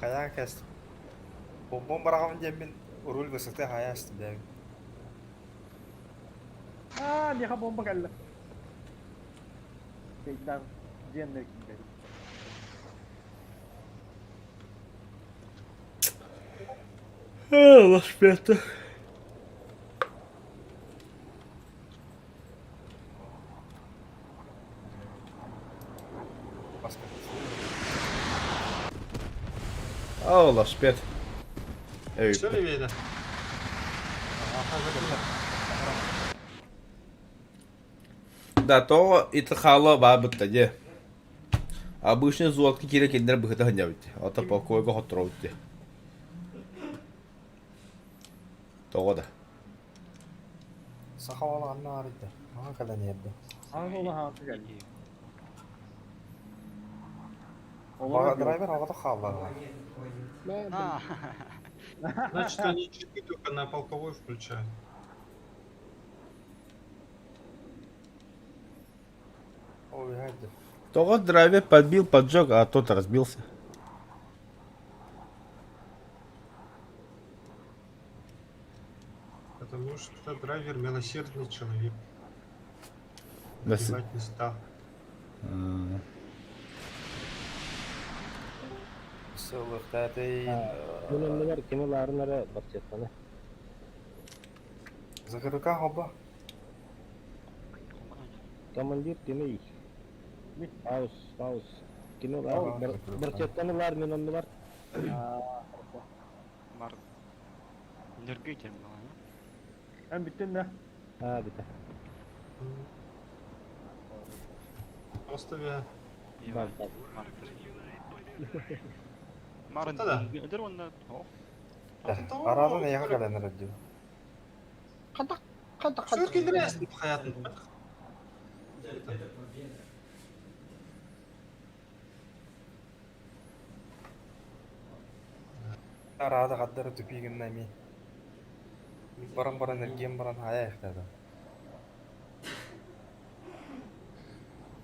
Хайаан кэс. Бомбом бараҕам диэммин руль высоты хайа астым диэбин. Аа, миэхэ бомба кэллэ. Кейдан диэннэр киирдэ. Лашпета. О, лашпет. Эй. Все ли видно? Да, то это хало бабытта де. Обычный золотка кире кендер быхыта ханябытте. Ата покойга хотроутте. Тоҕо да. Саха уола анна арыйда. Маҥа кэлэн иһэрдэ. Аҕа улахан кэлли. Драйвер аҕата хааллаҕа. А, Значит, они читы только на полковой включают. Ой, хайда. Тоҕо драйвер подбил, поджег, а тот разбился. Потому что драйвер милосердный человек. Да с- Убивать не стал. Сылыктаатын. Мин кими ларын эрэ барсыахтана. Закырыка хоба. Командир кимий? Паус, паус. Кими лаар? Барсыахтаны лаар мин оннубар. Бар. Нөргөй диэн буолла. Эн бүттүн да? Аа, бүтэ. Просто я... Бар, бар. Марын. Да. Өдөр онно ох. Арадан эйиэхэ кэлэн эрэр дии. Хантах хантах Все киллэрээсин хаятын. Это победа. Араада хаддара тупигинна эми. Баран баран эргиэн баран хайа эхтээдэ.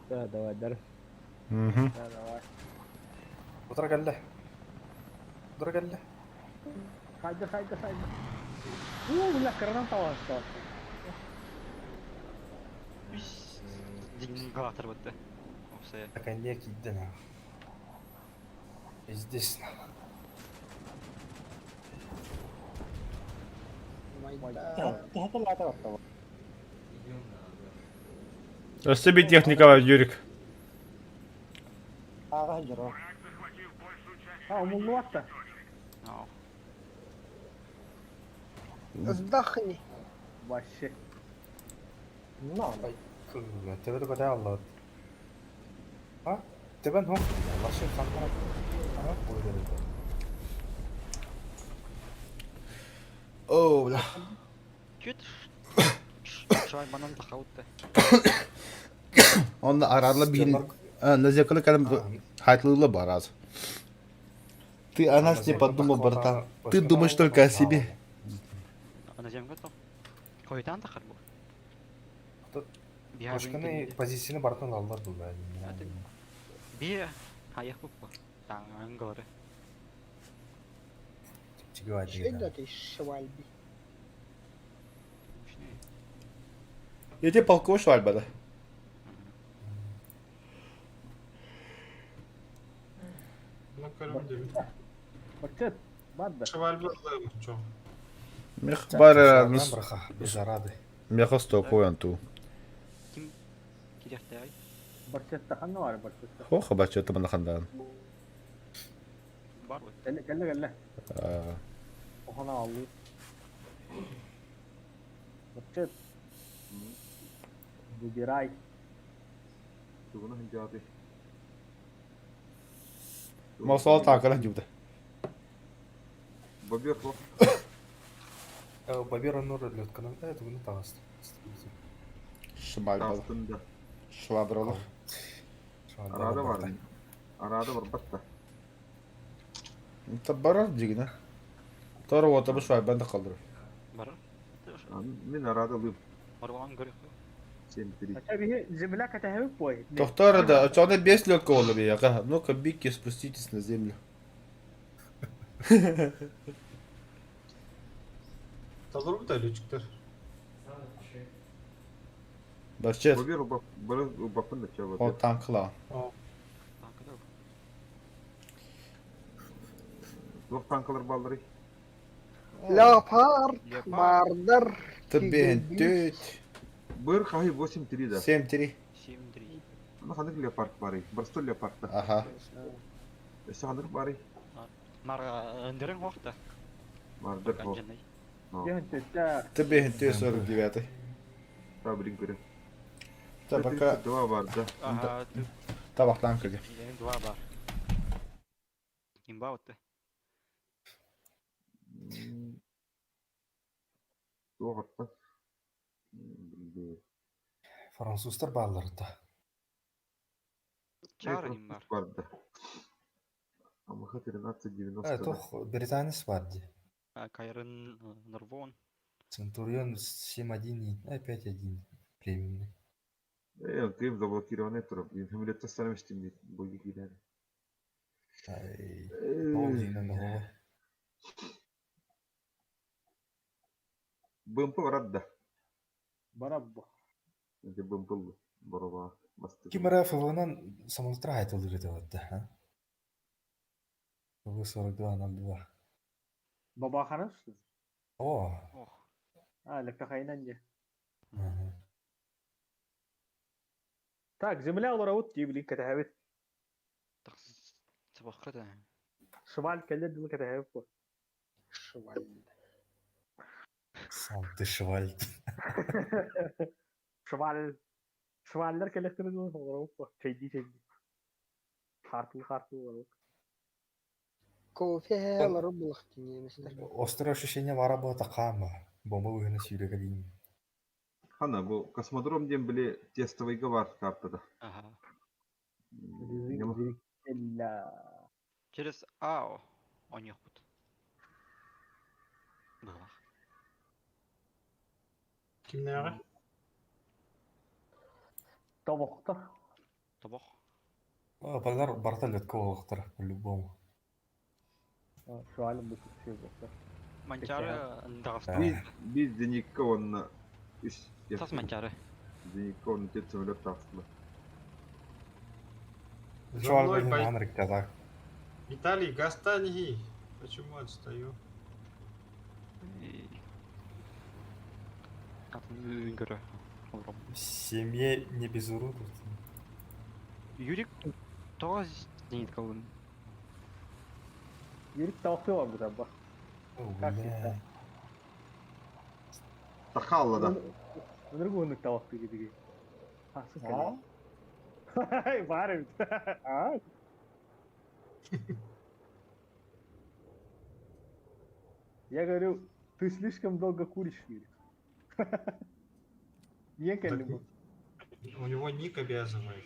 Да, давай, дар. Мгм. Да, давай. Утара кэллэ. Утара кэллэ. Хайда, хайда, хайда. Уу, бля, кыранан таласта. Үс дигин галатар бытты. Опсая. Таканье киирдэ нах. Пиздец нах. Төһөтө лаата барта. Идем на Өссө bir техника бар, Юрик. Ааҕа дьоро. А, умуллубатта. Ох. Сдохни. Вообще. На. Ай, кылга. Төбөтө көтө аллаат. А? Төбөн хох. Лашы хантара. Ага, койду. О, бля. Күт. Швайбанан тахаутты. Онно арарла биһин на зеркало кэлэн хайтлыла бар аз. Ты о нас не подумал, братан. Ты думаешь только о себе. Ана земге то. Койтан тахар бу. Башканы позицияны бартын аллар бул. Би хаях бу. Таңгоры. Чиги Что ты швальби? Эти полковой швальба, да? Ну, көрөм деп. Баччат, бар да. Швальбы ылыам чо. Мех бар Браха, без арады. Меха стокуян ту. Ким кириэхтээҕий? Барчатта ханна бар барчатта. Хо баччата манахандаан. Бар вот. Кэллэ кэллэ кэллэ. Охона аллы. Барчат. Выбирай. Тугуна хинжааты. Мосол таакара дьубда. Бобер хо. Бобер оннор летканан э тугуну таҕыста. Шыбайбал. Таастында. Швабралар. Арада бар. Арада бар батта. Табарар дигина. Тора ота бу швабран да калдыр. Бар. Мин арада лып. Марван көрүөх. 7-3. Хотя бы земля катаһы бой. Доктор да, чоны без летка олы бияка. Ну-ка, бики, спуститесь на землю. Толору да лүчүктөр. Самый лучший. Бачет. Бобер бапын да ча О бобер. танкла. Танкада. Лох танкалар баллары. Леопард, Леопард. Мардер, Табен төт. Быр хай 8-3 да. 7-3. 7-3. Ну ханнык леопард бары. Барсто леопард да. Ага. Өссө ханнык бары. Мара ындырың уақта. Мардер хо. Канжанай. Табен төт 49. Та блин көрө. Та пока Два бар да. Ага, ты табак танкага. два бар. Имба вот. Туох Француздар бааларда. Чары им бар. Бар да. АМХ 1390. Э, тух британец бар ди. Кайрын Норвон. Центурион 7-1, э, 5-1 премиумный. Э, ким заблокированный тур. Хамилетта станем боги кидер. Ай, ол динен да БМП барат да. Барабба. Это БМП барова. Басты. Ким РФ-нан самолеттар айтылды деп атты, а? В-42-02. Бабаханас. О, Ох. А, лепехайнан же. ага. Так, земля олоробут дии билин кэтэһэбит. Сабаққа да. Шваль кэллэ дылы кэтэһэбит бу. Шваль. Сам ты шваль. Шваль. Шваллар кэллэхтэрэ дылы олоробут бу. Чэйдии чэйдии. Хартыл хартыл олоробут. Кофе лару булах немецтер. Острое ощущение вара было такама. Бомба выгнать сюрека дейм. Хана, бу космодром дем биле тестовый гавар картада. Ага. Через АО. Оньохпут. Было. Кимнээҕэ? Тобохтор. Тобох. Балар барта летка олықтыр, по-любому. Шваль бу күпсү бохтор. Манчары ындағыста. Биз биз зенитка онна үс. Тас манчары. Зенитка онна тет самолет тахсылы. За Шваль мной блин, пой- Анрик казах. Виталий, гастани. Почему отстаю? Атын көрө. Олором. В семье не без уродов. Юрик тоғыз зенитка болын. Юрик тавахты бар бу ба. О, Как бля. всегда. Тахалла да. Өнөргө өнүк тавахты диги. А, А? Бар эбит. А? Я говорю, ты слишком долго куришь, Юрик. Не Так, был. У него ник обязывает.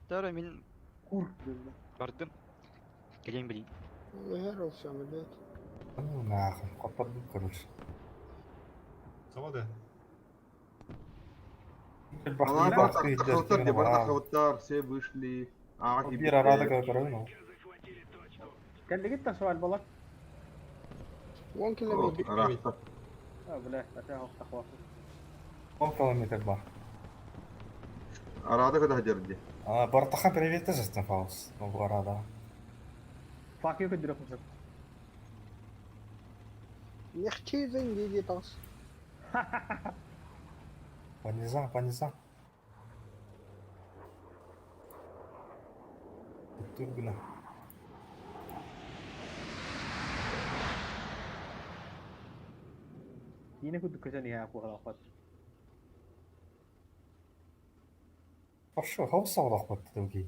Тара мен Кур. бардым. Келейін білейін. Выиграл самолет. Ну нахуй, попаду, короче. Того да. Тахалттар де бар тахалттар, все вышли. А, Бир арада короче. Кэллигит та шваль балак. Он километр. Рахта. А, бля, ата хохта Он километр бар. Арада когда дерди. А, Бартахан привет тоже Фаус. Ну, арада. Фак yok ödürök musun? Мехчизин дии таҕыс. Понизам, понизам. Туттуур гына. Киинэ курдук көтөн иһэ куһалахпат. Хорошо, хаус саҕалахпат дылгий.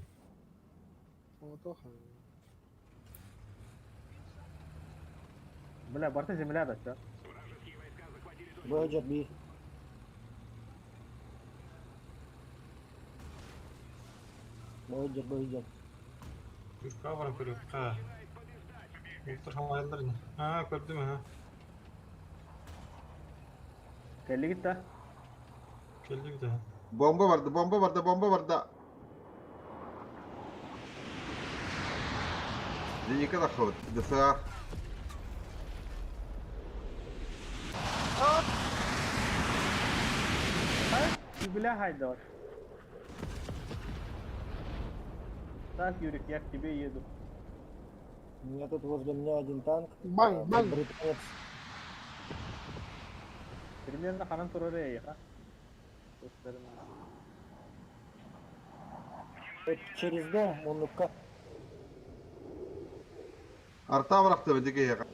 Бля, барыта земля да чё? Бөдьөр биир. Бөдьөр, бөдьөр. Юрка баран көрүөххэ. Уолтар хамайаллар ини. Аа, көрдүм аха. Кэллигит да? Кэллибит аха. Бомба барда, бомба барда, бомба барда. Зеника тахсыбыт. ДСА. Бля, хайдор. Так, Юрик, я к тебе еду. У меня тут возле меня один танк. Бang, бang. Британец. Примерно ханан турар эйха. Вот через дом он ука... Арта бырахты бити киһиэхэ.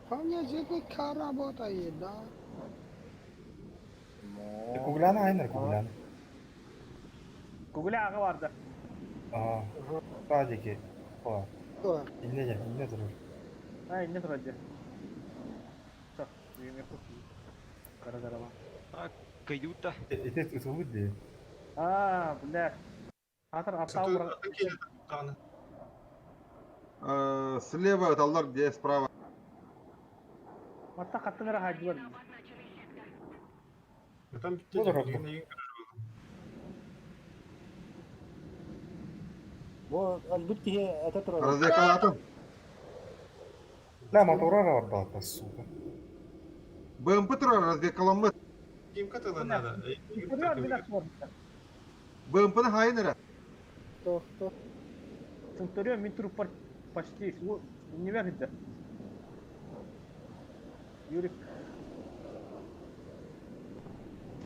По мне ЗПК работает, да? Кугляна айнар кугляна. Кугуля аҕа барда. Аа. Таа диэки. О, Что? иннэ дьэ, иннэ турар. А, инне турар дьэ. Всё, үйүмүөххүт. Кара дараба. А, кыйдыбыт да. Ити ытылбыт дии. А, бля. Хатыр аттаал Сатыы бара. атын киһи даҕаны. Слева ыталлар где справа. Матта хаттын эрэ хаадьылар. Ытан бүттэ Буолар дии, ордук. билигин эйигин көрөр буоллум. Бу өлбүт киһи этэ турар. Разведкалаатым. Ла мотора барбаата, сука. БМП турар разведкаламмыт. Кимка тыла надо. Эйигин Центурион кытта билэр көмөлөһөр. суорбута. БМПны хайын эрэ. Кто, кто? Центурион мин труппар почти иннибэр сылдьар. Юрик.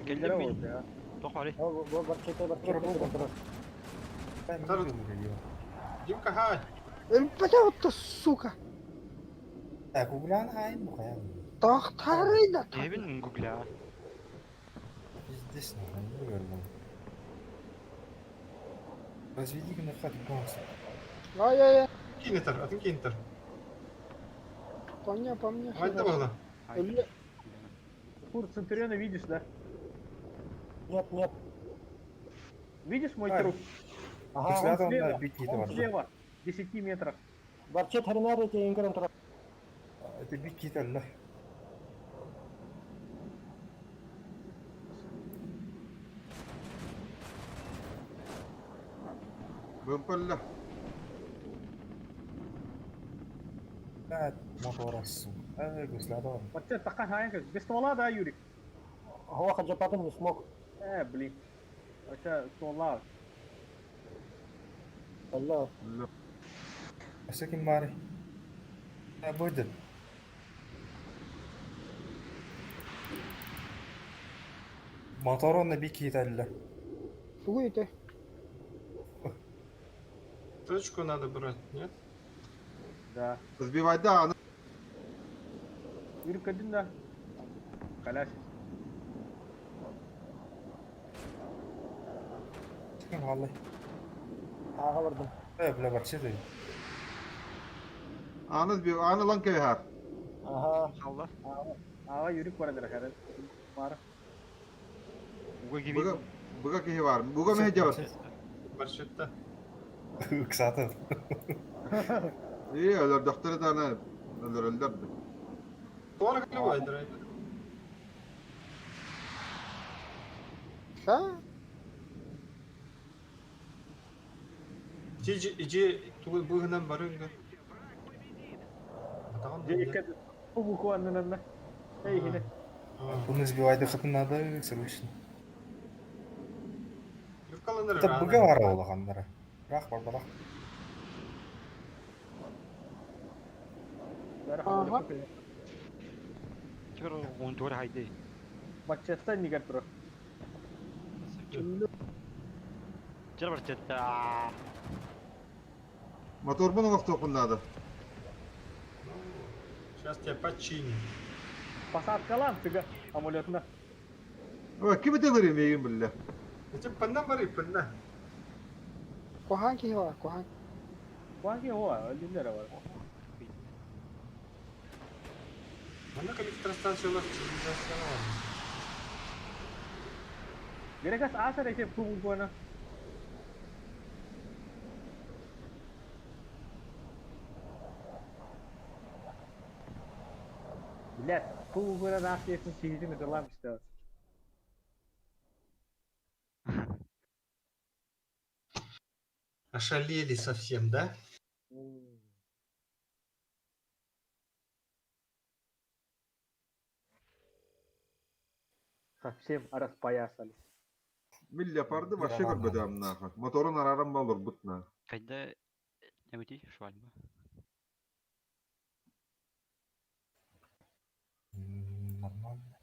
Кэллим мин. Буолла, а. Туох баарый? Бу бу барчета барчета турар турар. Димка, хай. Өлбөтө сука. Э, кугляна хайын бу хайын. Тохтарый да. Эбин гугля. Пиздец, нахуй, не көрдүм. Разведи гына хат гонса. Ай-яй-яй. Киин ытар, атын киин ытар. По мне, по мне. Хайда буолла. Өллө. Кур Центуриона видишь, да? Нет, нет. Видишь мой Ай. труп? Ага. Он Кугляна слева, бить не он барда. слева, в 10 метрах. Барчет хренар эти инкерен турар. Это бить киталла. БМП өллө. Да, мотора, сука. Э, гусляда бар. Вообще, такая хайын Без ствола, да, Юрик? Хова хаджапатын не смог. Э, блин. Вообще, ствола. Алло. Өллө. Өссө ким баарый? Э, будет. Моторон бить киталла. Тугу ити? Точку надо брать, нет? Да. Сбивай, да, аны. Юрик один, да. Колясис. Ким хааллай? Ага бардым. Э, бля, барчета. Аны сбив, аны лан кэбиһэр. Ага. Халла. Ага, Юрик бар эдэр, Бар. Уга киби. Быга быга киһи бар. Буга мэһэ дьабат. Барчетта. Ыксаты. Ээ, өлөрдөхтөрө даҕаны өлөрөллөр да. Туора кэлэ байдыр. Ха? Тижи ижи тугу быһынан барыҥ. Атаҕын Дьэ, бу буквально Эй, хине. Буну сбивать дыхатын надо срочно. Юркаланыр. Это быга бар олағаннары. Бірақ бар, бірақ. Ага. Теперь он тоже хайды. Баччаттан иннигэр турар. Теперь барчатта. Моторбун оҥостуохпун наада. Ну, сейчас тебя починим. Посадкалаан тыга самолетuna. Ой, ким ытыалыыр миигин биллэ. Ити пынна барый, пынна. Куһаан киһи бар, куһаан. Куһаан киһи уо, өлүннэр бар. Маннык электростанциялар цивилизацияны бар. Грекас аас эрэ ити пубугуона. Блядь, пубугуона наас диэкин киһитин ытылаам истэ. Ошалели совсем, да? Совсем распоясались. Мин леопарды вообще көрбөтөм нахуй. Моторун арааран ба олорбут на. Когда не уйти, швальба. Нормально.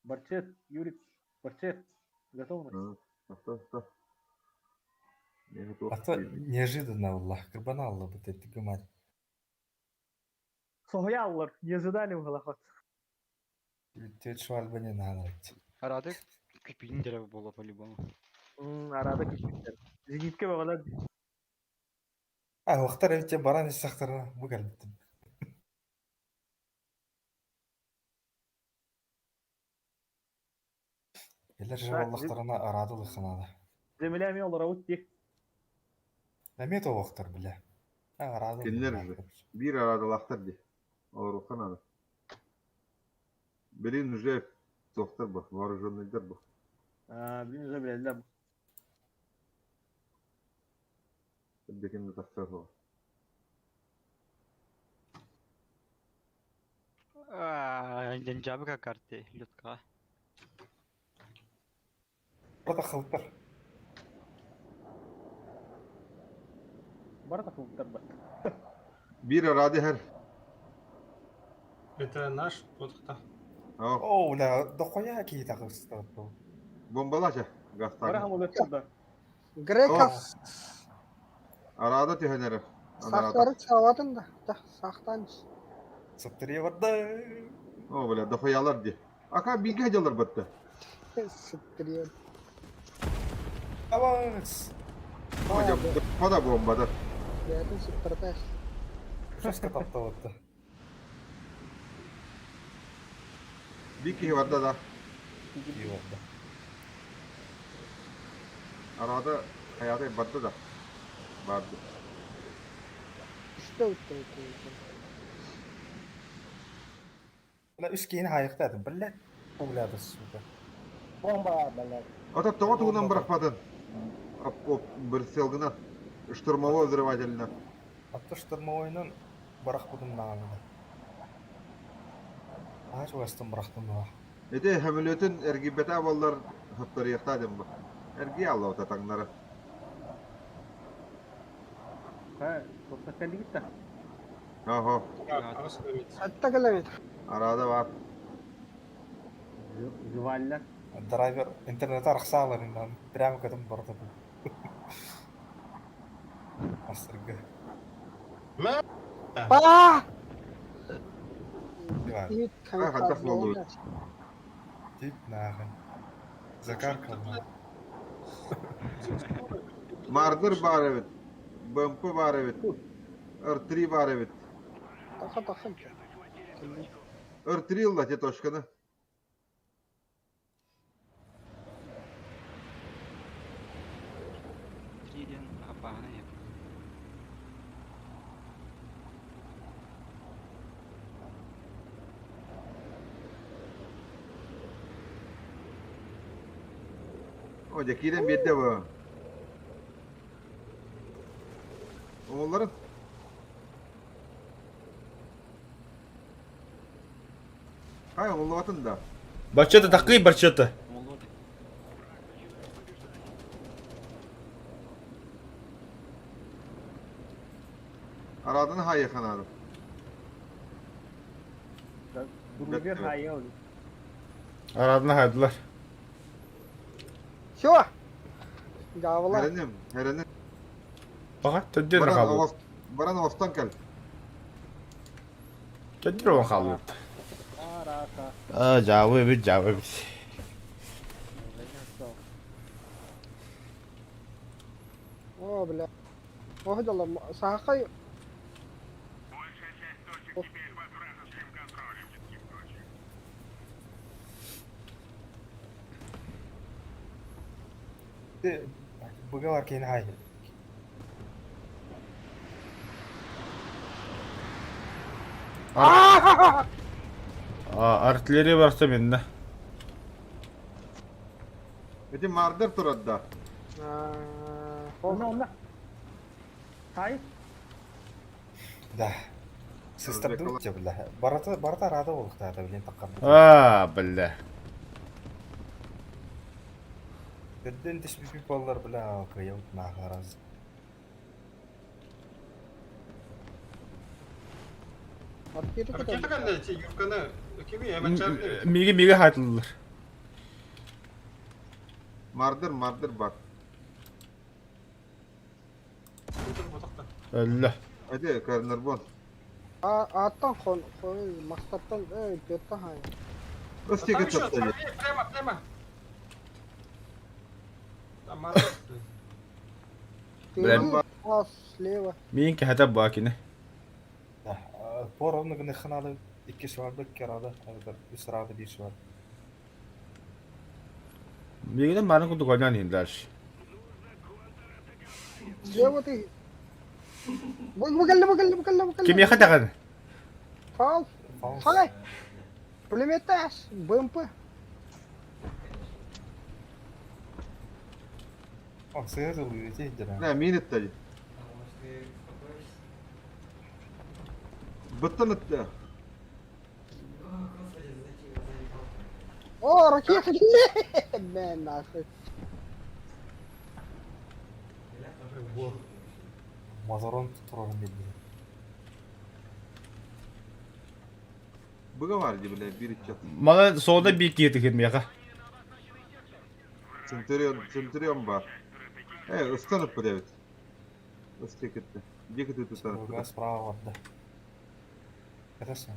Борчет, Юрик, Борчет, готовность. Авто, авто. Я готов. А то неожиданно Аллах, кырбана Алла бит эти мать. Соһуйаллар, не ожидали в головах. Тетя швальба не надо. Арады кипин дерево было по-любому. Арада кичиктер. Зенитке багалар. А, уохтар эбит баран ис сахтарына бу кэлбиттим. Элэр же Так, буоллахтарына араадылыхханаада. Земля ми олоробут ди. Эмиэ туохтар билэ. А, Кинилэр же. Биир араадалаахтар дии. Олоруохха наада. Билин уже туохтар бу, вооруженныйдар бу. А, блин, уже билэллэр. Эрдекин да тахсар суох. Дьанжабы как карты, летка. Протахылтар. Бары такылыктар бар. Биир араады иһэр. Это наш подхта. Оо, Оо, бля, дохуя киһи таҕыста бомбалаача Бары газтаан. самолеттар да. Греков Араада түһэн эрэр. Анараата. сахтары чалатын да, да, сахтан. Сыттырия барда. Оо, бля, дохуялар дии. Ака бииргэ сылдьаллар батта. Сыттырия. Аванс. О, дьэ, хода бомбада. Бэйэтин сыттырта. Жестко таптабытта. Биир киһи барда да. Киһи барда. Араада хайатай барда да. Барды. Үстэ үттэ Бля, үс киһини хаайыктаатым, блядь. Бля, сука. Бомба, блядь. Ата тоҕо тугунан бырахпатын? Оп, оп, бырсыалгынан. Штурмовой взрывательно. Атта штурмовойунан бырахпытым даҕаны. Аһа чугастан бырахтым дуо. Ити сөмөлүөтүн эргийбэтэ буоллар хаптарыахтаа диэн бу. Эргийэ аллабыта таҥнары. Ха, тоқта кэллигит да. Оһо, Хатта километр. араада баар. Жеваллар. Драйвер интернет арахсааларынан прямо көтөн барда бу. Астырга. Аа! Диван. Иит А, хайдах буоллубут? Тип нахуй. Закаркал. Мардер баар эбит. БМП баар эбит. Р3 баар эбит. Таха таха. Р3 ылла те точканы. Три ден апаҕына иһэр. О, дьэ киирэн биэрдэ бу. Оҕолорун Хай, оҕоллоотун да. Барчата такый барчата. Молоды. Арааданы. Арадан хаайыахха наада. Друзья хаайа Арадына хайдылар. Все. Гавла. Эрэним, эрэним. Баҕа, төрдүөн Баран хаалбыт. оҕос, баран оҕостон кэл. Төрдүөн он хаалбыт. Арака. А, дьаабы эбит, дьаабы эбит. О, бля. О, дела, сахай. Быгалар киһини хай. А, артиллерия барса минна. Ити мардер турар да. Онно, онно. Хай. Да. Сыстардыбыт дьэ бля. Барата барата рада буолуохтаата блин таккарбыт. А, бля. Төрдөн түспүппүт буоллар бля кыайабыт нааҕараз. Ракета кэллэ, Юрканы кими эмэнчэрди. Миги миги хайтылар. Мардер, мардер бар. Өллө. Ити Карнарбон. А, аттан хон, хон, мастаттан, эй, петта хай. Өстеге тапта. Прямо, прямо. Там мардер. Бля. Впереди, а, слева. Миин кэһэтэ баа кини. Да. Пор онно гыныххын икки шварда икки рада, үс рада биир швар. Миигинэн баарын курдук ойноон иһин дальше. Слева ты. Бу кэллэ, бу кэллэ, бу кэллэ, бу кэллэ. Кимиэхэ даҕаны? Фал, Фаус. хай. Пулеметас, БМП. О, сыһы тылы ити дьара. Не, мин итти. А может ты успокоишься? Быттан итти. О, господи, зачем я заебал? О, ракета, бля, нахуй. Бля, тоже вообще. Мазарон турарын билди. Быга бар ди бля, бир итчат. Мана сода биир киһи тыһын миэхэ. Центурион, Центурион бар. Э, ыстанып бит. Өстеге кетти. Дике тутан. Быга справа барда. Это сам.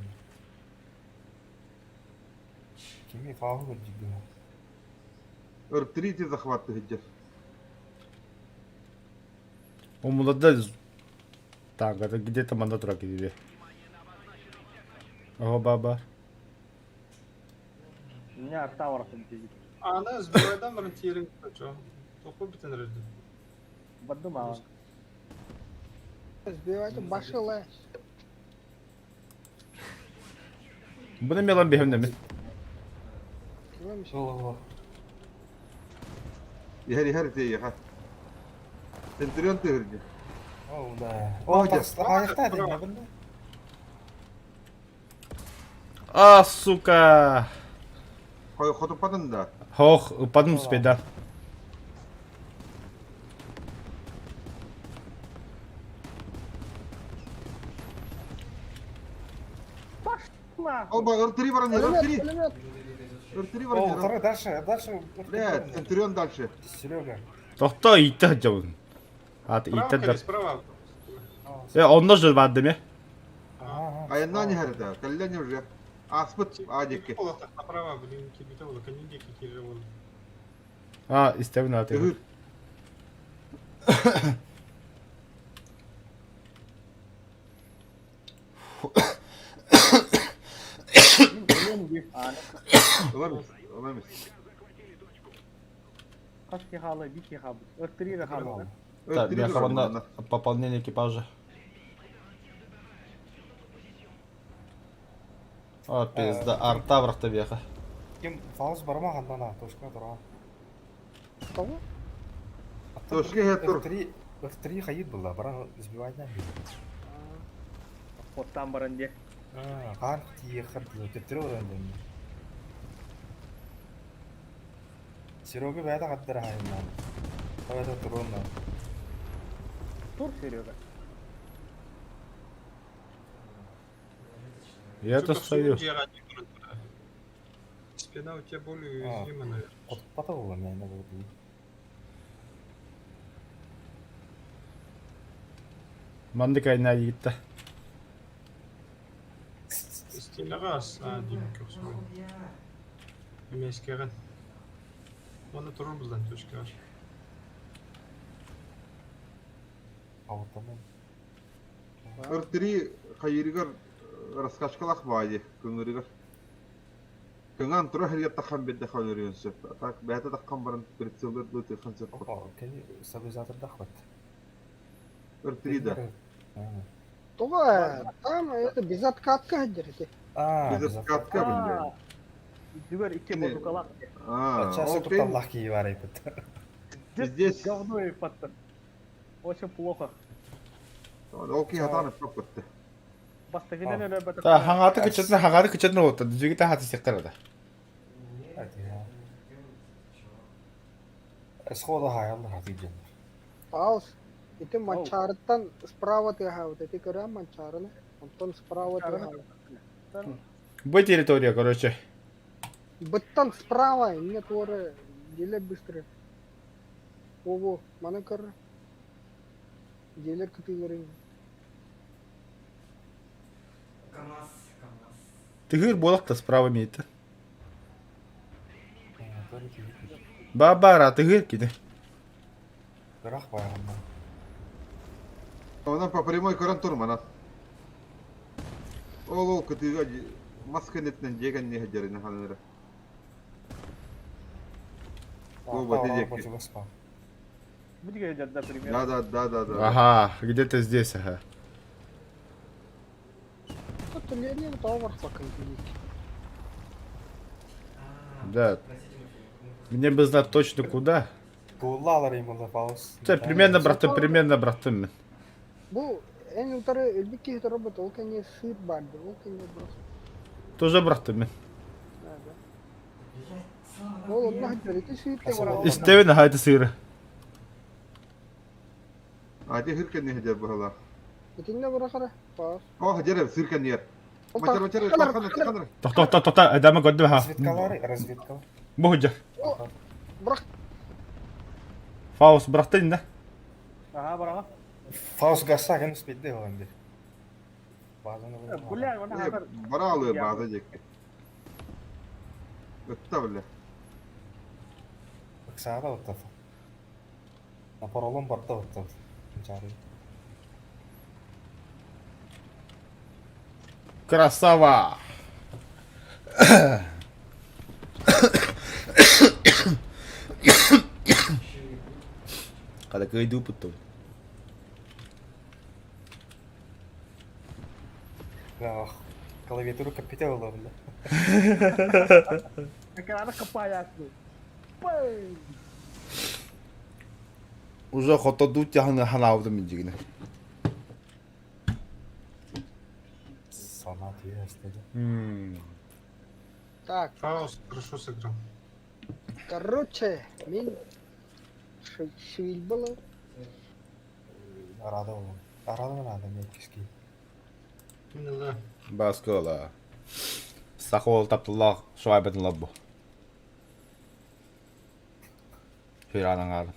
Кими фауы көрдүгү. Өр третий захват хиджер. Омуларда Так, это где-то манда тура киһи. Ого, баба. У меня арта барахсан тиийбит. Аны сбивайдан барын тиерин чо. Тоқу битен режди. Бардым аҕа. Сбивайте башила. Буну мелан биһим Ол Иһэр иһэр тиийэхэ. Центурион тыһырдьы. Ол да. О, О, дьэ. тахса дэнэ бында. А, сука! Хой хотуппатын да. Хох, упадым успеда. Ол ба өр три баран өр Пулемет, три. пулемет. Өр три О, баран второй дальше, дальше. Бля, Центурион дальше. Серега. Тохто иитте сылдьабын. Ат Справа, иитте кэлли, да. справа. Э, онно жыл барды ме. Айанна не харда. Калляне уже. Аспыт адикке. Болот направо, блин, кибите болот, канин деки кире болот. А, истебин аты. Тыһыр. Өлүөм дии. Ааны Ыламыс, ыламыс. хас киһи хаалла, биир киһи хаалбыт. Өр три хаалла. Өр Так, три миэхэ турар манна манна. пополнение экипажа. А, пизда, арта барахта биэхэ. Ким фаус барма ханнана, тошка тура. Кого? Тошка иһэр тур. F3 F3 хайыт была, баран сбивать нам. Оттан баран дии. А, кар тиехар төттөрө орон Серега бэйэтэ хаттара хайыннаа. Бэйэтэ туруонна. Тур, Серега. Я-то стою. Спина у тебя более А. уязвима, наверное. Хотпата буолла мээнэ буолуу. Маннык айна иитта. Стенаҕа а, диэбиккэ охсубут. Эмиэскэҕин. Уонна турар булдан точкаҕар. Аутанан. Р3 хайыырыгар раскачкалаах баайы көҥүрүгэр. Кыҥаан тура иһэригэр таххан биэрдэххэ өлөрүөн сөп. А так бэйэтэ таххан баран прицеллэр дуу тыахан сөп. Опа, кини стабилизатордаах бат. Р3 да. Тоҕо ээ, там это безоткатка сылдьар ити. А, Безоткатка биллэр. Дүгэр икки Не. базукалаах. А, Часы ол кин тутталлах киһи бар эбит. Здесь. Говно и патта. Очень плохо. Ол киһи хатаан ыппаппытты. Бастакынан өлөрбөтөх. Та хаҥааты кыччатын хаҥааты кыччатын уоттан дүзүгүтэ хаты сиэхтэр да. Схода хаяллар хаты дьон. Паус. Ити Манчаарыттан справа тыаһаабыт. Ити көрөөн Манчаарыны. Онтон справа тыаһаабыт. Бу территория, короче. Быттан справа, инньэ туора дьиэлэр быстро. Во-во, маны көр. Дьиэлэр кытыыларын. КамАЗ, КамАЗ. Тыгыр буолах да справа имеет. Ба-бара, тыгыр кини. Бырах байҕанна. Онон по прямой көрөн турмана. Ол ол кытыыга мас кэнниттэн дьиэ кэнниэ сылдьарына ханыыра. О, вот иди. Бу да, примерно. Да, да, да, да, да. Ага, где-то здесь, ага. Вот Ленин тоҕо барбаккын диик. А, Да. Простите, Тимофей, мы Мне бы знать точно куда. Куллалар им паус. Це примерно браттым, примерно браттым мен. Бу эн утары өлбүт киһи робот, ол кэннэ сыыр барды, ол кэннэ просто. Тоже браттым мен. Да, да. Блядь, Слава, Ол онно нахуя? сылдьар, ити сыыр Спасибо. барар. Истебин хайты сыыры. А те хыр кэнниэ сылдьар быһалаах. Итиннэ бырахара. Паус. О, сылдьар сыр кэнниэр. Ол Мачар, мачар, таххалар, тахханар, тахханар. Тохто, тохто, тохто, адама көрдүм ха. Разведкалар, разведкалар. Бу хыджар. Бырах. Фаус браттын да. Ага, бараға. Фаус гаса ген спидде оған бир. Базаны Бля, она Э, бара алыр база диэки. Ытта бля. Ыксаада оттат. Напоролон барда оттат. Жары. Красава! Kada кыйды путтум. Ах, клавиатуру капитал бля. Экраны копаясың. Пэй! Уже хотоду тяхны ханаудым мен дегені. Сана түйәстеді. Так, Фауст хорошо сыграл. короче, мин швиль было. Арада ол. Арада мен адам еккіски. Ну да. Баскыла. Сахол таптылақ, шуайбетін лаббу. Фиранан арын.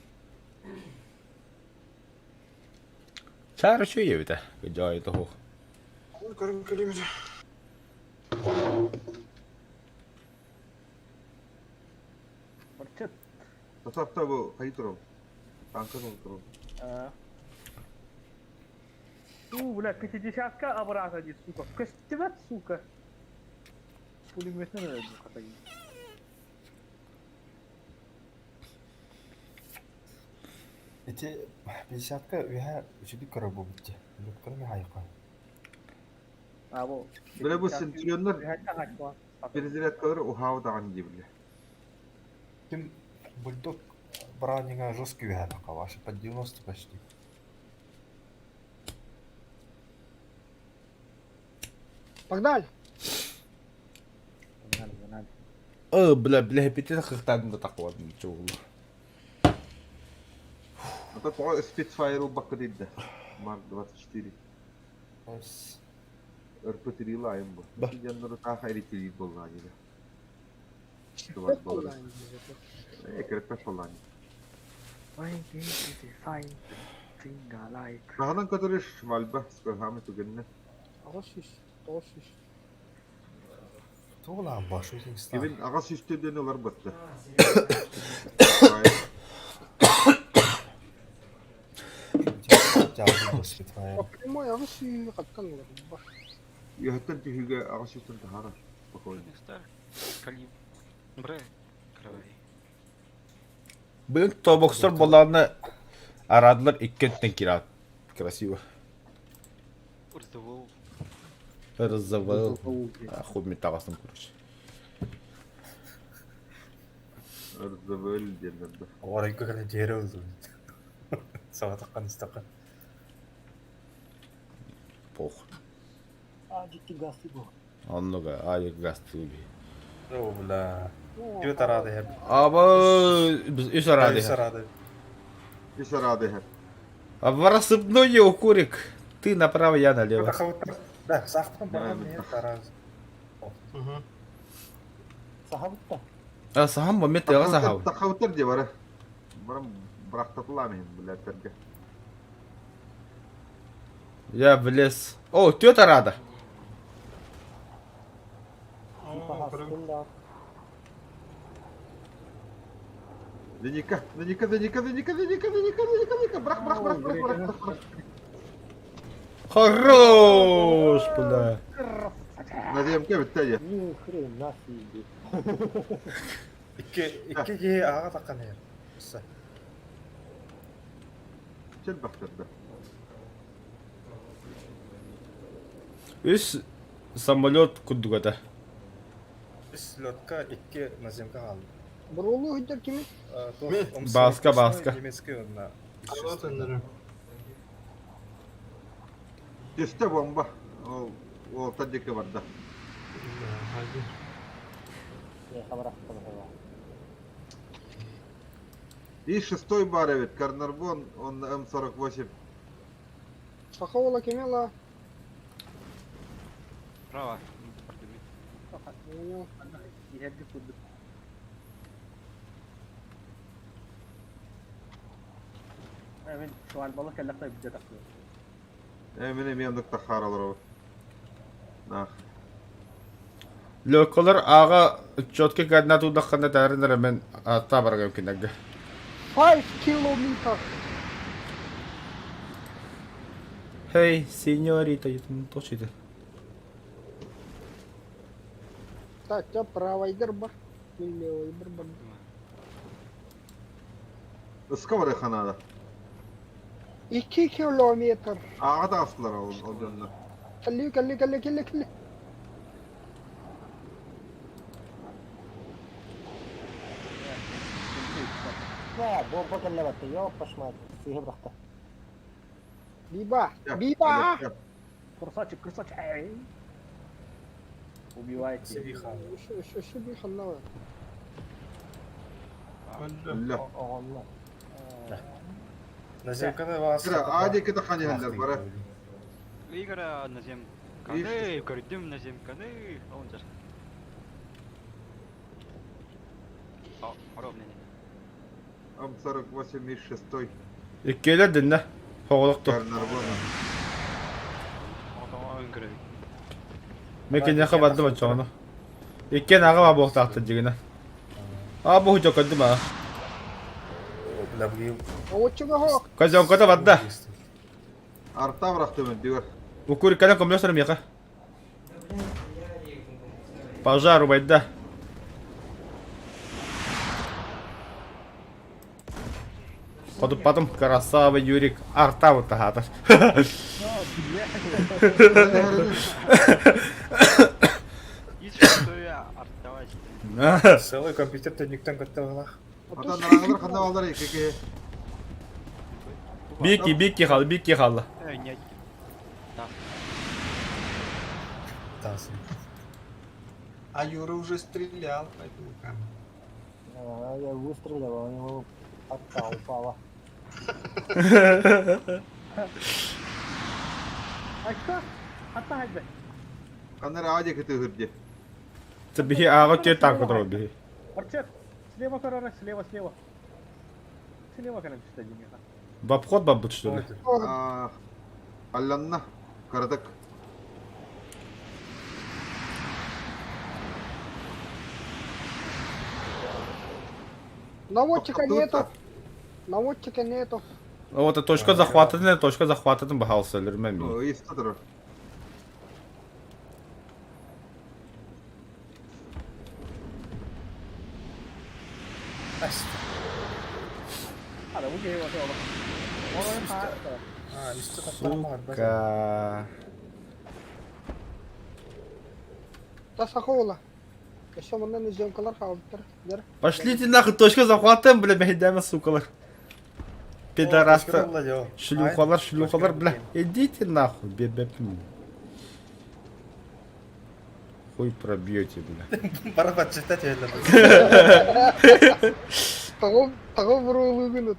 Чары шүй ебіті. Жай тұху. Көрін келеміз. Барчыт. Тасапта бу хайы турал. Танка ол турал. А. У, бля, пятидесятка обратно, не, сука. Костевет, сука. Пулеметный, наверное, хатагин. Ити 50-ка үйә үчүдүк көрө бу битти. Үлөккөрө ми хайыкка. А, во. Бля бу центурионнар перезарядкалары ухау даган дии бля. Ким бульдог бранинга жесткий үйә бака, ваше под 90 почти. Погнали. Ö, бля, бля, пите хықтадым да тақуадым чоғылы. Ата тоҕо Spitfire ылбакка дейдэ. Марк 24. Ос. РП-3 айым бу. Ба. Дьоннору таах эритилиир буоллаҕа дии. Крепость буолар. буоллаҕын дии. Э, крепость буоллаҕын. Why can't you find thing alike? Хаһанан көтөрүш Вальба скорхамы түгэннэ. 800, 900. Тугулаан ба shooting star. Кибин аҕас үстүден ылар бытты. А, серьезно? Жаалды босфит фаер. По прямой 800 хаттан ылар. Үөһэттэн түһүүгэ аҕас үстэн таһаарар. Спокойно. Star. Калибре. Кровей. Бүгүн тобоксор боллаҕына араадылар икки өттүнэн киирэ красиво. Урзавол. Раззавал. Хуй мен таҕастым короче. РЗВЛ диэннэр да. Оройго кэлэ дьиэрэ ылдым. Саҕатаххан истэххэ. Пох. А, дикий газ был. Оннуга аайы гастыы би. Оо бля. Түөрт араада иһэр. Аба біз үс араады. Үс араада. Үс араада иһэр. А в рассыпной укурик. Ты направо, я налево. Да, саахпытын баран Да, иһэр тараас. Угу. Сахабытта. А сахам момент яга сахау. Тахаутар дии бары. Баран бырахтатылаам иһин билээттэргэ. Я в лес. О, түөрт араада. Типа О, көрөм. гастын да. Деника, Деника, Деника, Деника, Деника, Деника, Деника, Деника, брах, брах, брах, брах, брах, брах, брах. Хорош, бля. Наземка бүттэ дии. Ни хрена себе. Икки икки киһи аҕа таххан иһэр. Өссө. Чел бахтарда. Үс самолет курдугата. Үс лётка икки наземка хаалла. Бурулу өйдөр кими? Мен. Баска, баска. Немецкий онна. Алло, тендерим. Түстэ бомба. Ол ол таддика барда. Hadi. Я хабарахтан хава. И шестой бар эбит, Карнарвон, он М48. Саха ола кими ла? Право. Продуми. Понял. Иһэрди курдук. Мен шуалбала кэллэхтэй бидде тахсыы. Э, мен эми андык тахаралар Нах. Лёколар аға четкий координату удаххана таарынар мен ата баргам кинерге. 5 километр. Хей, сеньорита, ютун точите. Так, я правайдер бар. Мен левайдер бар. Ыска бар ханада. 2 километр. Аға да астылар ол ол дьоннор. Кэлли, кэлли, кэлли, кэлли, кэлли. Да, бомба кэллэбэтэ. Ёппаш мать. Сыһы бырахта. Биба, биба. Курсачик, курсачик. Эй. Убивайте. Сиби хаалла. Еще, еще, еще би ханна. Öldü. Үллэ. Оҕонно. Наземканы бас. Кыра, ади кыта ханьялар бара. Игоря наземканы, көрдүм наземканы. Он же. О, ровно. М48 и шестой. Иккиэлэр диннэ. Хоҕолохту. Карнарвон. Он көрөбүт. Мен киниэхэ бардым оччоҕуна. Иккиэн аҕа баа буолтаахтар дьигинэ. Аа бу көрдүм аа. Бля, быйыл. Оччуга хок. Казёнката барда. Арта бырахты мен дигэр. Укурикканан көмөлөсөр миэхэ. Да, блин, стреляли, бомбу Пожар убайда. Потом красава Юрик арта вот тахатар. И что я артовать. Целый компьютер төннүктэн көттө Атан араҥалар ханна баллар икки Бики, бики хал, бики хал. Э, нет. Тасын. А Юра уже стрелял, поэтому там. А, я выстрелил, а у него арта упала. Очко. Хатта хайбе. Ханна эрэ аа диэки тыаһыыр дии. Биһи ааҕа түөрт танка турар биһи. Арчет! Слева көрөрө, слева, слева. Слева кэлэн түстэ дьиҥҥэ. В обход барбыт что ли? Аа, Алланна. Кыратык. Наводчика нету. Наводчика нету. Вот точка захвата, точка захвата баһаалса өлөрмө мин. Ыйыста турар. Сука. Тасахола. Өссө манна съемкалар хаалбыттар. Дэр. Пошлите нахуй, точка захвата, бля, мэһэйдээмэ, сукалар. Пидорасты. Шлюхалар, шлюхалар, бля. Идите нахуй, бебепин. Хуй пробьете, бля. Бара подсчитать я Того, того буруолугун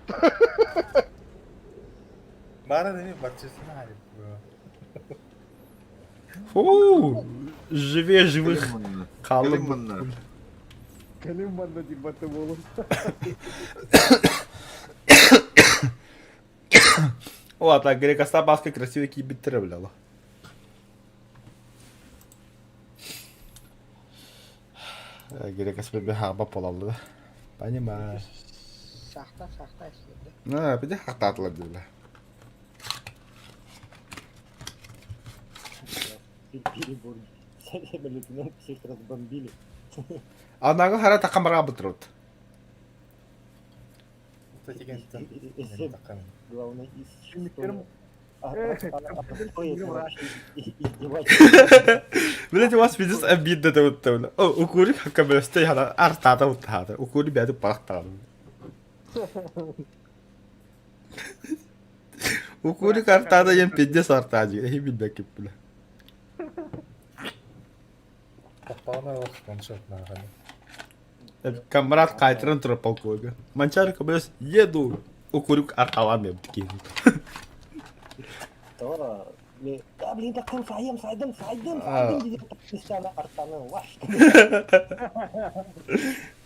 Бара дemi подсчитана Фу, живее живых. Кэлин манна. Кэлин манна диир батты буолун. О, а так Грекоста баска красивый кийбиттэрэ бля. Грекос бэбэ хаба полаллы да. Понимаю. Сахта, сахта эстерде. На, пиде хахтаатылар диле. Перебор. Лейтенант всех разбомбили. Анагы хара такамара бытырут. Главное, из Миктерм. А, а, а, а что это вообще издевательство? Блять, у вас пиздец обидно это вот там. О, укури хакаместе хана артата вот хата. Укури бяду пахтан. Укури картада ем пиздец артаджи. Эхи билбек бля. Камрад кайтрын тура полковник. Манчар кабес еду. Укурик арталам ем такие. Да, да, блин, так он саем, сайдым, сайдым, А. сайдым, диye так артаны, ваш.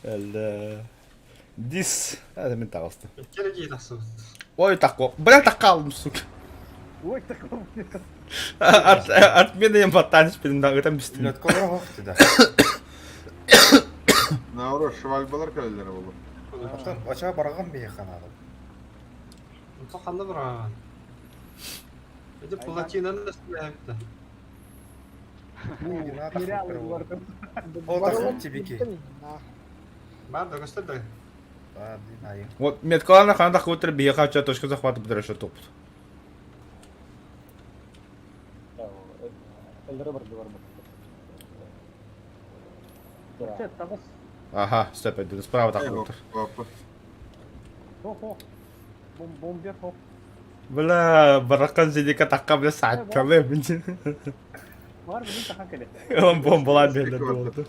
Әллә. Дис. Hadi мен тағысты. Икки киһи тахсыбыт. Ой, тако. Бля, такалым, сука. Ой, такого. От, отмена им батанч перед бистим. Лөткөлөр хоқ да. Наоборот, швальбалар кэлэллэрэ буолуо. Оттон оча барган бии ханады. Онтон ханна бараҕын? Ити плотинаны эстибэһэбит да. Ол тахып тибики. Баар да көстөр да. А, блин, айым. Вот меткалана хана такой бияха ча точка захвата бдырыша топ. Чэ, таҕыс. Ага, стоп, это справа так вот. Папа. Хо-хо. Бом бомбер хо. Бля, баракан зидика такка бля саатталы. Бар билин тахан кэлэ. Он бомбала беда болды.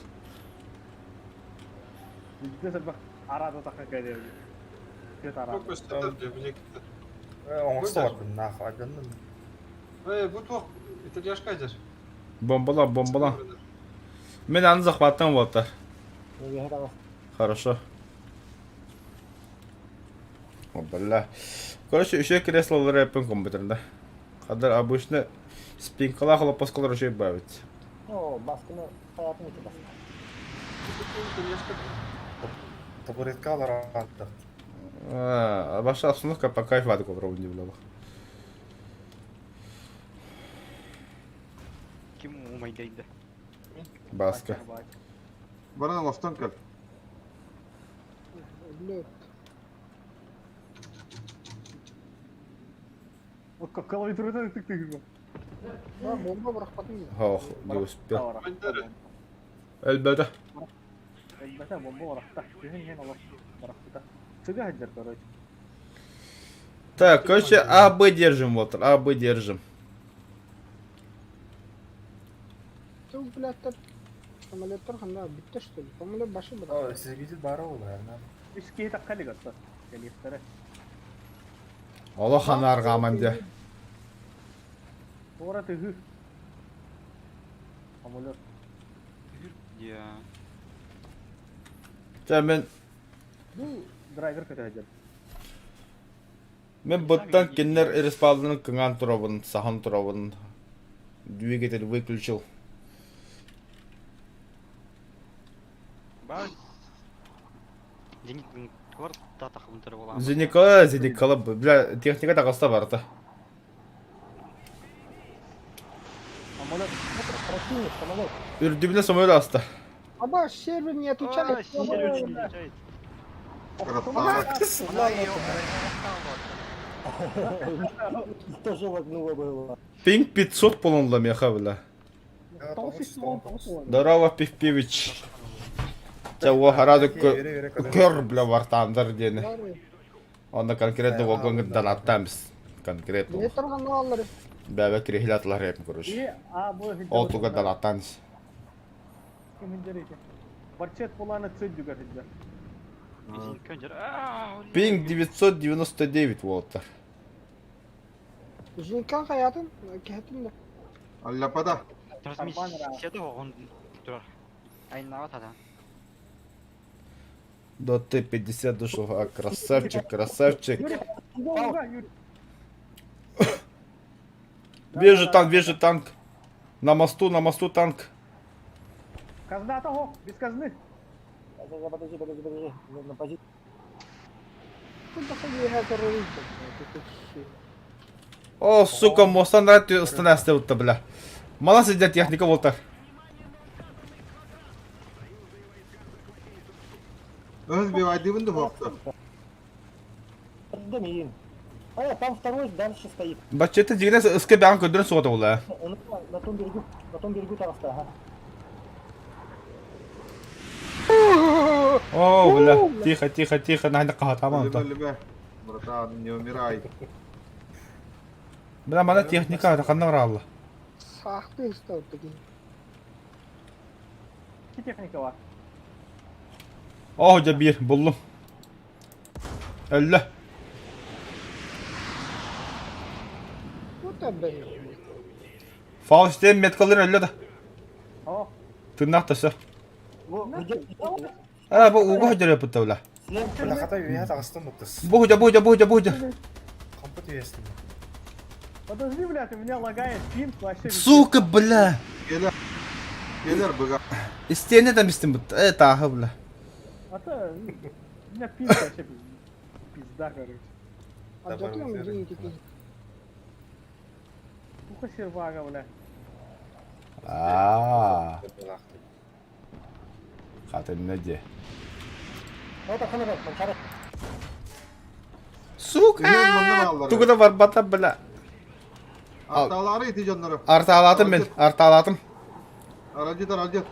Биздес бак арада тахан кэлэ. Көт арада. Бу көстөр да бу жекте. Оңосто бар нах, аганны. Эй, бу туох итальяшка айдер. Бомбала, бомбала. Мен аны захваттан вот. Хорошо. О, бля. Короче, еще кресло рэпен компьютерда. Кадр обычно спинкала хлопоскалар еще бавить. Ну, баскыны хаятын ити баскы. Итальяшка. Табуреткалар аттық. А, ваша обстановка пока хватит попробуй не влево. Ким умайдайда? Баска. Баран лафтан кэл. Блядь. Клавиатурадан тык-тык. А, бомба бырахпатын дии. Ох, не успел. Көндөрү. Элбэдэ. Элбэтэ бомба барахта. Күһүн иһэн олор барахпыта. Сыга сылдьар, короче. Так, короче, А, Б держим, вот, А, Б держим. Ты, блядь, самолеттар ханна бүттэ что ли? Самолет башы быра. О, сизгитил бары ол, наверное. Үс киһи тахха илик отто. Кэлиэхтэрэ. Олох ханар гаманде. Туора тыһы. Самолет. Я. Чэ мен Бу драйвер көтөһөдөр. Мин буттан кинилэр респауннарын кыҥаан турабын, саһан турабын. Двигатель выключил. Бар. Зеникала, Зеникала, бля, техника таҕыста барыта. Самолет, противник, самолет. Үрдүбүнэ самолет аста. Аба сервер не отвечает. Тоже лагнуло было. Пинг 500 полонла меха, бля. Здорово, Пивпивич. Чэ, уоһараады көр, бля, вартаандар диэни. Онно конкретно уолгун донаттаан Конкретно. Не торганалар. Бэбэ кирихилэ атылар эпин, короче. Ол туга донаттаан Барчет буланы цөддүгэр сылдьар. Пинг 999 уолаттар. Жинкан хаятын, кэһэтин да. Аллапада. Да ты 50 дошел, а красавчик, красавчик. Вижу танк, вижу танк. На мосту танк. Казна того, без казны. Подожди, подожди, подожди. На позицию. О, сука, мостан рад станасты бля. Мала сидят техника болтар. Өз бивайдыбын да хоқты. Домин. А, там второй дальше стоит. Баччета дигнес ыске бәган көдөрөн сугата була. На том берегу, на том берегу там ага. О, бля, тихо, тихо, тихо, на кахатама онта. Братан, не умирай. Бля, мана техника ханна баралла. Сахты стал таким. Техника бар. О, жа бир, буллум. Өллө. Вот блин. Фаустен меткалар өллө да. О. Тыннах тасы. А, бу угу хөдөрө пытта бля. Бля, хата үйе тағыстым бұттыс. Бу хөдө, бу хөдө, бу хөдө, бу хөдө. Компот үйесін. Подожди, блядь, у меня лагает пинг вообще. Сука, бля. Келер. Келер быга. Истене там истин бутта. Э, тахы, бля. А то у меня пинг вообще пизда, короче. А где ты такие? Ухо сервага, бля. А. Хата не Сука! Тугуда барбата, бля. Арталары ити жоннору. Арталатым мен, арталатым. Арадит, арадит.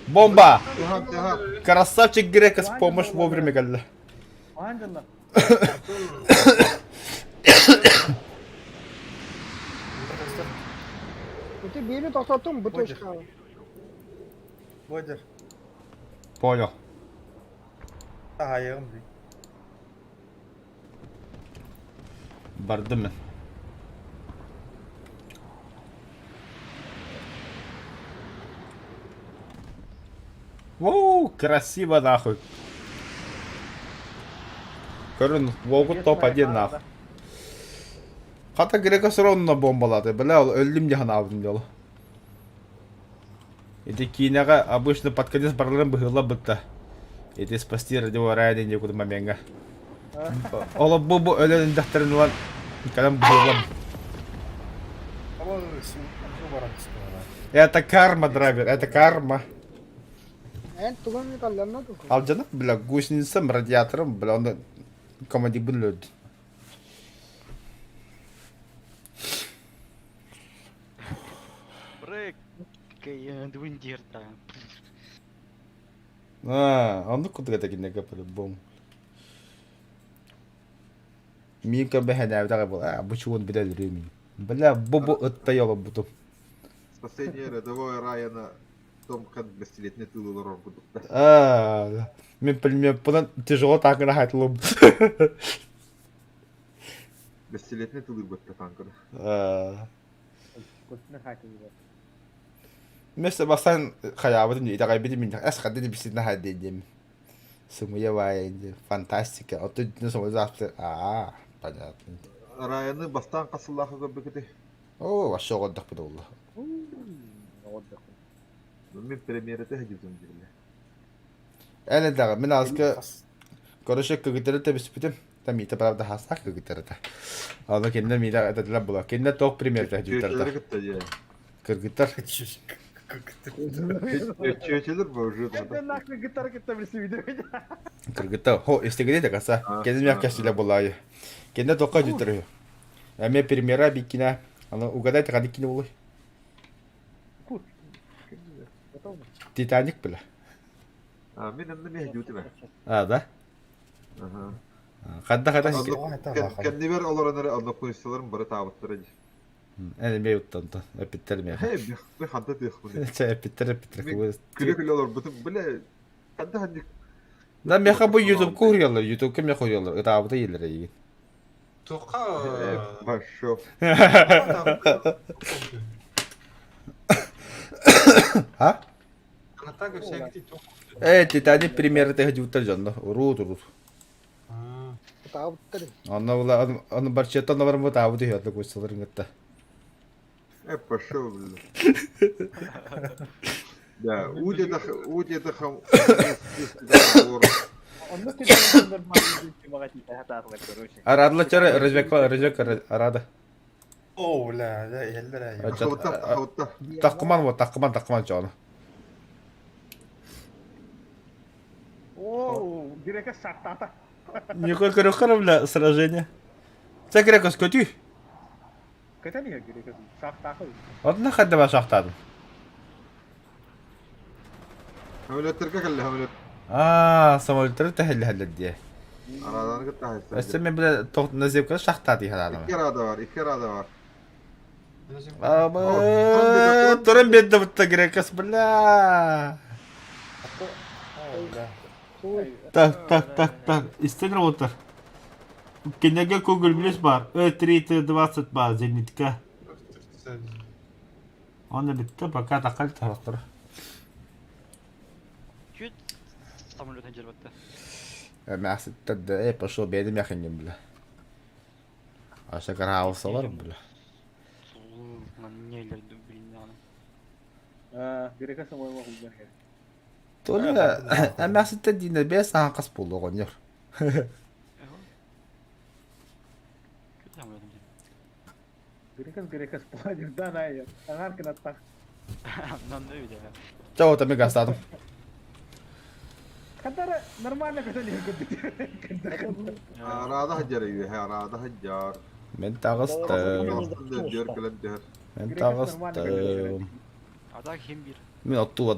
Бомба! Красавчик Грека с помощь вовремя келди. Ты бери тоқтаттым, бутылочка. Бодер. Понял. Аяғым бүй. Бардым мен. Воу, красиво нахуй. Көрін, волгу топ-1 нахуй. Хата Грека сыронна бомбалады. Бля, ол өлдүм диян абдым дело. Эти кинега обычно под конец барларын быһыла бытта. Эти спасти ради Райана не куда момента. Ола бу бу өлөн дәфтерин улан калам быһыла. Это карма, драйвер, это карма. Алжанып, бля, гусеницам, радиатором, бля, он команди бүлөд. А, онды кудга тегиннеге по-любому. Мин көрбөһөнөөбүтэ был, бу чугун биле мин. Бля, бу бу ытта буту. Спасение рядового Райана том как бестилетне тылылар будут. А, мен пілме, бұдан тяжело танкына хайтылым. Бестилетне тылыр бітті танкына. А. Вместо бастаан хайаабытым итэҕэйбитим мин эс хадды дибисин наһаа диэн Сымыйа баайа диэн фантастика. Оттон самолет аа понятно. Райаны бастаан хас сыллаахха көрбүкүтүй? Оо, вообще оҕордохпут буолла. Мин премьерата сылдьыбытым дииллэр. Эн эдэҕэ мин аска короче кыгытары тэбиспитим. Там Мита правда хаастаах кыгытарыта. Аны кинилэр Мита этэтилэр була. Кинилэр тоох премьерата сылдьыбыттар. Чүөчэлэри кытта дьэ. Кыргыттар. Чүөчэлэр бу уже Это нахуй гитара кытта билсибит. Кыргыттар. Хо, истигини да каса. Кенин мях кэсилэ булаайы. Кинилэр тоққа дьүттэр үһү. Эмиэ премьера биккина. Аны угадайте ханнык кини буолуй? Титаник бile. А, мин онно миэхэ дьуутум ээ. А, да? Аха. Хадда хата Кэннибэр олорон эрэ однокурсницаларым бары таабыттара дии. Эн эмиэ уттан эпиттэр эмиэ. Бэ ханта тыахпын. Чэ эпиттэр эпиттэр. Күлэ-күлэ олорбутум. Бile ханта ханнык. Да меха бу ютубка уруйаллар, ютубка меха уруйаллар. Ытаабыта иелер эйигин. Туохха Пошел. А? Анатага всякий туох. Э, Титаник премьера тэһэ дьонно. Уруут уруут. Ытаабыттар. Онно була аны барчеттан баран бу таабыт үһү куйсаларын кытта. Э, пошел, блин. Да, у где-то хам... Онно кэлэн нормально темаҕа тиийэ сатаатылар, короче. Арадла чара разведка разведка арада. О, бля, да, еллер Хавытта, хавытта. Таккыман вот таккыман таккыман чону. О, Грека шахтата. Никой көрөхөр бля сражение. Це Грекос көтүй. Көтөн иһэр Грека шахтаха. Одна хадда ба шахтадым. Самолеттерге кэллэ, самолет. Аа, самолеттер тэһэллэ хэллэр диэ. Арадан кытта Өссө мен бile тох наземка шахтады халадым. Икки арада бар, икки арада бар. Аба, туран бедді бутта Грекос, бля. Так, так, так, так. Истен работар. Кинеге Google Plus бар. Э3Т20 бар зенитка. Оны битте пока тақал тарақтыр. Чуть самолетын жербатта. Мәсіттер э пошел бедім яқын бля. Аша караусалар бля. Нелер блин аны. А, Грека самой хулган иһэр. Толя, мәсіттер дейін бес саған қас болды оғанер. Чуть самолетын Грекас Грекас планер, да, на Аңар кынаттах. Нан өйдө. Чао, там мен гастадым. Хатара нормально көтөн иһэр көрдүк. Арада хаджар үйе, арада хаджар. Мен тағыстым. Дör кэлэн дөһөр. Мен тағыстым. А так хим бир. Мен отту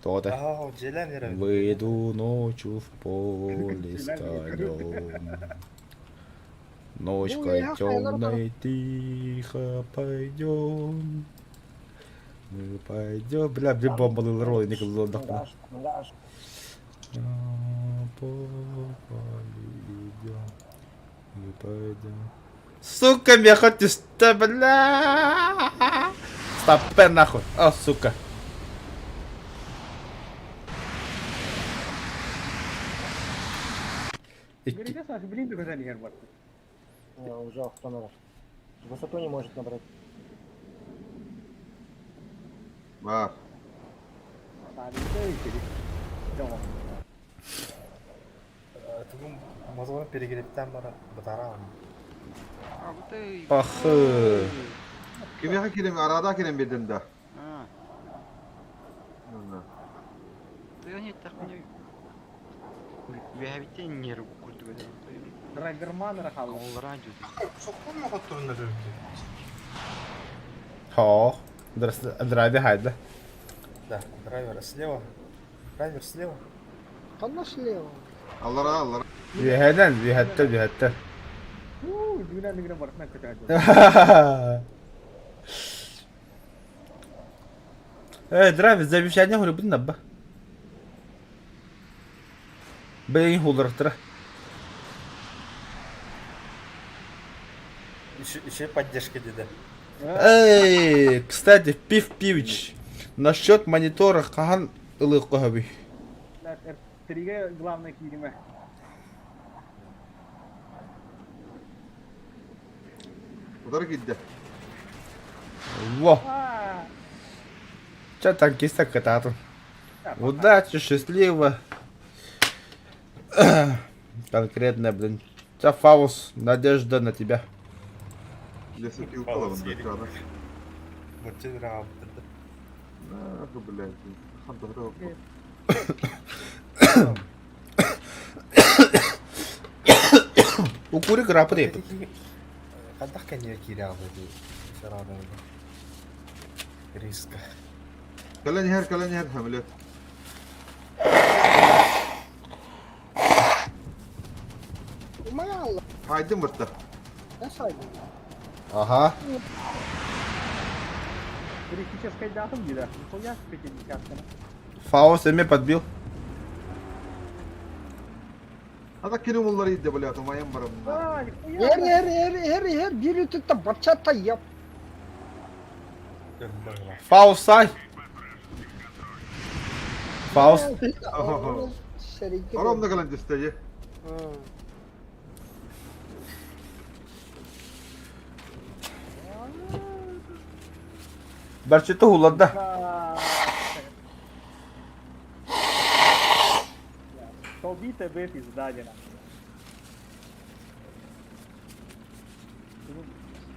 Тоғыда. Аа, желен ерэ. Выйду ночью в поле с конем. Ночкой Ну, я темной тихо пойдем. Мы пойдем. Бля, блин, бомбалы ролл, не Мангаш, мангаш. По полю идем. Мы пойдем. Сука, меня хочешь, бля! Стопе нахуй. О, сука. Икки. Грекас ас блин көтөн иһэр бар. Уже автономер. Высоту не может набрать. Бар. Саадыта икки. Жоо. Тугум мозгону перегирептен бара бытара. А вот ты. Пахы. Кимиэхэ кирем, арада кирем бердим да. А, Онно. ты не так не. Вебите нерв культура. Драйверман рахал. Олран Соккун мохотторун өрөбүт. Хо. Драйви хайда. Да, драйвер слева. Драйвер слева. Ханна слева. Аллара, аллара. Виһэнэн, виһэттэ, виһэттэ. Уу, дүүнә нигрен барытынан көтөн. Э, драйвер, завещание говорю, блин, абба. Блин, хулдырықтыра. Еще, еще поддержка деди. Эй, кстати, Пив Пивич, насчет монитора хаһан ылыахха сөбүй? Тригэ главное кииримэ. Утары киирдэ. Во! Че танкиста кытаатын. Удачи, счастливо. Конкретно, блин. Ча, Фаус, надежда на тебя. Лесопилка ылабын да, Бачча бираҕабыттар. Нахуй, блядь. Хантахта Укури грапы дейпит. Хайдах кэннигэр киирэ аҕалбыт сараада риска. Кэлэн иһэр, кэлэн иһэр, самолет. Умайалла. Айдын бырта. Ne saydın? Ага. Туристическай датым дида. Нихуя 50-каны. Фаус эми подбил. Ата кини уллары идде, блядь, умайан барам. А, нихуя. Her her her her her bir ütütte bachata yap. Фаус сай. Фаус. Ором да кэлэн түстэ Барчыты хулладда. Тоби тебе пизда, дена.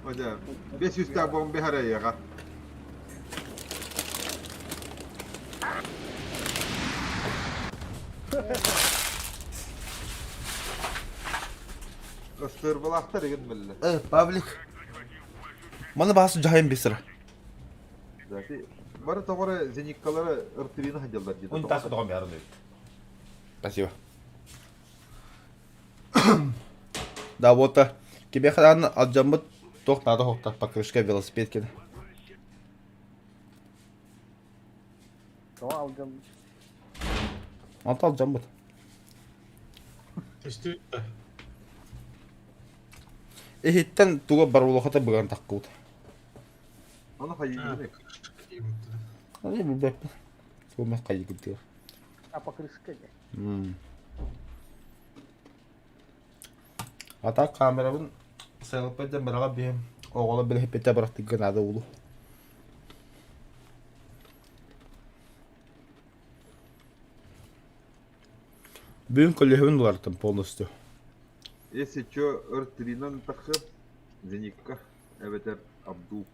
Одя, бес үстә бомбе хараяга. Ыстырбалахтар еген билле. Э, Павлик. Маны басы жайын бесір. Бары тоғыры зениткалары ыртырины хадялдар дейді. Спасибо. Да, вот тебе хадан алжаммыт тох надо хохта покрышка велосипед кene. То алгам. Анта алжаммыт. Түстү. Эхиттен туга барулахата быган таккут. Оны хайыгын. Аны билбеппин. Суумас кайыгын А покрышка де. А так камерабын сайлаппайдан бараға биһим. Оҕолор билэһиппитэ барахтыгга наада уулу. Бүгүн көлөһүбүн уларыттым полностью. Если чё, ыртыринан тахып, зенитка, эбетер Абдул.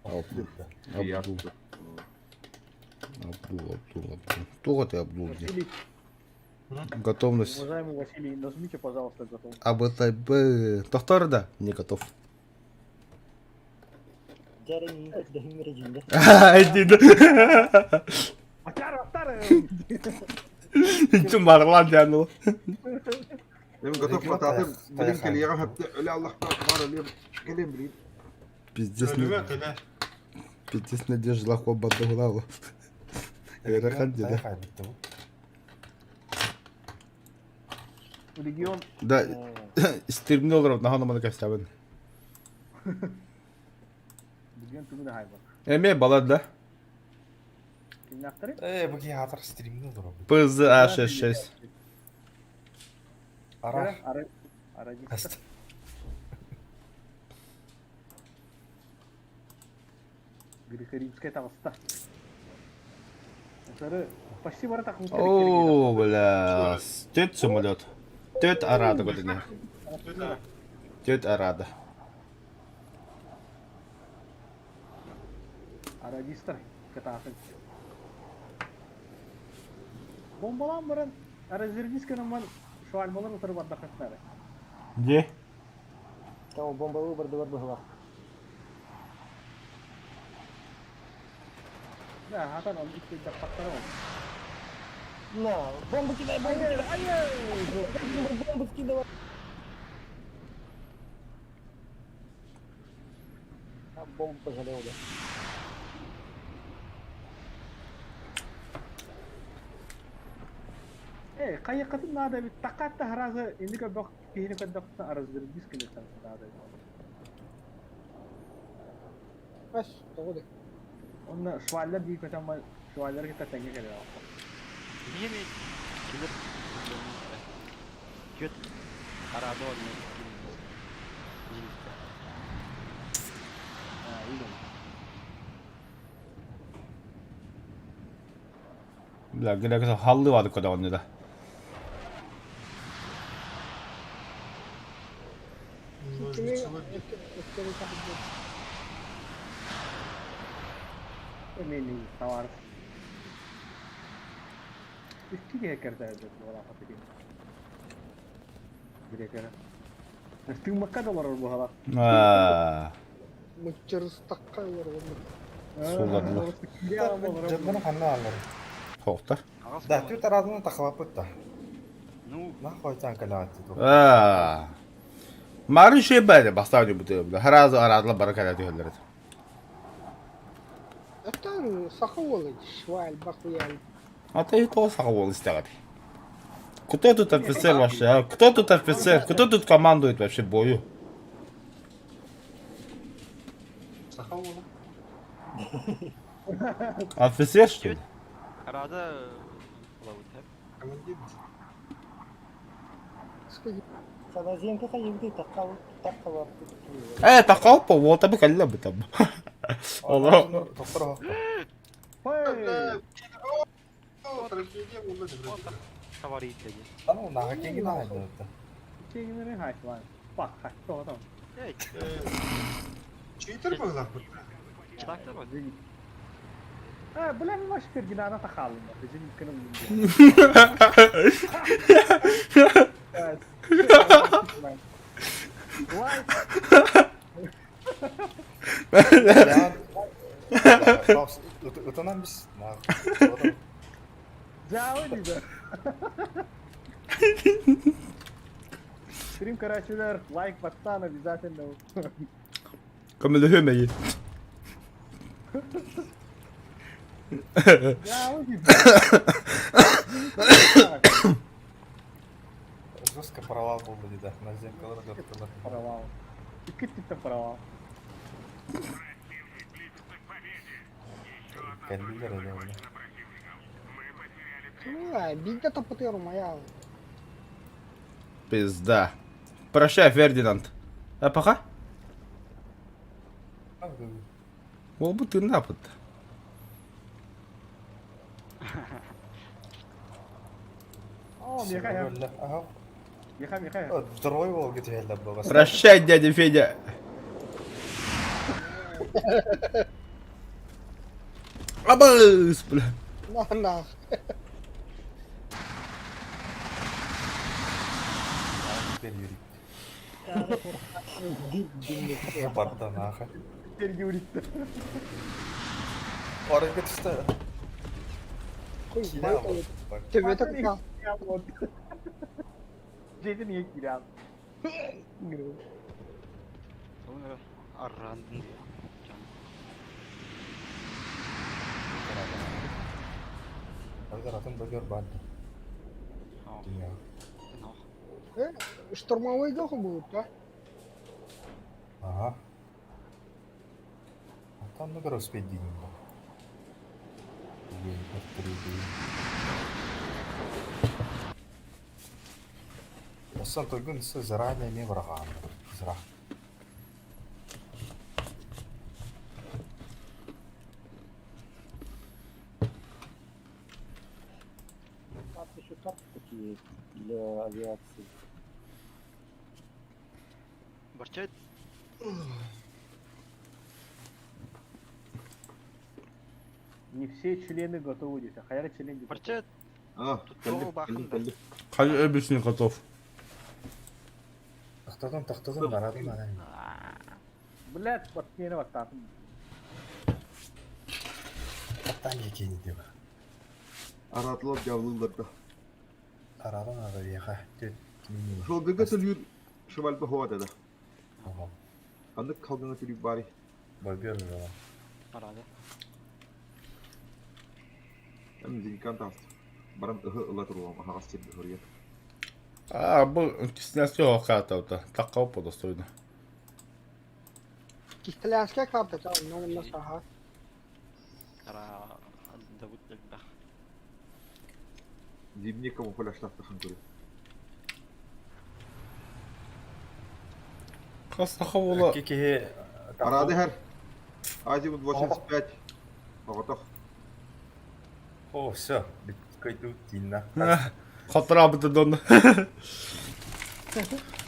Абдул. Абдул. Абдул, Абдул, Абдул. Туга ты Абдул дии. Василий, Готовность. уважаемый Василий, нажмите, пожалуйста, готов. АБТБ. Тохтор да? Не готов. Айдин. Батяр, батяр! Чум барлан дианул. Эми готов бататым, билин келиэҕэ хөптө, өлө Аллахта бар өлүм, кэлиэм билин. Пиздец. Өлүмэ кэлэ. Пиздец надежда лахо баддагулаву. Эрахан деда. Регион. Да, стримни олоров нахан маны кэпсэбин. Регион түгүнэ хайбар. Эме балад да. Кимнахтары? Э, бу киһи аатар стримни олорор. ПЗА66. Ара. Ара. Ара. Грехаримская таҕыста. Сары почти бара так О, бля. Тет самолет. Тет арада көтүнэ. Тет арада. Арадистар кытаатын. Бомбалан баран резервист наман шуальмалар утары бардахаттары. Не? Там бомбовый бардылар быһылах. Да, хатан он икки жаппаттары ол. На, бомбу кидай, бомбу кидай. Бомбу скидывай. А, бомбу пожалел, да. Э, кайыккатын надо бит такат та харазы инди көбөк кихини көддөктө резервист келетен надо. Ас, тоҕо да. Онно шваллар дии көтөн шваллар кытта тэҥҥэ кэлэр. Ними килер Күт арады онно Жилитте. Бля, грек халлы var kadar onda da. Кими Ножницы өттөрү тахырды. Мени товар. Икки киһи кэрдээдэ буолаха тигин. Грекера. Тыыммакка да олорор буолла. Аа. Мыччырыстакка олорор. Суулладылар. Дьонноро ханна ааллар? Хоқтар. Ағас Да, түт араадынан тахалаппыт да. Ну, Нахуй калаатты. Аа. Мары şey бәді, бастау деп бітті. Харазы арадыла бары кәлі түйелер. Это саха уолы, шваль, бахуяль. А ты и то саға ол істеғады. Кто тут офицер вообще, а? Кто тут офицер? Кто тут командует вообще бою? Саха уола. Офицер, что ли? арада олабыт хеп. Командир. Скажи, Саназенко хайыбыты таккал таккалап. Э, тақау по, вот абы кәлі бітіп. Олар. Тоқтор хоқта. О, трагедия буолла трагедия. Товар иттеги. Ану наха кеңин аайда. Кеңинери хайфлан. Бак, хай, тоғытам. Эй, Читер буолла. читакта бар. А, бля, мен маш киргинана тахалым. Бежин кыным. Лайк. Ытынан бис. Жауы дейді. Стрим карачылар, лайк баттан обязательно. Көмілі хөмейі. Жауы дейді. Жестко провал болды дейді. Назенкалар göттілер. Провал. Икки типті провал. Кәлбилер әлі оны. ну, а, бийде тапытыр моя. Пизда. Прощай, Фердинанд. А пока? Ол бұл тыңдап апыт. О, меха, Ага. меха, меха. Дрой бол кетелі бұл. Прощай, дядя Федя. Абыз, бля. На, на. Барда наха. Сергей Уритті. Орын түсті. Хуй, Кире байта. алды. Тебе так Жеті не кире ал. Соңра аррандын. Жан. Айдар атын бөгөр барды. Ау, Dünya. тынох. Штурмовой гоху будет, да? Ага. Там ну успеть дейін бұл. Осан тойгун сы заранее не врагам. Зра. Там еще карты такие для авиации. Барчайт Не все члены готовы здесь. А хаяр член готов. Барчайт А, Тут кэлли, тоҕо баахын кэлли, да. кэлли. Қали өбісіне готов. Тақтадым, тақтадым, арадым, арадым. Блядь, вот мені баттатым. Тақтан екені деп. Аратлар жабылылар да. Арадым, арадым, яха. Төт, мини. Шолгыга төлүр шыбальба хуа да. Ага. Андык калгына төлүр бари. Бөгөр бөгөр. арада. Эм зинкан тас. Барам ыхы ыла туруам ахагас сир хөрьет. А, бұл кісінәсі оқата. Тақау по достойно. Кистэлээскэй карта ча онно онно саха. Ара Давыд элбэх. Зимний камуфляжтаахтахан көрү. Хас саха уола Икки киһи Арады иһэр. Азимут 85. Оҕотох. О, все, кыйдыбыт тииннэ. Хоторообут дон.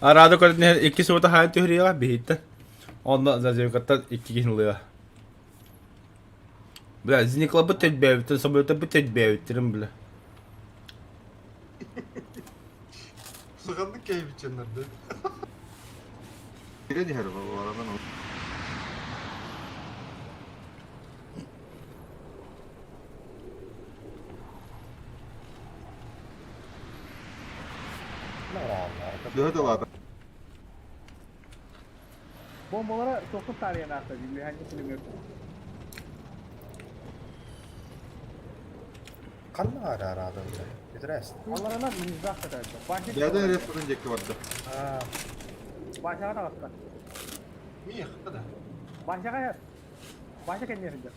Арады көрүнэ икки суота хаан түһүрүөҕэ биһиттэн. Онно зазевкаттан икки киһини ылыа. Бля, зниклабыт төлбөөбүттэн, самолеттарбыт төлбөөбүттэрин бля. Сыганнык кэйбиченнерди. Кирен иһэр оранан ол. Төһө тылаата? Бомбалара тоққыз тарыйан ааста дии, пулемет. Ханна араада бile? Битирээс. Алларынан мизах катайды. Баша Бэйдэн ресторан диэки барда. Аа, Башаға таҕыста. Миэх да. Башаға яр. Баша кэннэ сылдьар.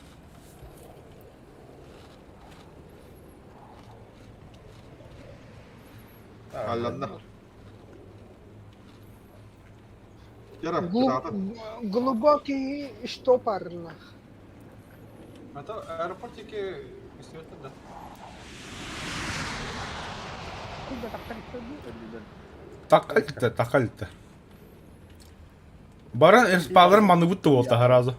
Алланна. Жара, кытаата. Глубокий штопор нах. А то аэропортики көстүбэттэр да. Куда тахтар истэ Такальты, такальты. Баран респалар маныбыт туолта харазы.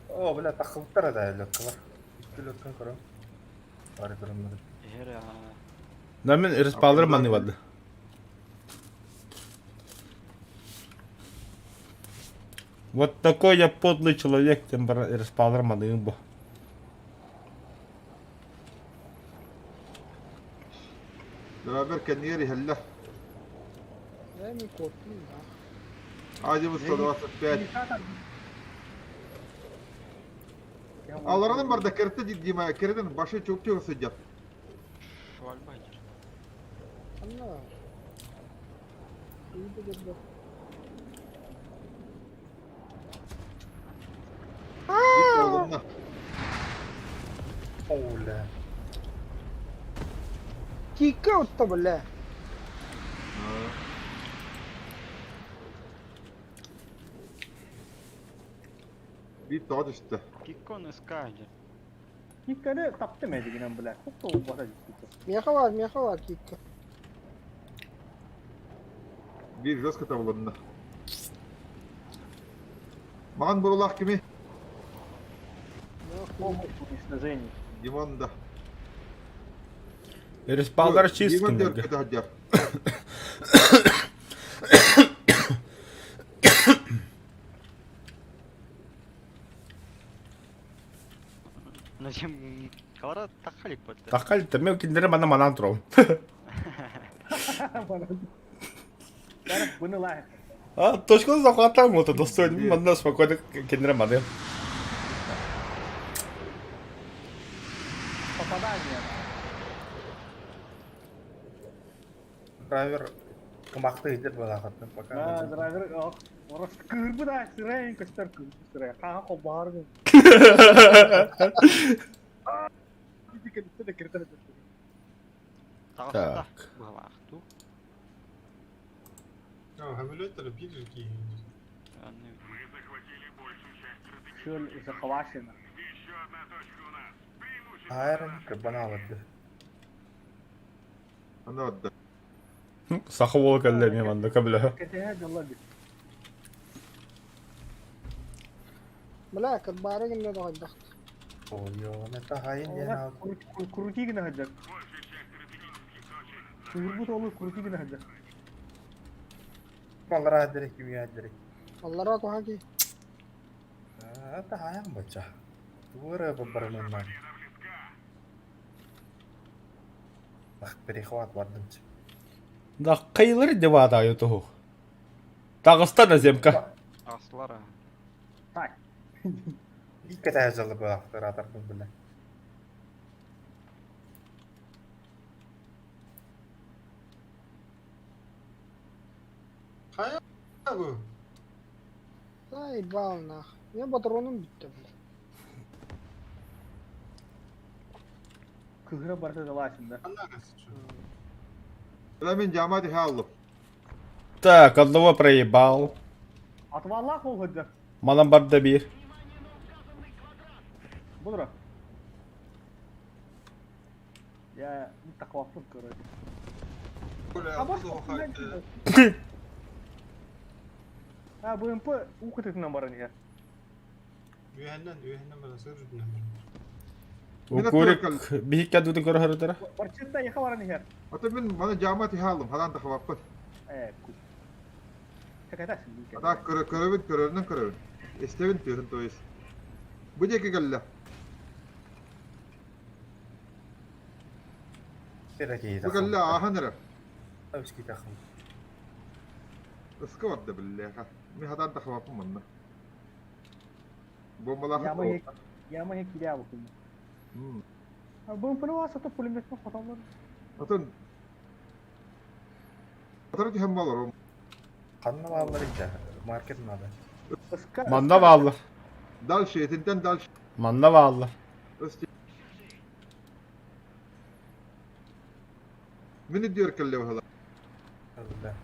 О, бля, тахылтар да лөккалар. Икки лөккөн көрөм. Бары көрөммөдүм. Эхер Да мен респалар маныбады. Вот такой я подлый человек, тем баран респалар маныым бу. Драбер кэннигэр иһэллэр. Я не копну нах. Азимут 125. Алларанан барда кэртэ Дима, кэрден башы чук-чук сыдьар. Швальбайдер. Анна. Иди да Олунна. О, бля. Кика отто бля. Биир тоҕо түстэ. Киккон СК. Кикканы таптым эдигинен бля. Хоппа бата дии. Меха бар кика. Биир жестко табылынна. Маҕан бурулаах кими? Уничтожение. Димон да. Респалдар Димон чисткин. да өркөтө сылдьар. Зачем Калара тахалик под. Такальты, мен киндере мана манан турам. Бұны лайық. А, точка захватаем вот это достойно. Манна спокойно киндере маны. Попадание. Драйвер кымакты идер балагаттым А, пока. драйвер, ох, орос кырбы да, сырайын көстөр кырбы сырай. Хаха кобар. Так. Бугалахту. Хамилеттер биир киһи. Шөл захвачено. Айрон кабаналарды. Аны барда. Саха уола кэллэ эмиэ манна көмөлөһө. Кэтеһэ дьоллор бит. Бля, кырбаары гынна доҕойдохт. Ой, это хайын диэн ал. Крути гына сылдьар. Кырбыт олу крути гына сылдьар. Маллара дирек кимия дирек. Аллара туһа ки. Это хайын бача. Тугура бабарынан. Бах, перехват бардым. Да кыйлыр деп атайы туху. Тагыста на земка. Аслара. Так. Икки тәжілі балақтар атарбын біле. Хайа бу. Заебал нах. Меня патроном бүттэ, бля. Кыһыра барыта далаачын да. Бля мин дьаама түһэ аллым. Так, одного проебал. Отваллаах ол сылдьар. Манан барда биир. Будура. Я такваппын короче. Бля, А может, плохо. А, БМП уу кытытынан баран иһэр. Үөһэннэн, үөһэннэн баран, сыр үрдүнэн баран. Мин Укурик аттыгар биһиккэ дутун көрө сырытара. Барчытта яха баран иһэр. Ата мин маны дьаама түһэ аллым, ханан тахабаппын. Э, кут. Чакатасың А так көрө көрөбүн, көрөрүнэн көрөбүн. Истэбин түһүн то есть. Бу диэки кэллэ. Бу кэллэ ааһан эрэр. Ыска барда биллээхэ. Мин хатаан тахабаппын манна. Бомбалаах Яма яма кире абыкын. БМПны васа пулеметпен хоталлар. Атын Атара түһэн балар. Ханна бааллар итэ? Маркет надо. Ыска. Манна бааллар. Дальше, этинтэн дальше. Манна бааллар. Мин идиэр кэллэ баһыла. Өллө.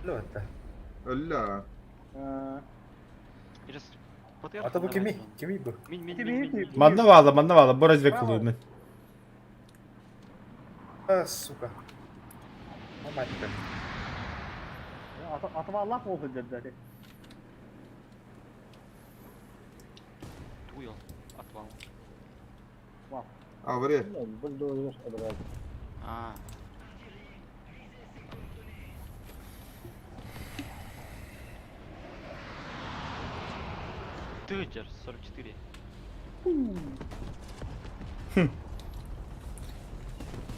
Өллө этэ. Өллө. Ата бу кими? Кими бу? Мин, мин, мин, мин. Манна бааллар, манна бааллар. Бу разведкалыыр мин. А, сука. Маматта. Атыбаллаах ол сылдьар дати. Туйол. Отвал. Авре. Бульдозер обратно. А. Тыджер, 44.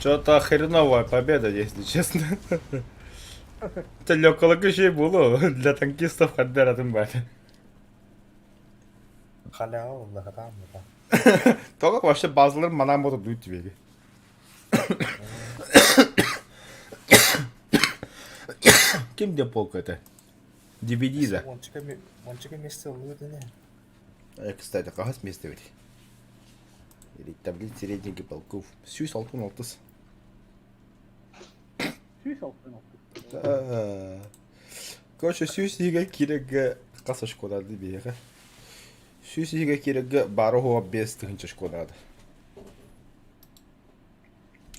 Что-то хреновая победа, если честно. Это легкого было для танкистов Хаддера Тумбаля. Халява Аллаха там да. Только вообще базалар манам буду дуть тебе. Ким где полка это? DVD да. Ончика ончика месте луды не. Э, кстати, қағаз место ведь. Или таблица рейтинга полков. Сүүс алтын алтыс. Сүүс алтын алтыс. Короче, сүүс иһигэ кирэгэ хас очколарды биэҕэ. Сүүс иһигэ кирэгэ бары хуа 5000 очколарды.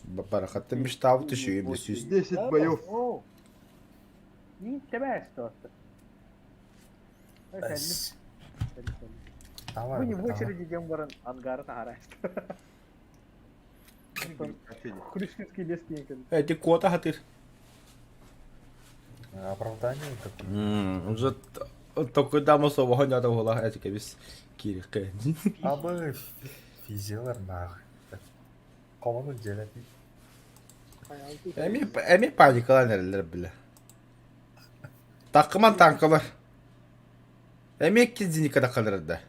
Барахатта мечтал түшүйім де сүүс. 10 боев. Не тебя что Давай. Мы не в очереди идем баран ангары тахара. Крюшинский лес кейкен. Эти кота хатыр. Оправдание какое. Уже только дамы собаха не была, эти кабис кирикке. Абы физиолар нахуй. Коману делать. Эми эми паникалар нерелер биле. Такыман танкалар. Эми кизиника да калырды.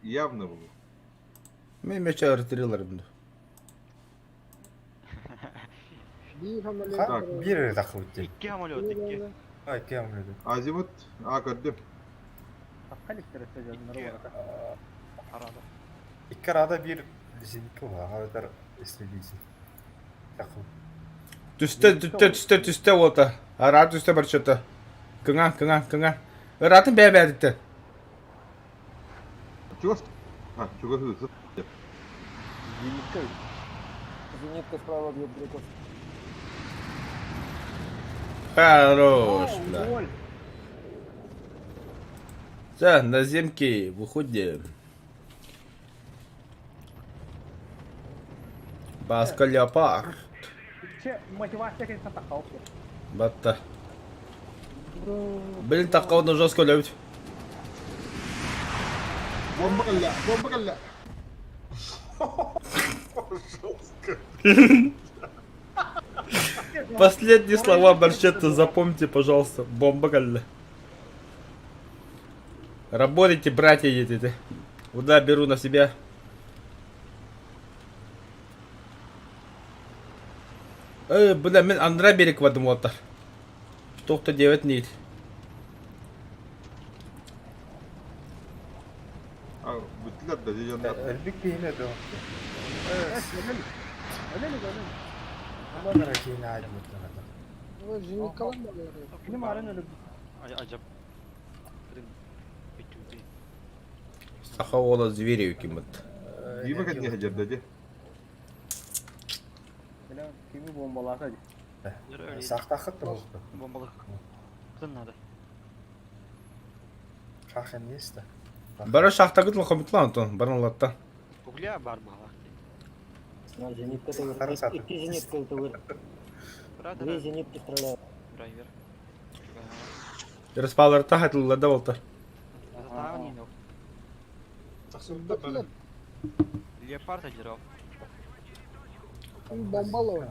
Явно было. Мен мече ыртырылар бұны. Ха, бир тахыбыт. Икки самолет, икки. Ай, кем люди. Азимут, а көрдүм. Икки арада бир зенитка бар, арадар истребитель. Тахыбыт. Түсте, түсте, түсте, түсте ота. Ара түсте бір чөті. Кыңа, кыңа, кыңа. Ыратын бә бәдікті. Чугас. А, чугас ысы. Зенитка. Зенитка справа бьет греков. Хорош, бля. Все, на земке выходим. Баска леопард. Че, мотивация, конечно, тахалка. Батта. Блин, такого жестко любит. Бомба кэллэ, бомба кэллэ. Жестко. Последние слова Барчетта запомните, пожалуйста. Бомба кэллэ. Работайте, братья, едете. Удар беру на себя. Э, бля, мен Андра берег вадым отар. Тоқта девет нейт. Өлдүлэр да дьоннор. Өлбүт киһини өтө. Өлө өлө өлө. Ама киһини аадьыбыттан ата. Зениткалар балар. Кини марын өлө. Ажап. Бүтүбү. Саха уола Зверев киммит. Дима кэнниэ сылдьар дии. Бля, кими бомбалаата дии. Сахтахыт да болду. Бомбалык. Кытын надо. Хахен есть да. Бары шахтагыт лохомитлан Антон, барын латта. Угля бар баалах. На, зенитка Сахара это сатып. Икки зенитка это выр. Брат, Две зенитки стреляют. Драйвер. Распалар тахатылла да болтар. Тахсыбыта бары. Леопард одирал. Бомбалар.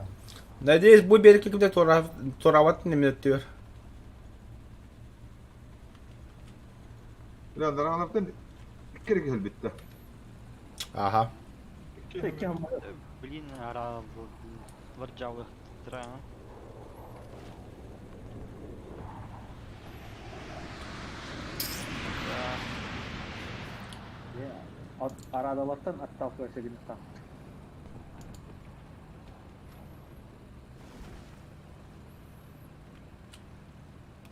Надеюсь, бу берки кимде турават неметтир. Бля, нараналартан икки кэлбиттэ. Аха. Блин, ара варджалы. Дра. Арадалартан отталкивайся гинта.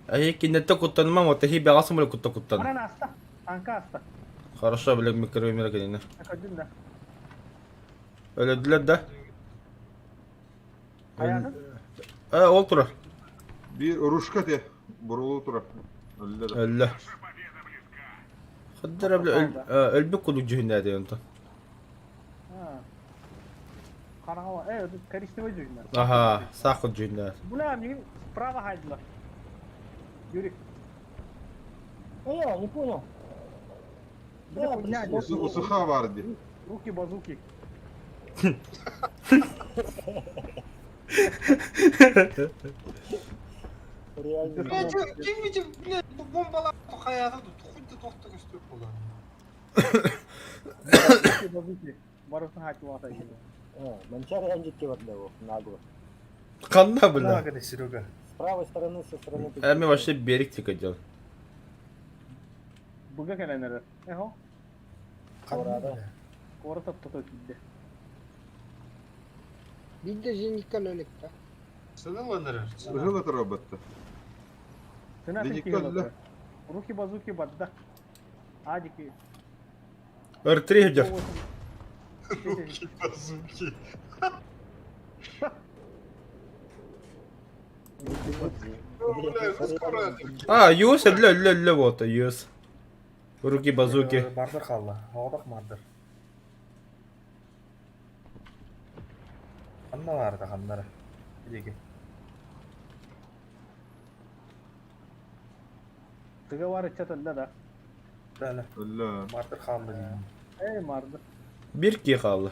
Ай кинетте куттанмам, вот хи бягасым бile кутта куттан. Аран аста. Танка аста. Хорошо, билек микро кенене. Көдүм да. Өлөдүлөр да. Аятын. Э, ол турар. Биир рушка те бурулуу турар. Өллө да. Өллө. Хаддара биле өлбүк кудук жүһүннәде Антон. Караңа, э, коричневый жүгүнә. Аха, сакы жүһүннәде. Бля, мне справа хайдылар. Юрик, Я не понял. бля, Да, хуйня, блин, Усуха бар дии. руки базуки. Реально. Блядь, ким видим, блядь, бомбалар тухаята тут хуй тохта көстүп болду. Руки базуки. Барысын хайтылата. Манчар янжитке бар да нагло. Канда бile. Лагерь Серега. С правой стороны, со стороны. Эми вообще берик тик отдел. Буга кәләнәре. Эхо, Кара. кора топтото кидде. Бир зенитка өлөктө. Сыныланыр. Ыһыла турар батта. Сена Зенитка өллө. Руки базуки бадда. Адики. Р3 идет. Руки базуки. Бля, скоро. А, юс, өллө, өллө, өллө вот, юс. Руки базуки. Мардыр қалла. Оғдақ мардыр. Қанна барды қаннары. Деге. Тыга бар чат өллө да. Дәлі. Өллө. Мардыр қалды деймін. Эй, марды. Бир ки калды.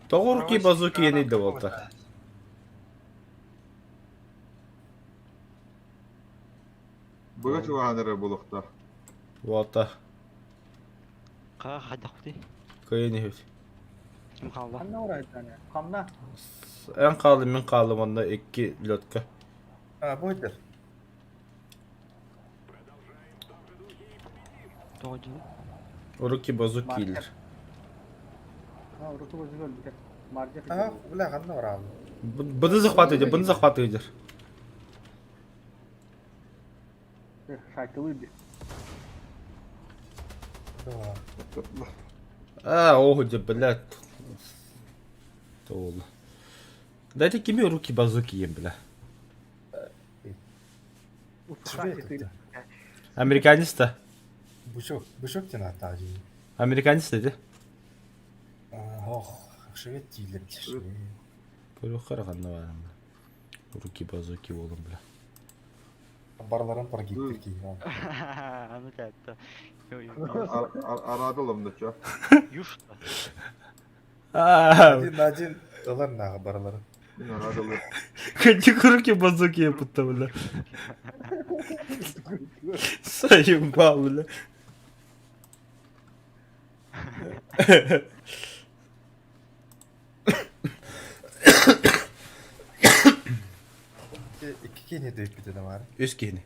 Тоҕо руки базуки ени де болта. Быга чугаанары булукта. Болта. Ка хадахты. Кыйын хит. Ким қалды? Канна орайтаны. Камна. Эн калды, мен калдым онда икки лётка. А, бойдыр. Тоғыз. Руки базуки илер. А, руки базуки өлдү. Маржа. А, бля, қанна бар алды. Бұны захват идет, бұны захват идет. Шайтылы ди. А, ох, де, блядь. Толы. Дайте кими руки базуки ем, бля. Американец-то. Бушок, бушок тен ата деймін. Американец деді. Ох, швед дейлер. Көрі қарағанда барым, бля. Руки базуки болым, бля. Барларын прогиттер кейін. Аны тәтті. Арадылым да ча. Юшта. А, Один на один ылар нағы барларын. Мин арадылым. Какие руки базуки я будто, бля. Заебал, бля. Икки кейіне дөйіп кетеді бар. Үс киini.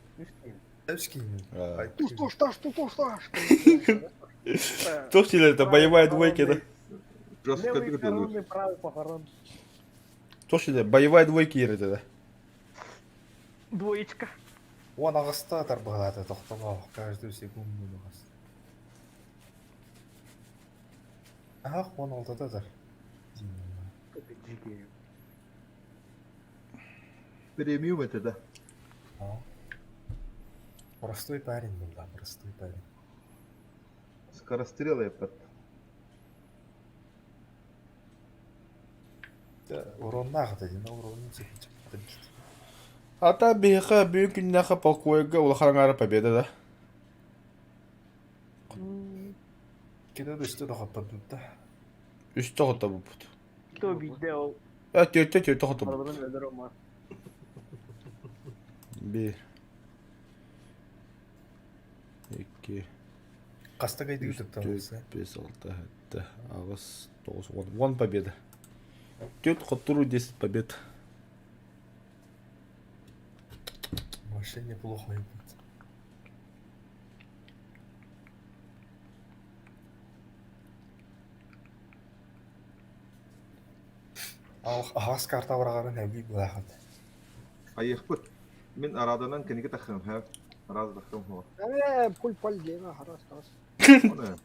Үш кейіне. А. Туш, туш, таш, туш, таш. Туох дииллэр это боевая двойка да? Жестко Левый дылы. коронный, правый похорон. Туох дииллэр боевая двойка это да? Двоечка. Уон аҕыста тарбыһалаата тохтолоох каждую секунду аҕыс. Аһах уон алтата тар. Премиум это да. Простой парень был, да, простой парень. Скорострелы этот. Уроннаах да дин, уронун сөпүччэ. Ата биһиэхэ бүгүн күннээхэ полковойга улахан аҥаара победа да? Кини да үстэ доҕотторбут да. Үстэ хоттобуппут. Кто биирдэ ол Э, түөртэ түөртэ хоттобуппут. барыбытын өлөр омар. Биир. Икки. Хаста кайдыы Үс, тыктан түөрт, бес, алта, сэттэ, аҕыс, тоҕус, уон. Уон победа. Түөрт хотторуу 10 побед. Вообще неплохо ебать. Аҕас карта бараҕарын эбии былаахат. Айыахпыт. Мин араданан кинигэ таххым һэ. Арада таххым һуо. Э, пуль паль диэн харас харас. Оны.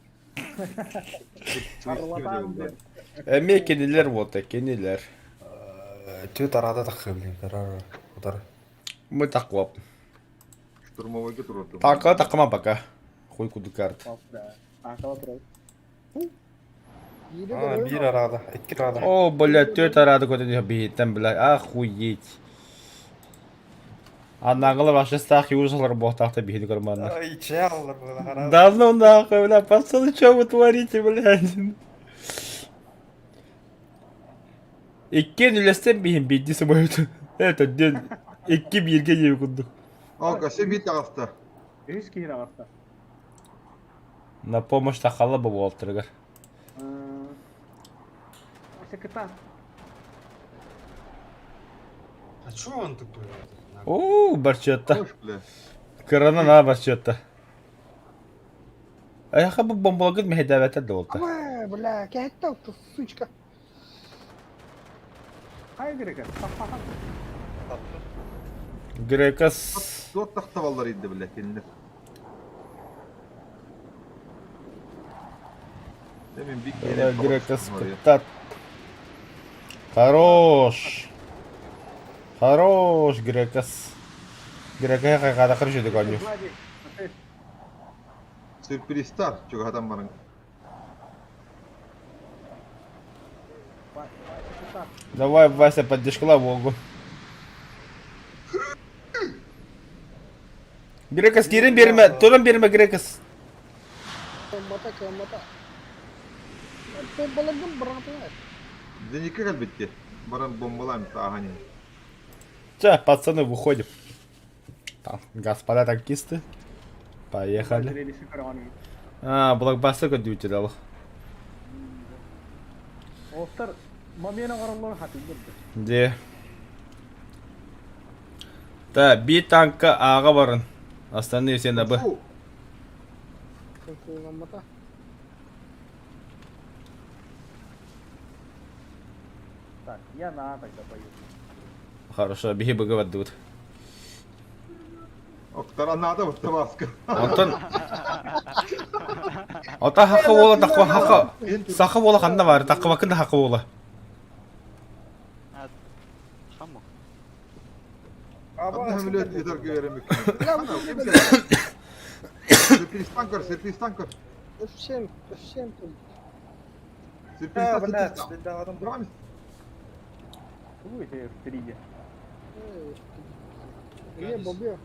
Шарлатан диэн. Эмиэ кинилэр вот кинилэр. Түөрт арада таххы блин, карар утар. Мы такоп. Штурмовойга турурдум. Танка такма пока. Хуй куду карт. Да. Танкала турар. Биири А, көрөбүн биир арада, икки арада. О, блядь, түөрт арада көтөн биһиттэн, блядь, охуеть. Анаҕылар вообще юзалар буохтаахта биһини көрманнар. Ай, чаллар было, Да ну нахуй, бля, пацаны, что вы творите, блядь? Иккиэн үлэстэн биһин биирдии сымыйыт. Это день икки бииргэ диэби курдук. О, касе бит таҕыста. Үһүс киһи таҕыста. На помощь тахала бу буолтарыгар. Секретарь. А чё он такой? Оо, барчетта. Хорош, бля. Кырана на барчетта. Айха бу бомбалагыт мэһэдээбэтэр да буолта. Ама, бля, кэһэттэ сучка. Хай Грека. Грекас Туох тахтабаллар инде, бля, кинилэр. Мен бик Грекас кыттат. Хорош. Хорош, Грекас. Грека хайгада кырышы коню. Сюрпризтар, чугатан барың. Давай, Вася, поддержкала Волгу. Грекас, кирин берме, туран берме, Грекас. Кыаммата, кыаммата. Бомбаларгын быраҕатылар. Зенитке кэлбитти. Баран бомбалаем тааһанин. Все, пацаны, выходим. Там, господа танкисты. Поехали. А, блокбастер көдүүтүрэл. Оттар момент оҥороллорун хатыыллар да. Де. Да, би танка ааҕа барын. Остальные все на Б. Кыаммата. Так, я на А тогда пою. Хорошо, биһи быгы бардыбыт. Октара надо вот табаска. Онтон Ота хака буола таква хака. Саха буола ханна бар, таквакын да хака буола. Хаммы. Одна самолет и только верим. Сюрприз танкер, сюрприз танкер. F7, F7 тут. Сюрприз блядь, танкер. блядь. Тугу ити впереди. Не, бобьё.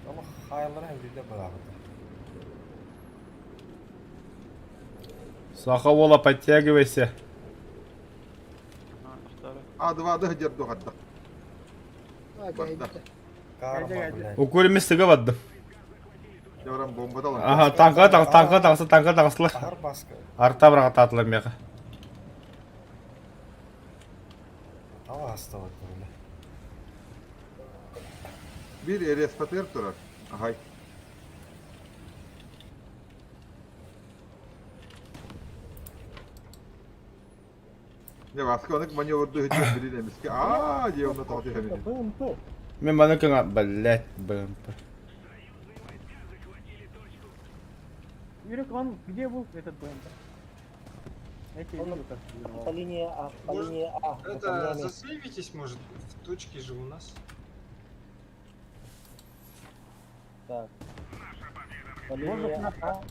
Ama hayallara evrildi beraber. Саха буола подтягивайся. Ага, что? А2 да жерду хатта. А, кэһэттэ. Карма, блядь. Укуримис сыга бардым. Явран бомба далан. Ага, танка танка танка танка танка таңсылар. Ахар баска. Арта бырағататылар меха. Ала хаста вот, бля. Биир респатыр турар. Ахай. Дьэ, Васка онык маневрдуу сылдьан билин эмискэ аа диэ онно тоҕо түһэбин. БМП. Мен маны кыңа блять БМП. Юрик, он где был этот БМП? Я тебя Он видел, как По взорвал. линии А, по Может, линии А, за Это, камнями. засейвитесь, может, в точке же у нас. Так. По Воздух линии на А.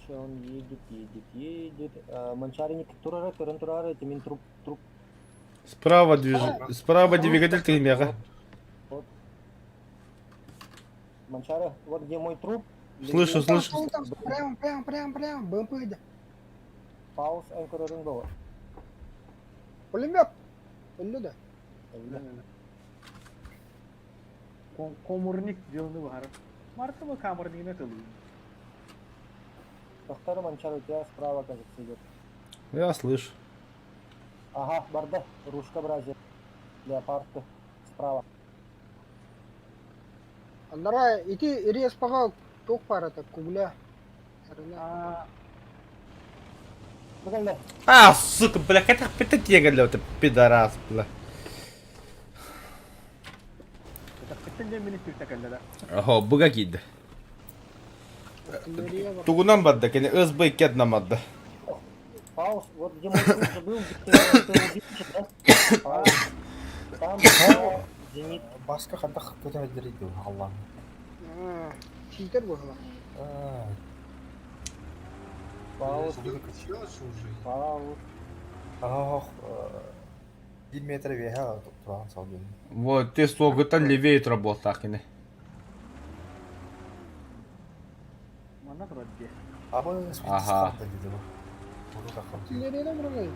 Че он едет, едет, едет. А, Манчарник турара, туран турара, это мин труп, труп. Справа движ... Справа двигатель тыгмега. Вот. Манчара, вот где мой труп. Слышу, лежит слышу. Там, там, прямо, прямо, прямо, прямо, БМП иде. Пауз Энкорорингола. Пулемет. Өллө да. Комурник деланы бар. Мартова камернигine тылы. Повтор Манчара, у тебя справа, кажется, идет. Я слышу. Ага, барда, рушка бразия. Леопард справа. Аннара ити респаға туох баар этэ, кугля. Сарына. А, Бігальда. А, сука, бля, как это тегали, это пидорас, бля. это кыттын мени спектакльда да. Охо, буга киди. Артиллерия бар. Тугунан бадда, кene СБ кедна мадда. Пауз, вот где мой труп же был, где ты, ты убил же, да? Пауз. Там была зенит. Баска хантах көтөн өдөрүйдү Аллах. Аа, Читер быһыла. Аа, Пауз, Сделать уже. пауз. Ах, 1 метр веха туран салдым. Вот, ты слогутан левее работа, кene. Манна турар де. Абы Аха. диди бу. Буну такам. Артиллерия бырга.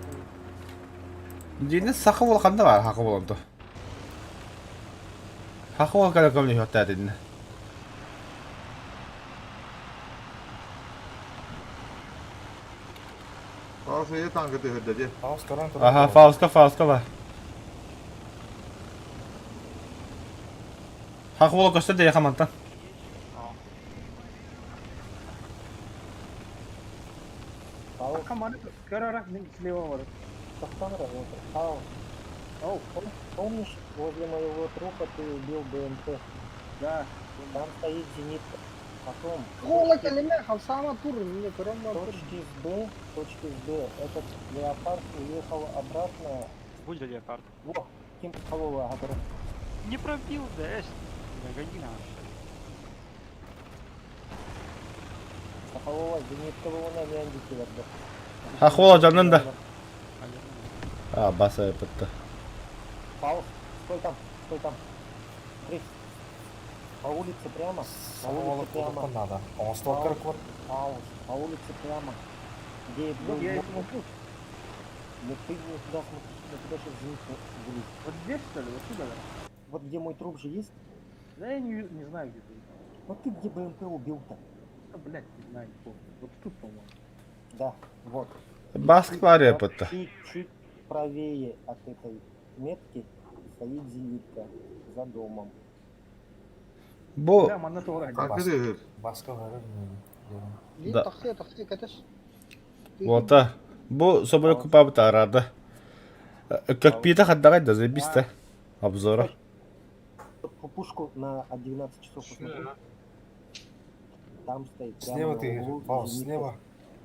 Дini сахы болғанда бар, хақы болғанды. Хақы болған көмне хөттә дедin. Фаус ее танкы төһөрдө дии. Пауз туран туран. Аха, Фауска, Фауска бар. Хақы бола көстө де хамантан. Пауз. Каманы көрөрө мен слева бар. Тоқтан работает. Пауз. Оу, Помнишь, возле моего трупа ты убил БМП? да. Там стоит зенитка. Потом Хола точки, кэлимэ, хамсаама тур, мне көрөн бар тур. точки с Б, точки с Б. Этот леопард уехал обратно. Будет леопард. Во, Ким Холова, который Не пробил, да, эс. Гони на. Сахалова, зенитка была на Мяндике барда. Хақы бола жанын да. А, баса бітті. Пауз, стой там, стой там. Смотри. По улице прямо, по улице прямо. надо. Оңостор код. Пауз, по улице прямо. Где был Вот я и мой- смотрю. Ну ты не туда смотри, на тебя сейчас зенитка вылезет. Вот здесь что ли? Вот сюда, да? Вот где мой труп же есть? Да я не, не знаю, где ты. Вот ты где БМП убил-то? Да, блядь, не знаю, не помню. Вот тут, по-моему. Да, вот. Баск бар я бітті. Чуть-чуть правее от этой метки стоит зенитка за домом. Бу Да, манна тура. Танкы төһөр. Баска барыр. Дии Да. тахсыа, тахсыа кэтэс. Вот, бу собой купабыт арады. Как пита хаддагай да забиста. Обзора. Вот по пушку на 12 часов посмотри. Там стоит. прямо Слева на ты, углу Пауз, зенитка. слева.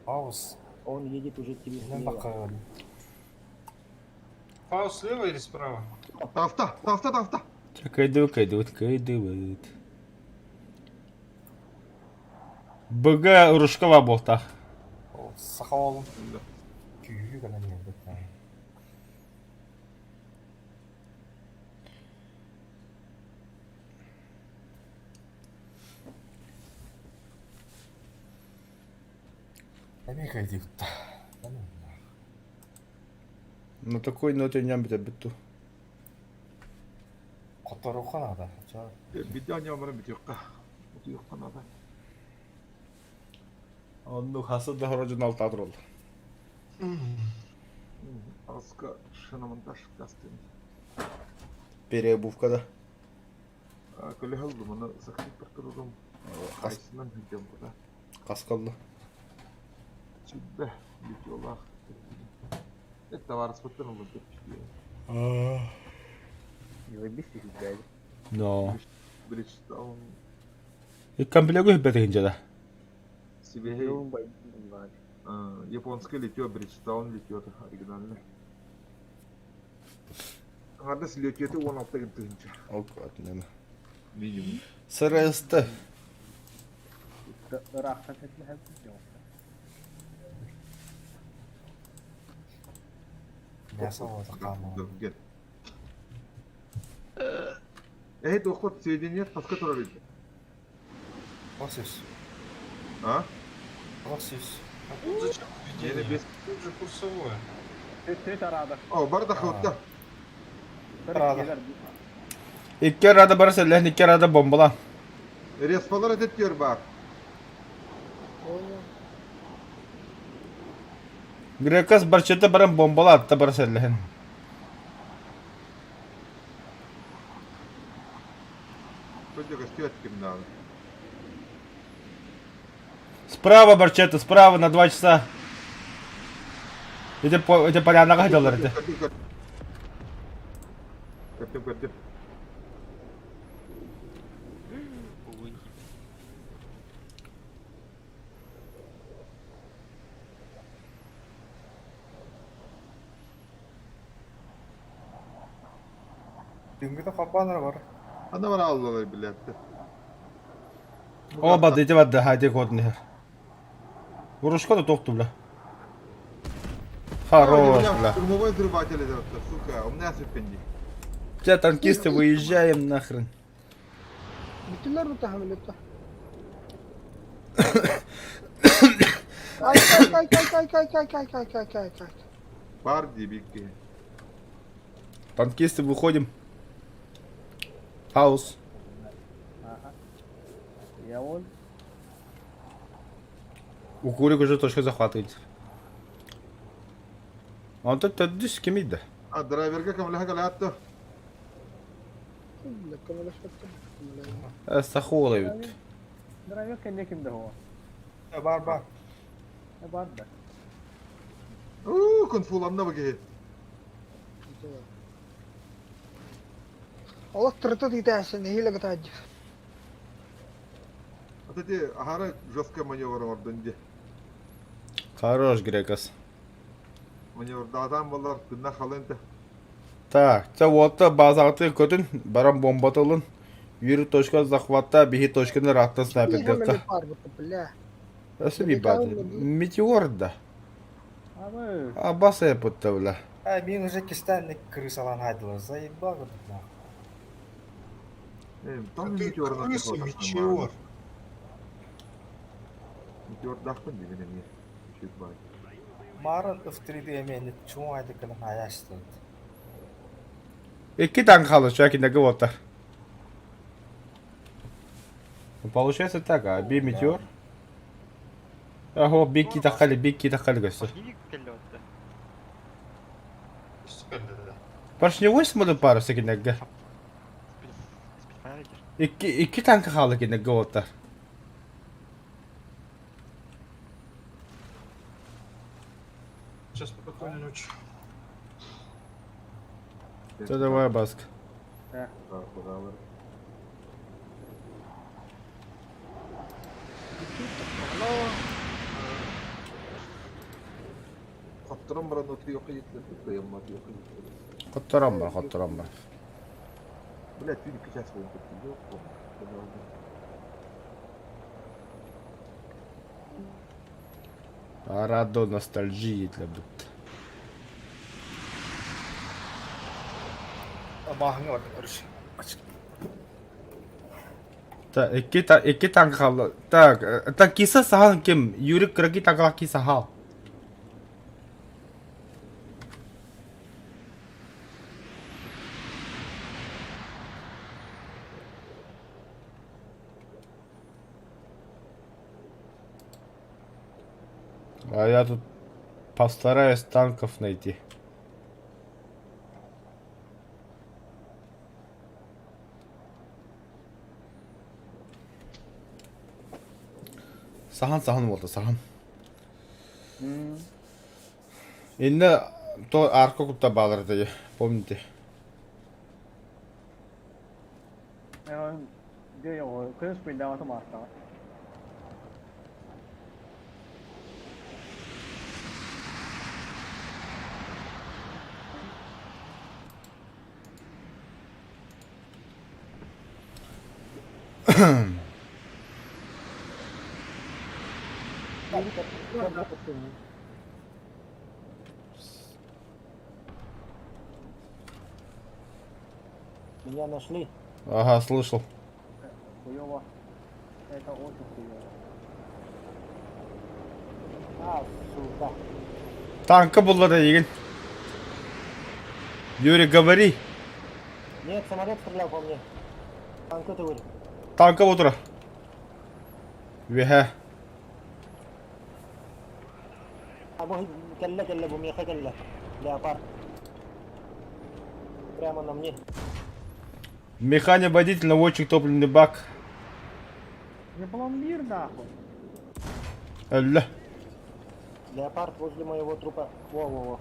Пауз. Он едет уже тебе Мен слева. бакка. Фаус слева или справа? Тафта, тафта, тафта. Кайдыбыт, кайдыбыт, кайдыбыт. БГ Рушкова болта. Сахалов. Күйі гана не бит. Эми кайдыбыт. На такой ноте ням бит биту. Которуха надо. Бидде аньямарын битиокка. Битиокка надо. Онну хасы да хорожун алтадыр ол. Аска шиномонтаж кастын. Переобувка да. Көлөһөл маны сахсыппар турурум. Хайсынан сылдьан бута. Хас қалды? Сүбэ видеолаах. Это товарыспыттан ылын көппүтүө. Но. Бриджтаун Комплегу хиппетин жада. Сибэһэй японское литье, Бриджтаун литье оригинальный. Аҥардас литьете 16 тыһыынча. Ок, отнема. Минимум. Сырысты. Ыраахтан сэтилэһэн Мясо вот хааман. Эһи туохпут сведения хаска турар эбит? Осис. А? Осис. А тут зачем Yine введение? без... Тут же курсовое. Түт арада. О, бар да хылта. Рада. Икки арада бар сэллэһин, икки арада бомбалан. Респалар этеттер бар. Понял. Грекас барчата баран бомбала атта бар сэллэһин. Көдө көстүөт ким надо. Справа барчета, справа на 2 часа. Эти, по, эти полянаға хотелар эти. Көрдүм, көрдүм. Увы, не. Дүнгүтэ хаппанар бар. Ана бар аллалар билетти. О, бады, эти бады, хайде кодны. Урушка да тоқту, бля. Хорош, бля. Штурмовой взрыватель этот, сука, у меня сыпенди. Все, танкисты, выезжаем нахрен. Бүтүлэр бу таһамылытта. Ай ай ай ай ай ай ай ай ай ай ай. Бар дебикки. Танкисты, выходим. Хаус. Я он. У Курик уже точка захватывает. Он тут төдүс ким иді? А драйверга кемлэһэ кэлээтто. Бля, көмөлөспөттөр. Сахуола бит. Драйвер кэннэ ким да хуа. Бар бар. Бар да. Уу, конфуланна бу киһи. Олох тырыта тиитээсин нэһиилэ кытаадьы. Вот эти ахара жесткий маневр ордун ди. Хорош, Грекас. Маневрдаатаан буоллар тынна халын те. Так, те вот базаты көтін, баран бомбатылын. Yürü точка захвата, биһи точканы раттан снайпердерта. Бар бу бля. Өсі би бады. Метеор да. Абы. А баса япытта бля. А, мин уже кистәнник крысалан хайдылар. Заебал тут нахуй. Э, А там ты метеор на крыса, метеор. Метеор дахпын деген эми. Чуть бай. Марын F3D эмени чуң айды кылын аяшты. Икки танк халы, чакинеги вот. Получается так, а би метеор. Ого, бикки тахали, бикки тахали göster. Пошли кэллэ Да. Поршневой смотрю пару секиндеге. Спидфайрер. Икки икки танк халы кинеге вот. Сейчас спокойной ночи. Все, давай, Баск. Баҕалар. Хатырым баран оту yok етлер. Кыйыммат yok етлер. Котторам бар, котторам бар. Блядь, түүн 2 час болуп кетти. Yok бу. Радо ностальжии для бут. Бахыңы бар. Өрүш. Так, икки та икки танк халы. Так, так киса сахан ким? Юрик краги танк киса хал. А я тут постараюсь танков найти. Саһан саһан буолта саһан. Иннэ то арка кутта баалар этэ помните? Кыыс пыйдаабатым аартаҕа. Меня нашли. Ага, слышал. Хуёво. Это очень хуёво. А, сука. Танка буллар эйигин. Юрий, говори. Нет, самолет стрелял по мне. Танк это вырь. Танка утро. Үөһэ. А бу кэллэ кэллэ бу миэхэ кэллэ. Леопард. Прямо на мне. Механик водитель, наводчик, топливный бак. Не пломбир нахуй. Өллө. Леопард возле моего трупа. Во-во-во.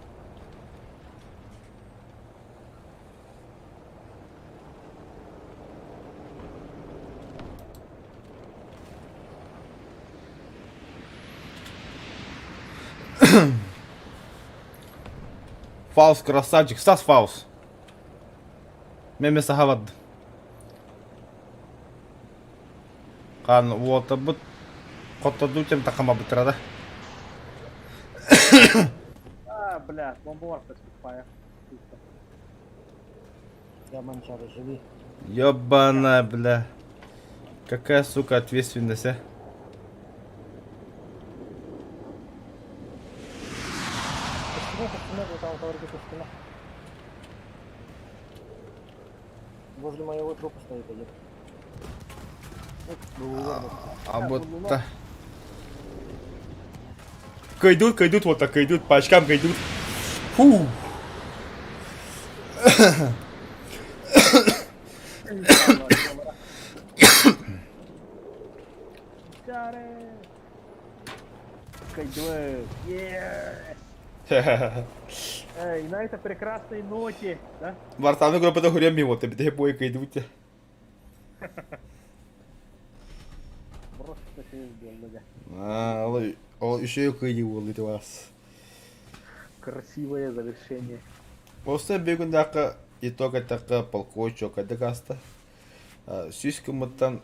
Фаус красавчик. Стас Фаус. Меме сахавад. Қан уотабыт хотторду тем тахама бытырада. А, бля, бомбу варта спая. Я Манчары, живи. Ёбана, бля. Какая, сука, ответственность, а? Костюме, костюме, там товарищ костюме. Возле моего трупа стоит один. А вот та. Кайдут, кайдут, вот так кайдут, по очкам кайдут. Фу. Кайдуэ. Эй, на этой прекрасной ноте, да? Вартаны группада хурем мимо, ты бе бой кайдут. Просто сделали. А, ол еще и кайди болды вас. Красивое завершение. После бүгүндәкы итог этакы полковой чокады гаста. Сүүс кымыттан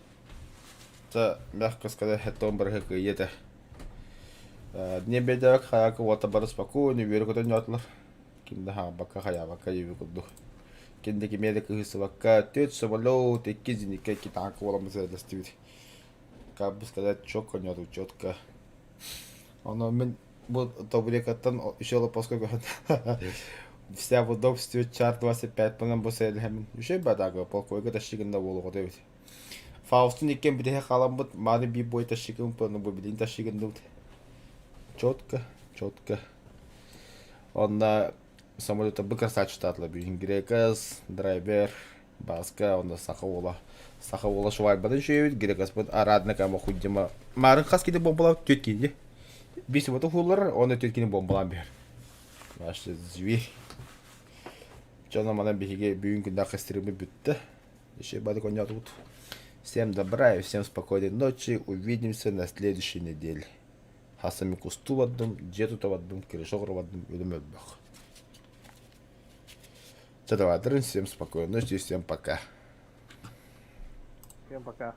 та мягко сказать хэтон барыһы кыйыта. Небедәк хаякы уота бары спокойно үөрэ көтөн ньоотулар. Ким да хаабакка хайаабакка диэби курдук. Ким да кимиэ да кыһыссыбакка түөрт самолет, икки зенитка, икки танка буоламмыт сэрэдэстибит. Как бы сказать, четко ньооту, четко. Ону мин бу табуреткаттан еще лопоска көһөн вся в удобстве чар 25 пынан бу сэрэдэһэммин. Үчүгэй бадаага полковойга тащигында буолуоҕа эбит. Фаустун иккиэн бүтэһик хааламмыт, мааны биир бой тащигын пыны бу билин тащигындыбыт. Четко, четко. Онно самолета бы красавчик бүгүн Грекас, драйвер, Баска, онно саха уола. Саха уола швайбатын үчүгэйбит, Грекаспыт араадына кама худдьама. Маарын хас кини бомбалаабыт түөрт кини. Биир суббота хууллар, онно түөрт кини бомбалаан биһэр. Вообще зверь. Дьоно манан биһиги бүгүн күннээх стримы бүттэ. Еще бады коннятут. Всем добра и всем спокойной ночи. Увидимся на следующей неделе. Хасами кусту бардым, дьиэ тута бардым, крыша оҥоро бардым, үлэм элбэх. Чэ, давай, всем спокойной ночи и всем пока. Всем пока.